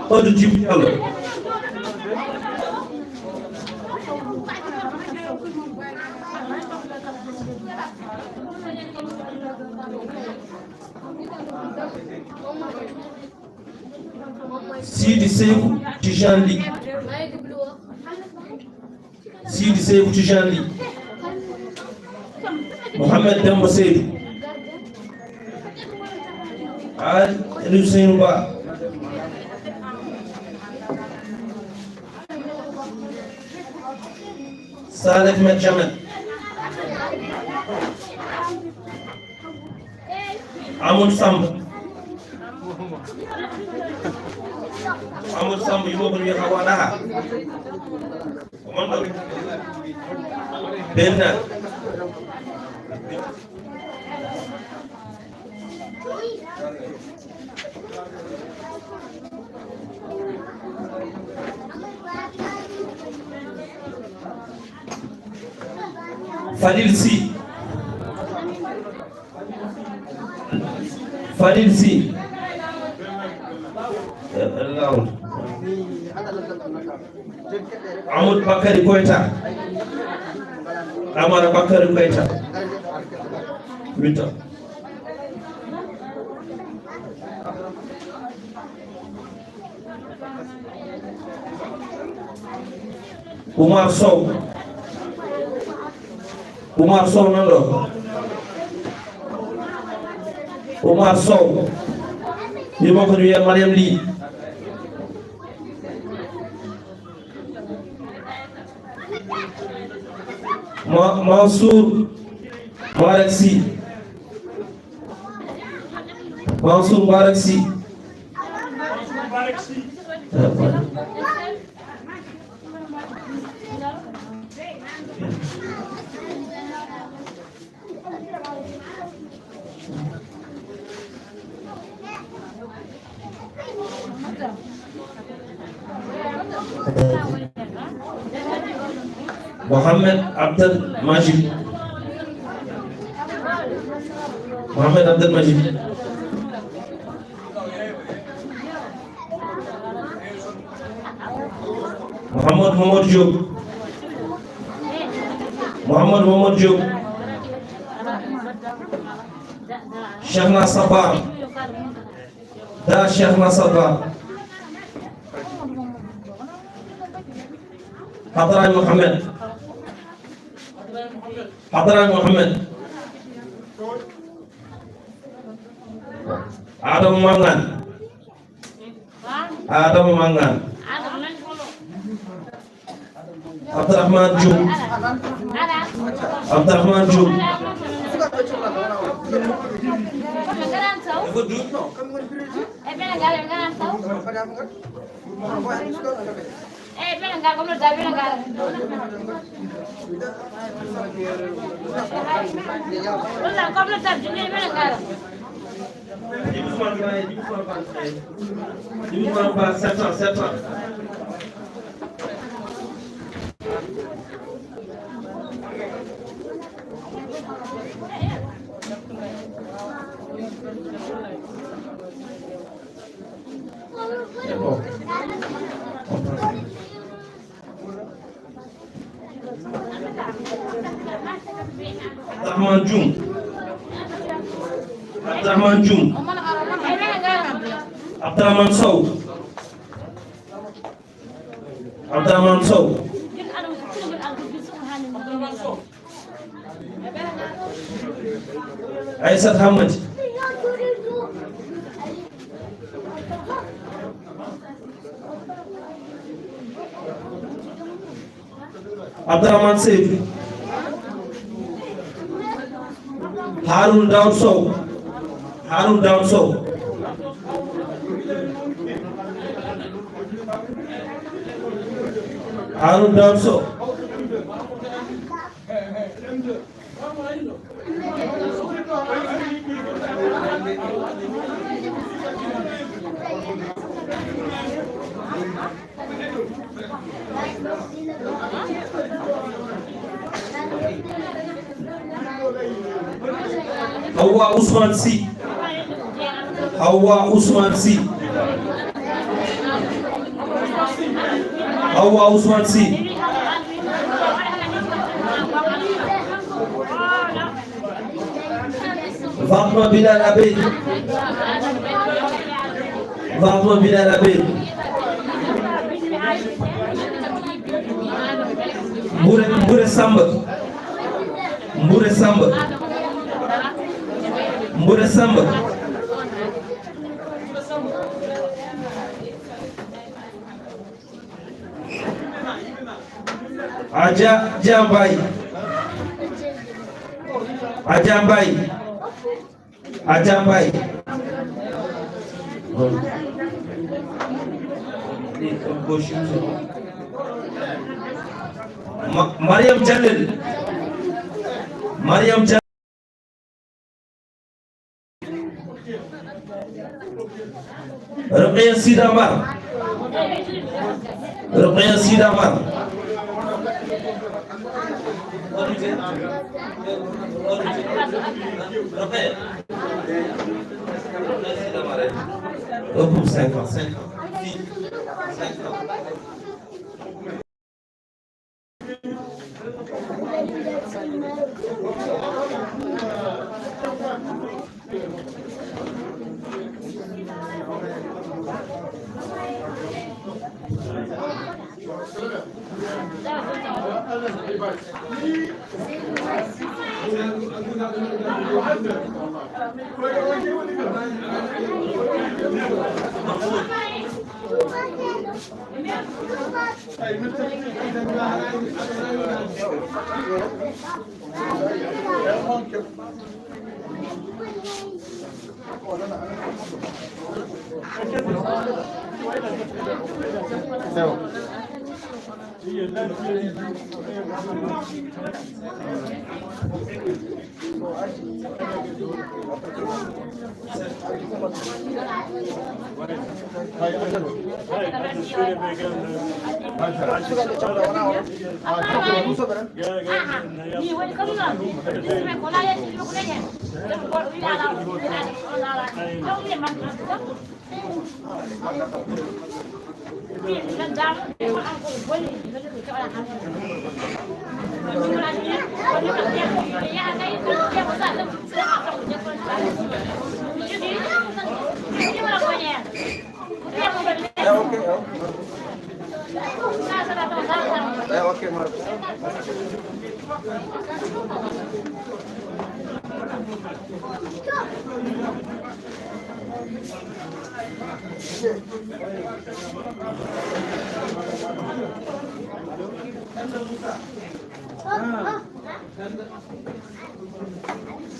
Amadou Djibi Diallo. Sidi Sekou Tijane Ly. Sidi Sekou Tijane Ly. Mohamed Demba Seydou. Ali Ousseynou Ba. Saleh Ahmed Jamel. Amadou Samba. Amadou Samba, yumma ko wiyata waɗa ha. Ko mon ɗo. Benna. Fadil Sy. Fadil Sy. Amadou Bakary Koita. Amara Bakary Koita. Huit ans. Oumar Sow. Oumar Sow nan ɗo. Oumar Sow. Yumma ko wiyata Mariam Ly. Ma-, Mansour Moubarak Sy. Mansour Moubarak Sy. Mohamed Abdel Majid. Mohamed Abdel Majid. Mohamed Mohamed Diop. Mohamed Mohamed Diop. Cheikhna Sabar. Da Cheikhna Sabar. Hadra Mohamed. Hadra Mohamed. Adam Mangan. Adama Mangan. Abdourahmane Diouf. Abdourahmane Dioum. Doucement, doucement, pas, sept ans, sept ans. C'est bon. Abdourahmane Dioum. Abdourahmane Dioum. Abdourahmane Sow. Abdourahmane Sow. Aissata Hammadi. Abdourahmane Seydou. Harouna Daoud Sow. Harouna Daoud Sow. Harouna Daoud Sow. Hawa Ousmane Sy. Hawa Ousmane Sy. Hawa Ousmane Sy. Fatma Bilal Abeid. Fatma Bilal Abeid. Mbure, Mbure Samba. Mbure Samba. Mbure Samba. Adja, Adja Mbaye. Adja Mbaye. Adja Mbaye. Ma-, Mariam Jalel. Mariam Jalel. Rokhaya Sida Mar. Rokhaya Sida Mar. Rokhaya. Rokhaya Sida Mar. Rokhaya. Cinq ans, cinq ans. Cinq ans.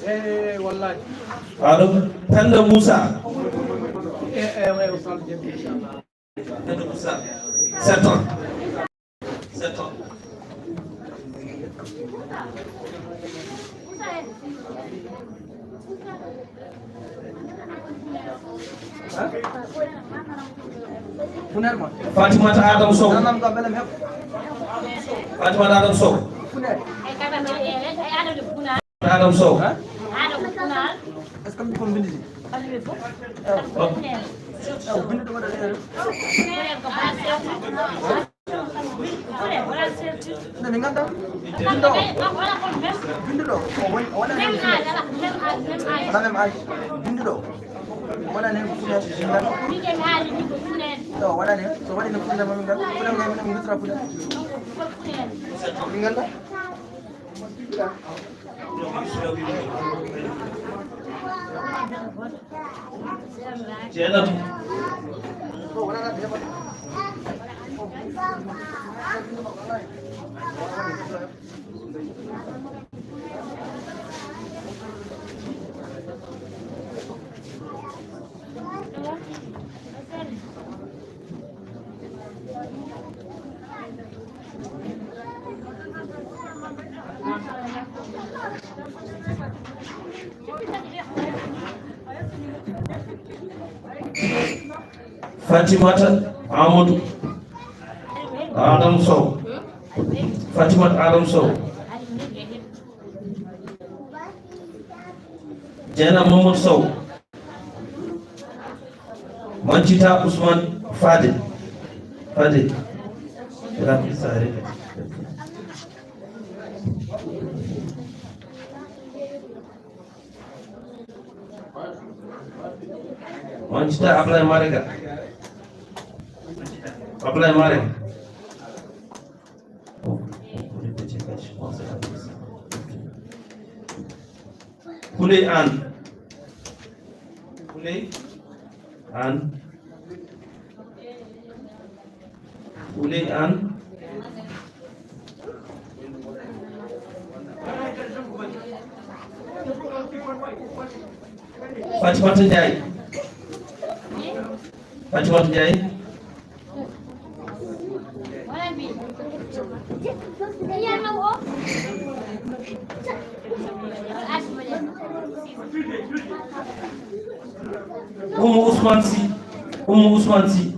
Eh, wallahi. Alo, Penda Moussa. Eh, eh, eh, Oustaz Dieng, inchallah. Penda Moussa. Sept ans. Sept ans. Fatimata Adam Sow. Fatimata Adam Sow. Adam Sow. Nani ngannda? Binndo o. Binndo ɗo. O won-, o wona heen. Wona même âge. Binndo ɗo. O wona heen ko fulaaji. Min ngannda. Ɗo, o wona heen. So waɗi no fulaaji ma min ngannda. Fulaaji ma min ngannda. Min ngannda. Jeenab. Fatimata Amadou. Adam Sow. Fatimata Adam Sow. Jeena Mamadou Sow. Mancita Ousmane Fadel. Fadel. Mancita Ablaye Marega. Ablaye Marega. Houleye Anne. Houleye Anne. Houleye Anne. Fatimata Ndiaye. Fatimata Ndiaye. Oumou Ousmane Sy. Oumou Ousmane Sy.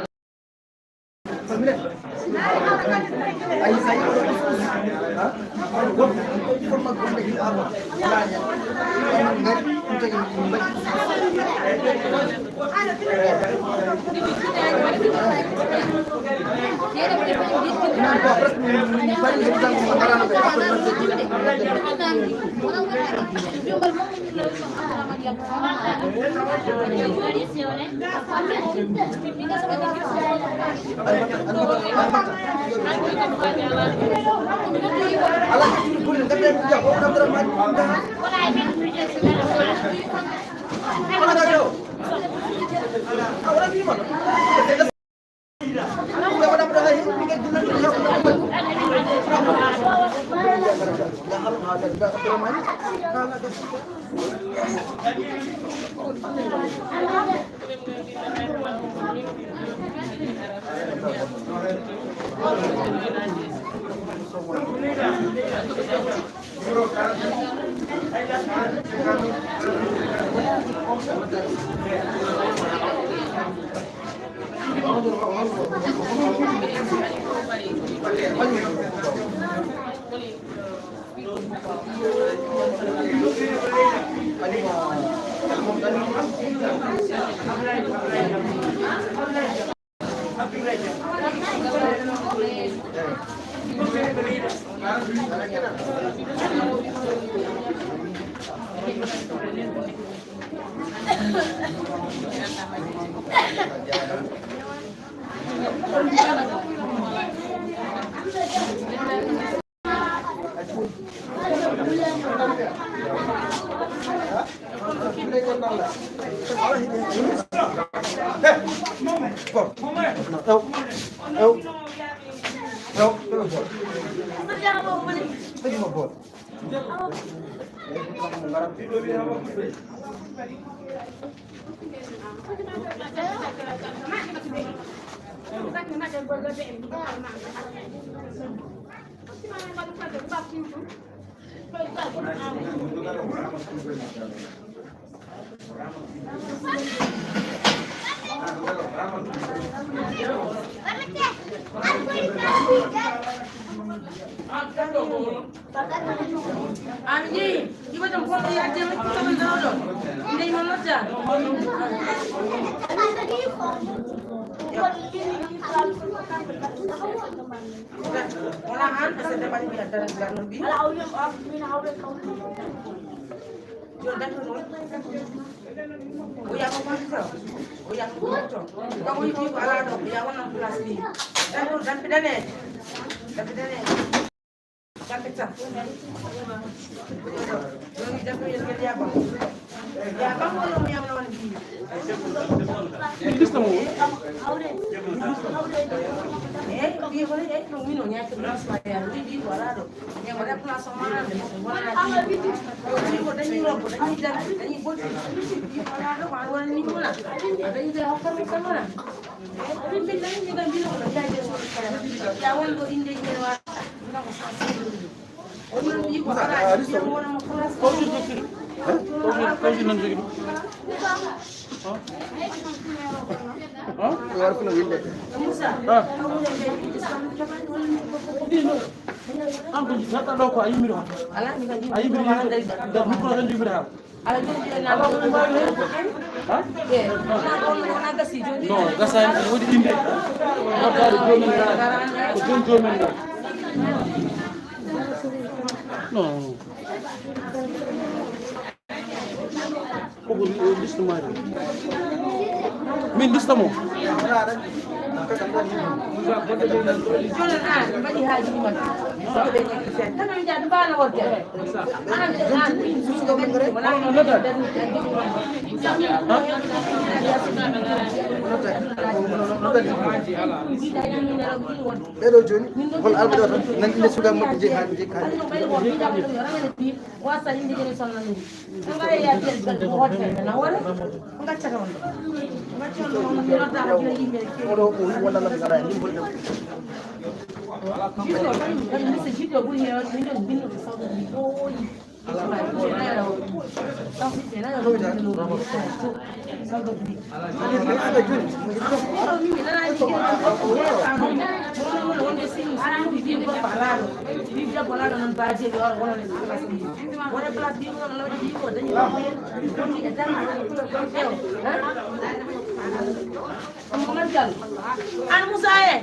An jeyi, iwa jam ko ya jam ko man dawo do. Ndey non notta. Wala an asa de bani ya dara dara bi. Yo dan ko. O ya ko man sa. O ya ko to. Ba ko yi ko ala do ya wona place bi. Dan ko dan pidane. Dan pidane. An ko neɗɗo ɗo ko a yimiri hon. A yimiri nder micro tan yimiri ha. Ala joni joni na. Ha? Non, gasani, woni inde. Ko joni joni na. Non. Koko lista maari. Min lista mo. Ɓeɗo joni hol alɓe ɗo tan nan inde suka mabɓe jeeyi ha jeeyi. Wasa inde joni sonna ɗum. Ngara ya biel bel mo hotel na wala. Ngacca on. Ngacca on mi nodda ko dina yimbe ke. Odo ko wala la ngara ni mo. Jito kan kan mi se jito buri he min don binu sa ko ni boy. An Musa e.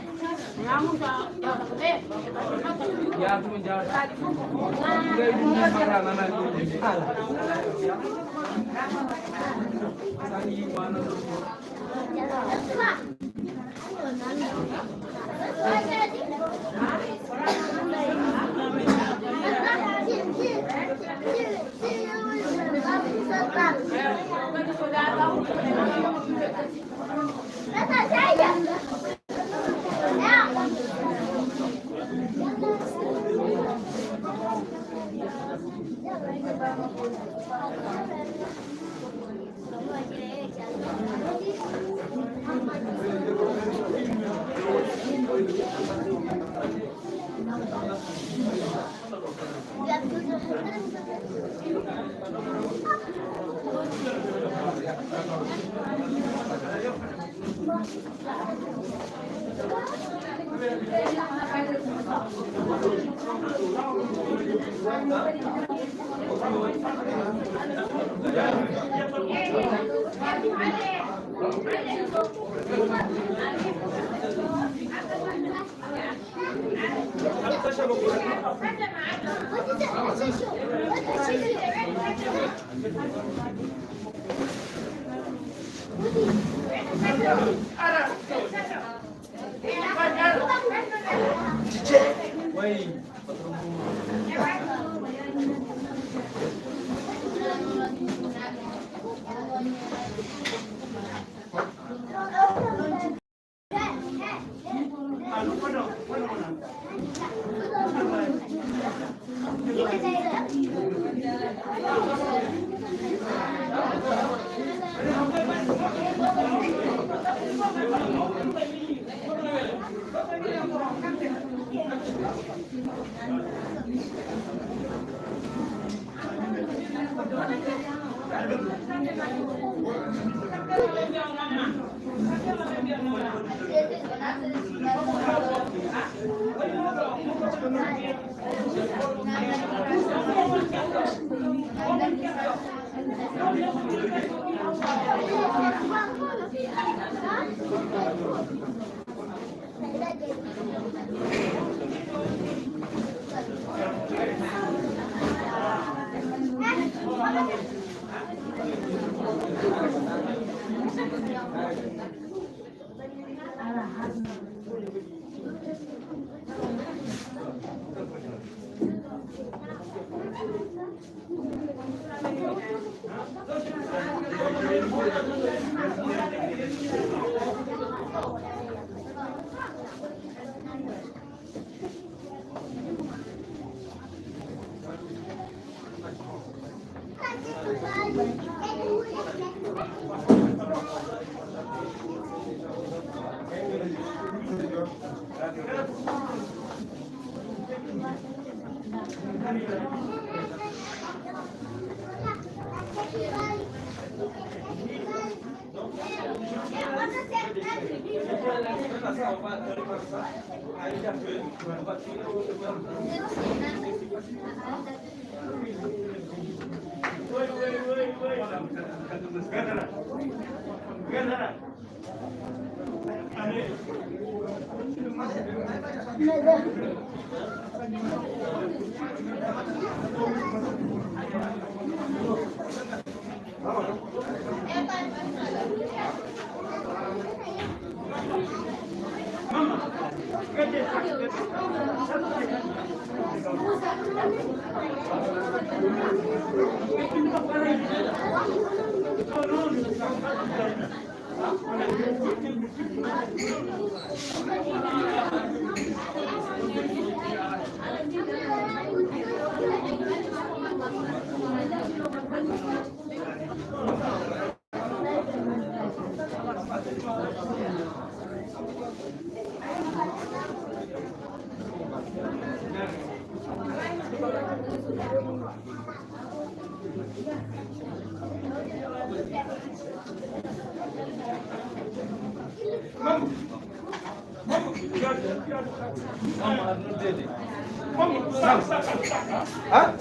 Ha?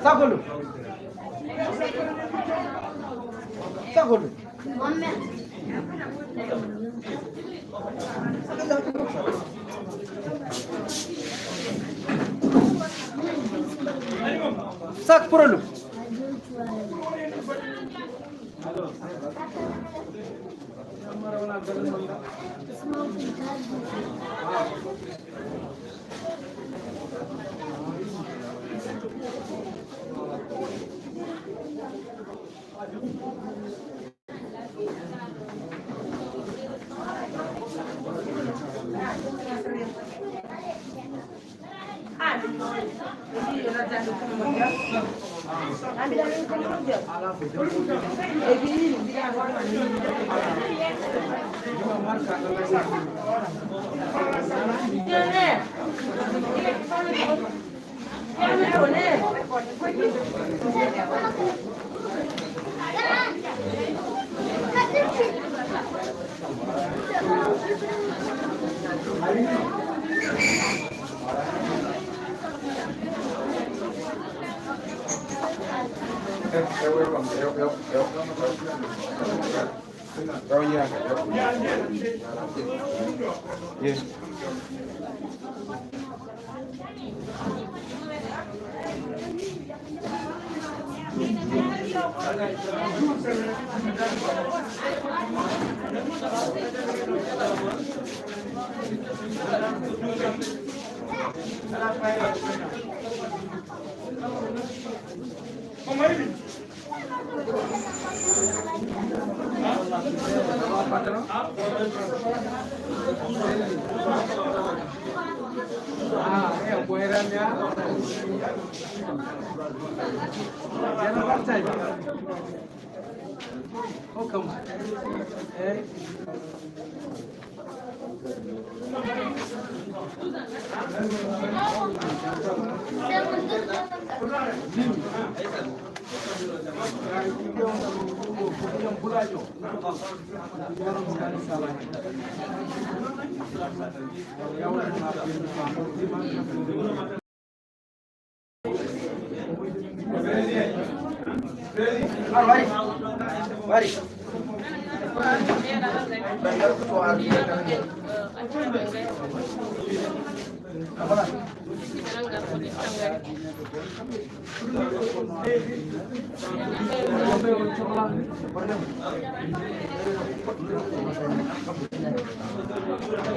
Sakolu. Sakolu. Sak problème.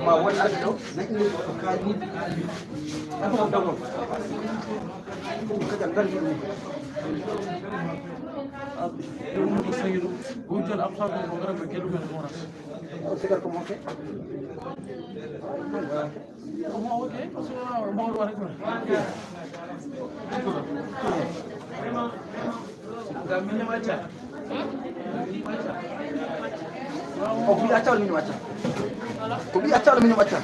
Ma won arɓe ɗo, naƴni ko kaali. Ɗum kadi a nganndi ɗum. Ɗum ko sañi ɗum. Wujjal absent ko ngara ɓe geɗu men ɗum rata. O sigar ko moke. O ɓii acca walla min wacca? Ko ɓii acca walla min wacca?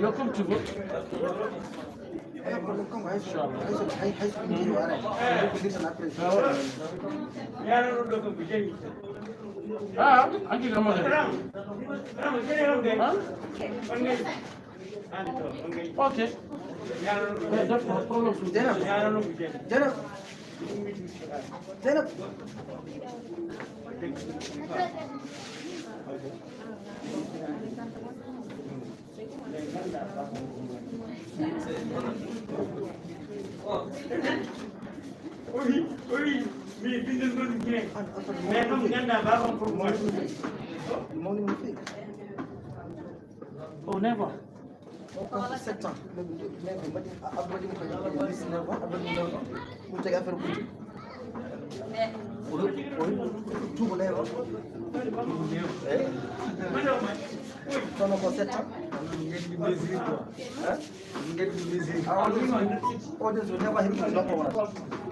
Yo, comme tu veux. Ah, anki kama. Ah? Ok. Eh, d'accord, problème. Jenab. Jenab. Jenab. Oh, never. Sept ans. Abdou waɗi mo ko dix-neuf ans, Abdou waɗi neuf ans. Ɗum tagi affaire ɓuuɓi. O heɓi, o heɓi duuɓi nayi o. Eyi. Kono ko sept ans. Hein? Ah, all this, all this will never happen.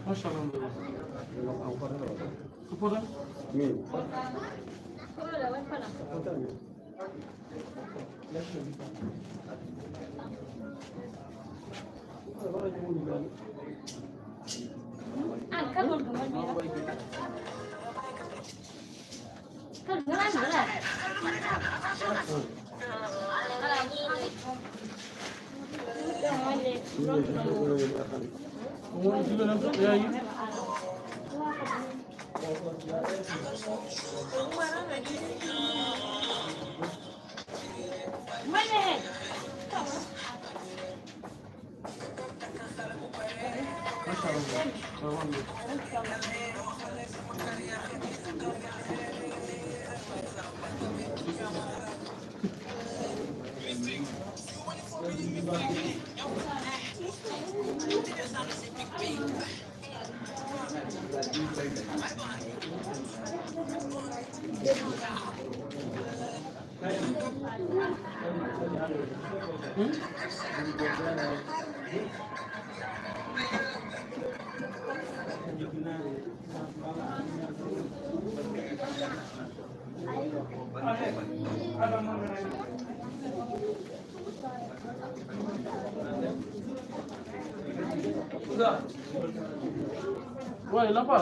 Machallah. Ko pota? Min. Wai, lapa.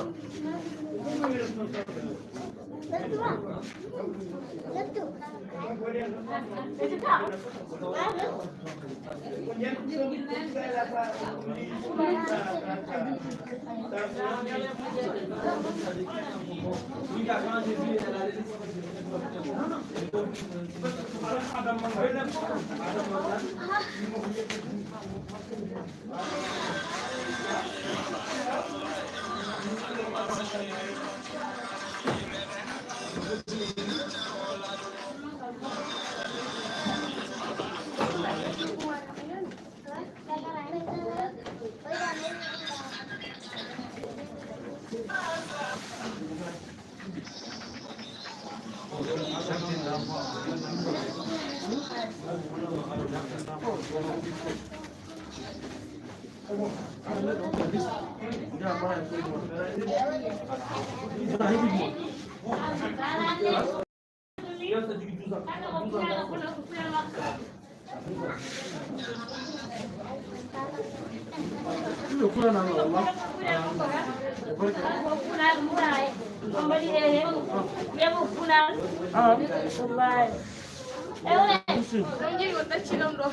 Ɗum jeyi on ɗacci ɗam ɗo.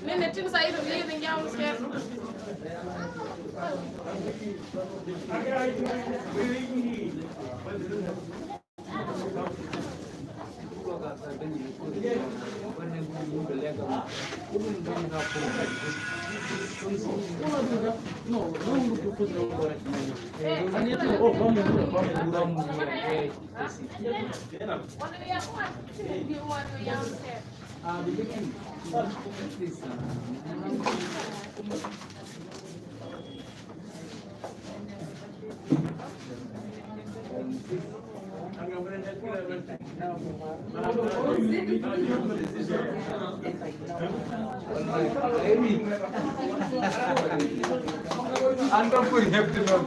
Min ne tin sa iɗum yehi ɓe ñaama seeɗa. An ɗon ɓuri heɓde noon.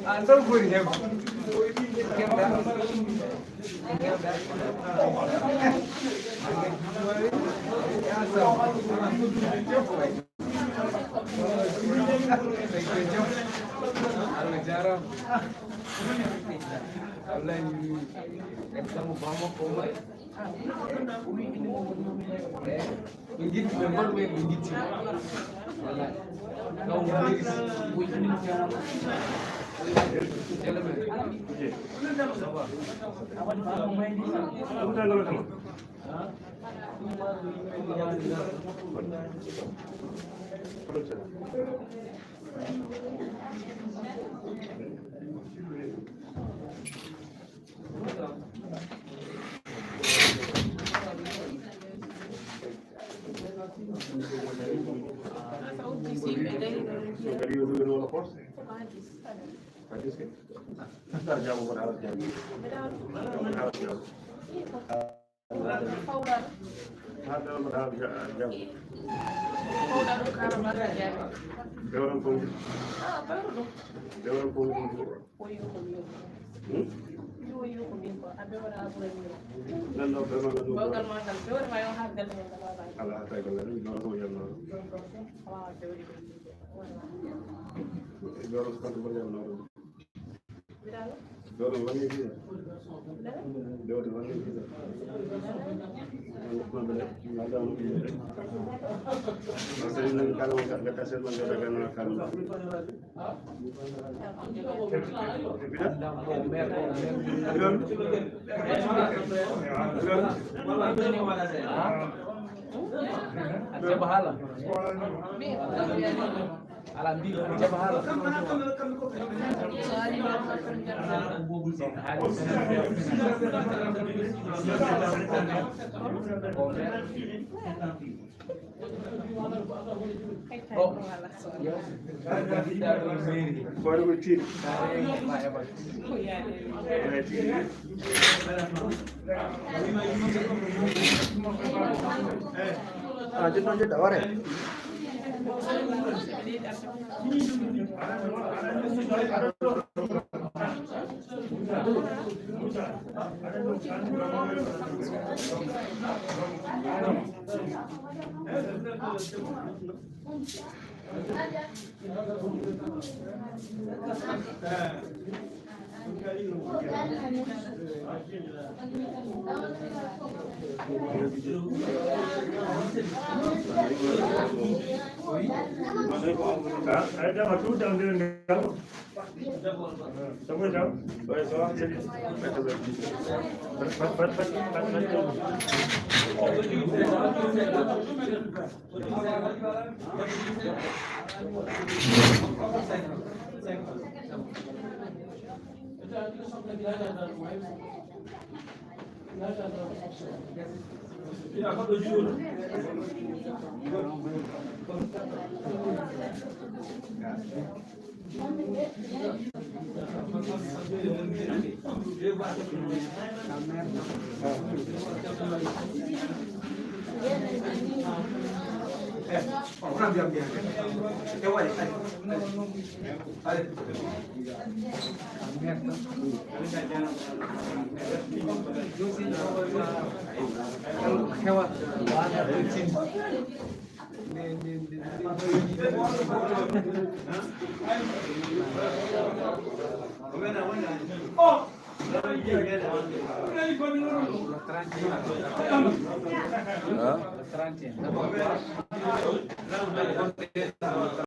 An ɗon ɓuri heɓde. Allah jaaraama. Wallahi, en tan ko Bamako, Omar. Ɓe ngitti, ɓe mbaɗi ɓe, ɓe ngitti. Wallahi. Ɗaw mo ngitti. Tele men. Ko kadi yo ɗum woni wala force. Kadi est-ce que? Ngar jaamu mboɗo haala jaamu. Mboɗo haala jaamu. Haa dara mboɗo haala ja-, jaamu. Bewran kongi. Bewran kongi. Hmm? Nan ɗo bewran ɗum. Ala hata ko lan ɗo ko yalno. Bewran ko mboɗo yalno. Doro woni visa. Doro woni visa. Parce que nan kala wata ka kasel man da daga na kan. Jaba hala. Ala mbi ko jaba hala. Ah, jiddo jiddo ware.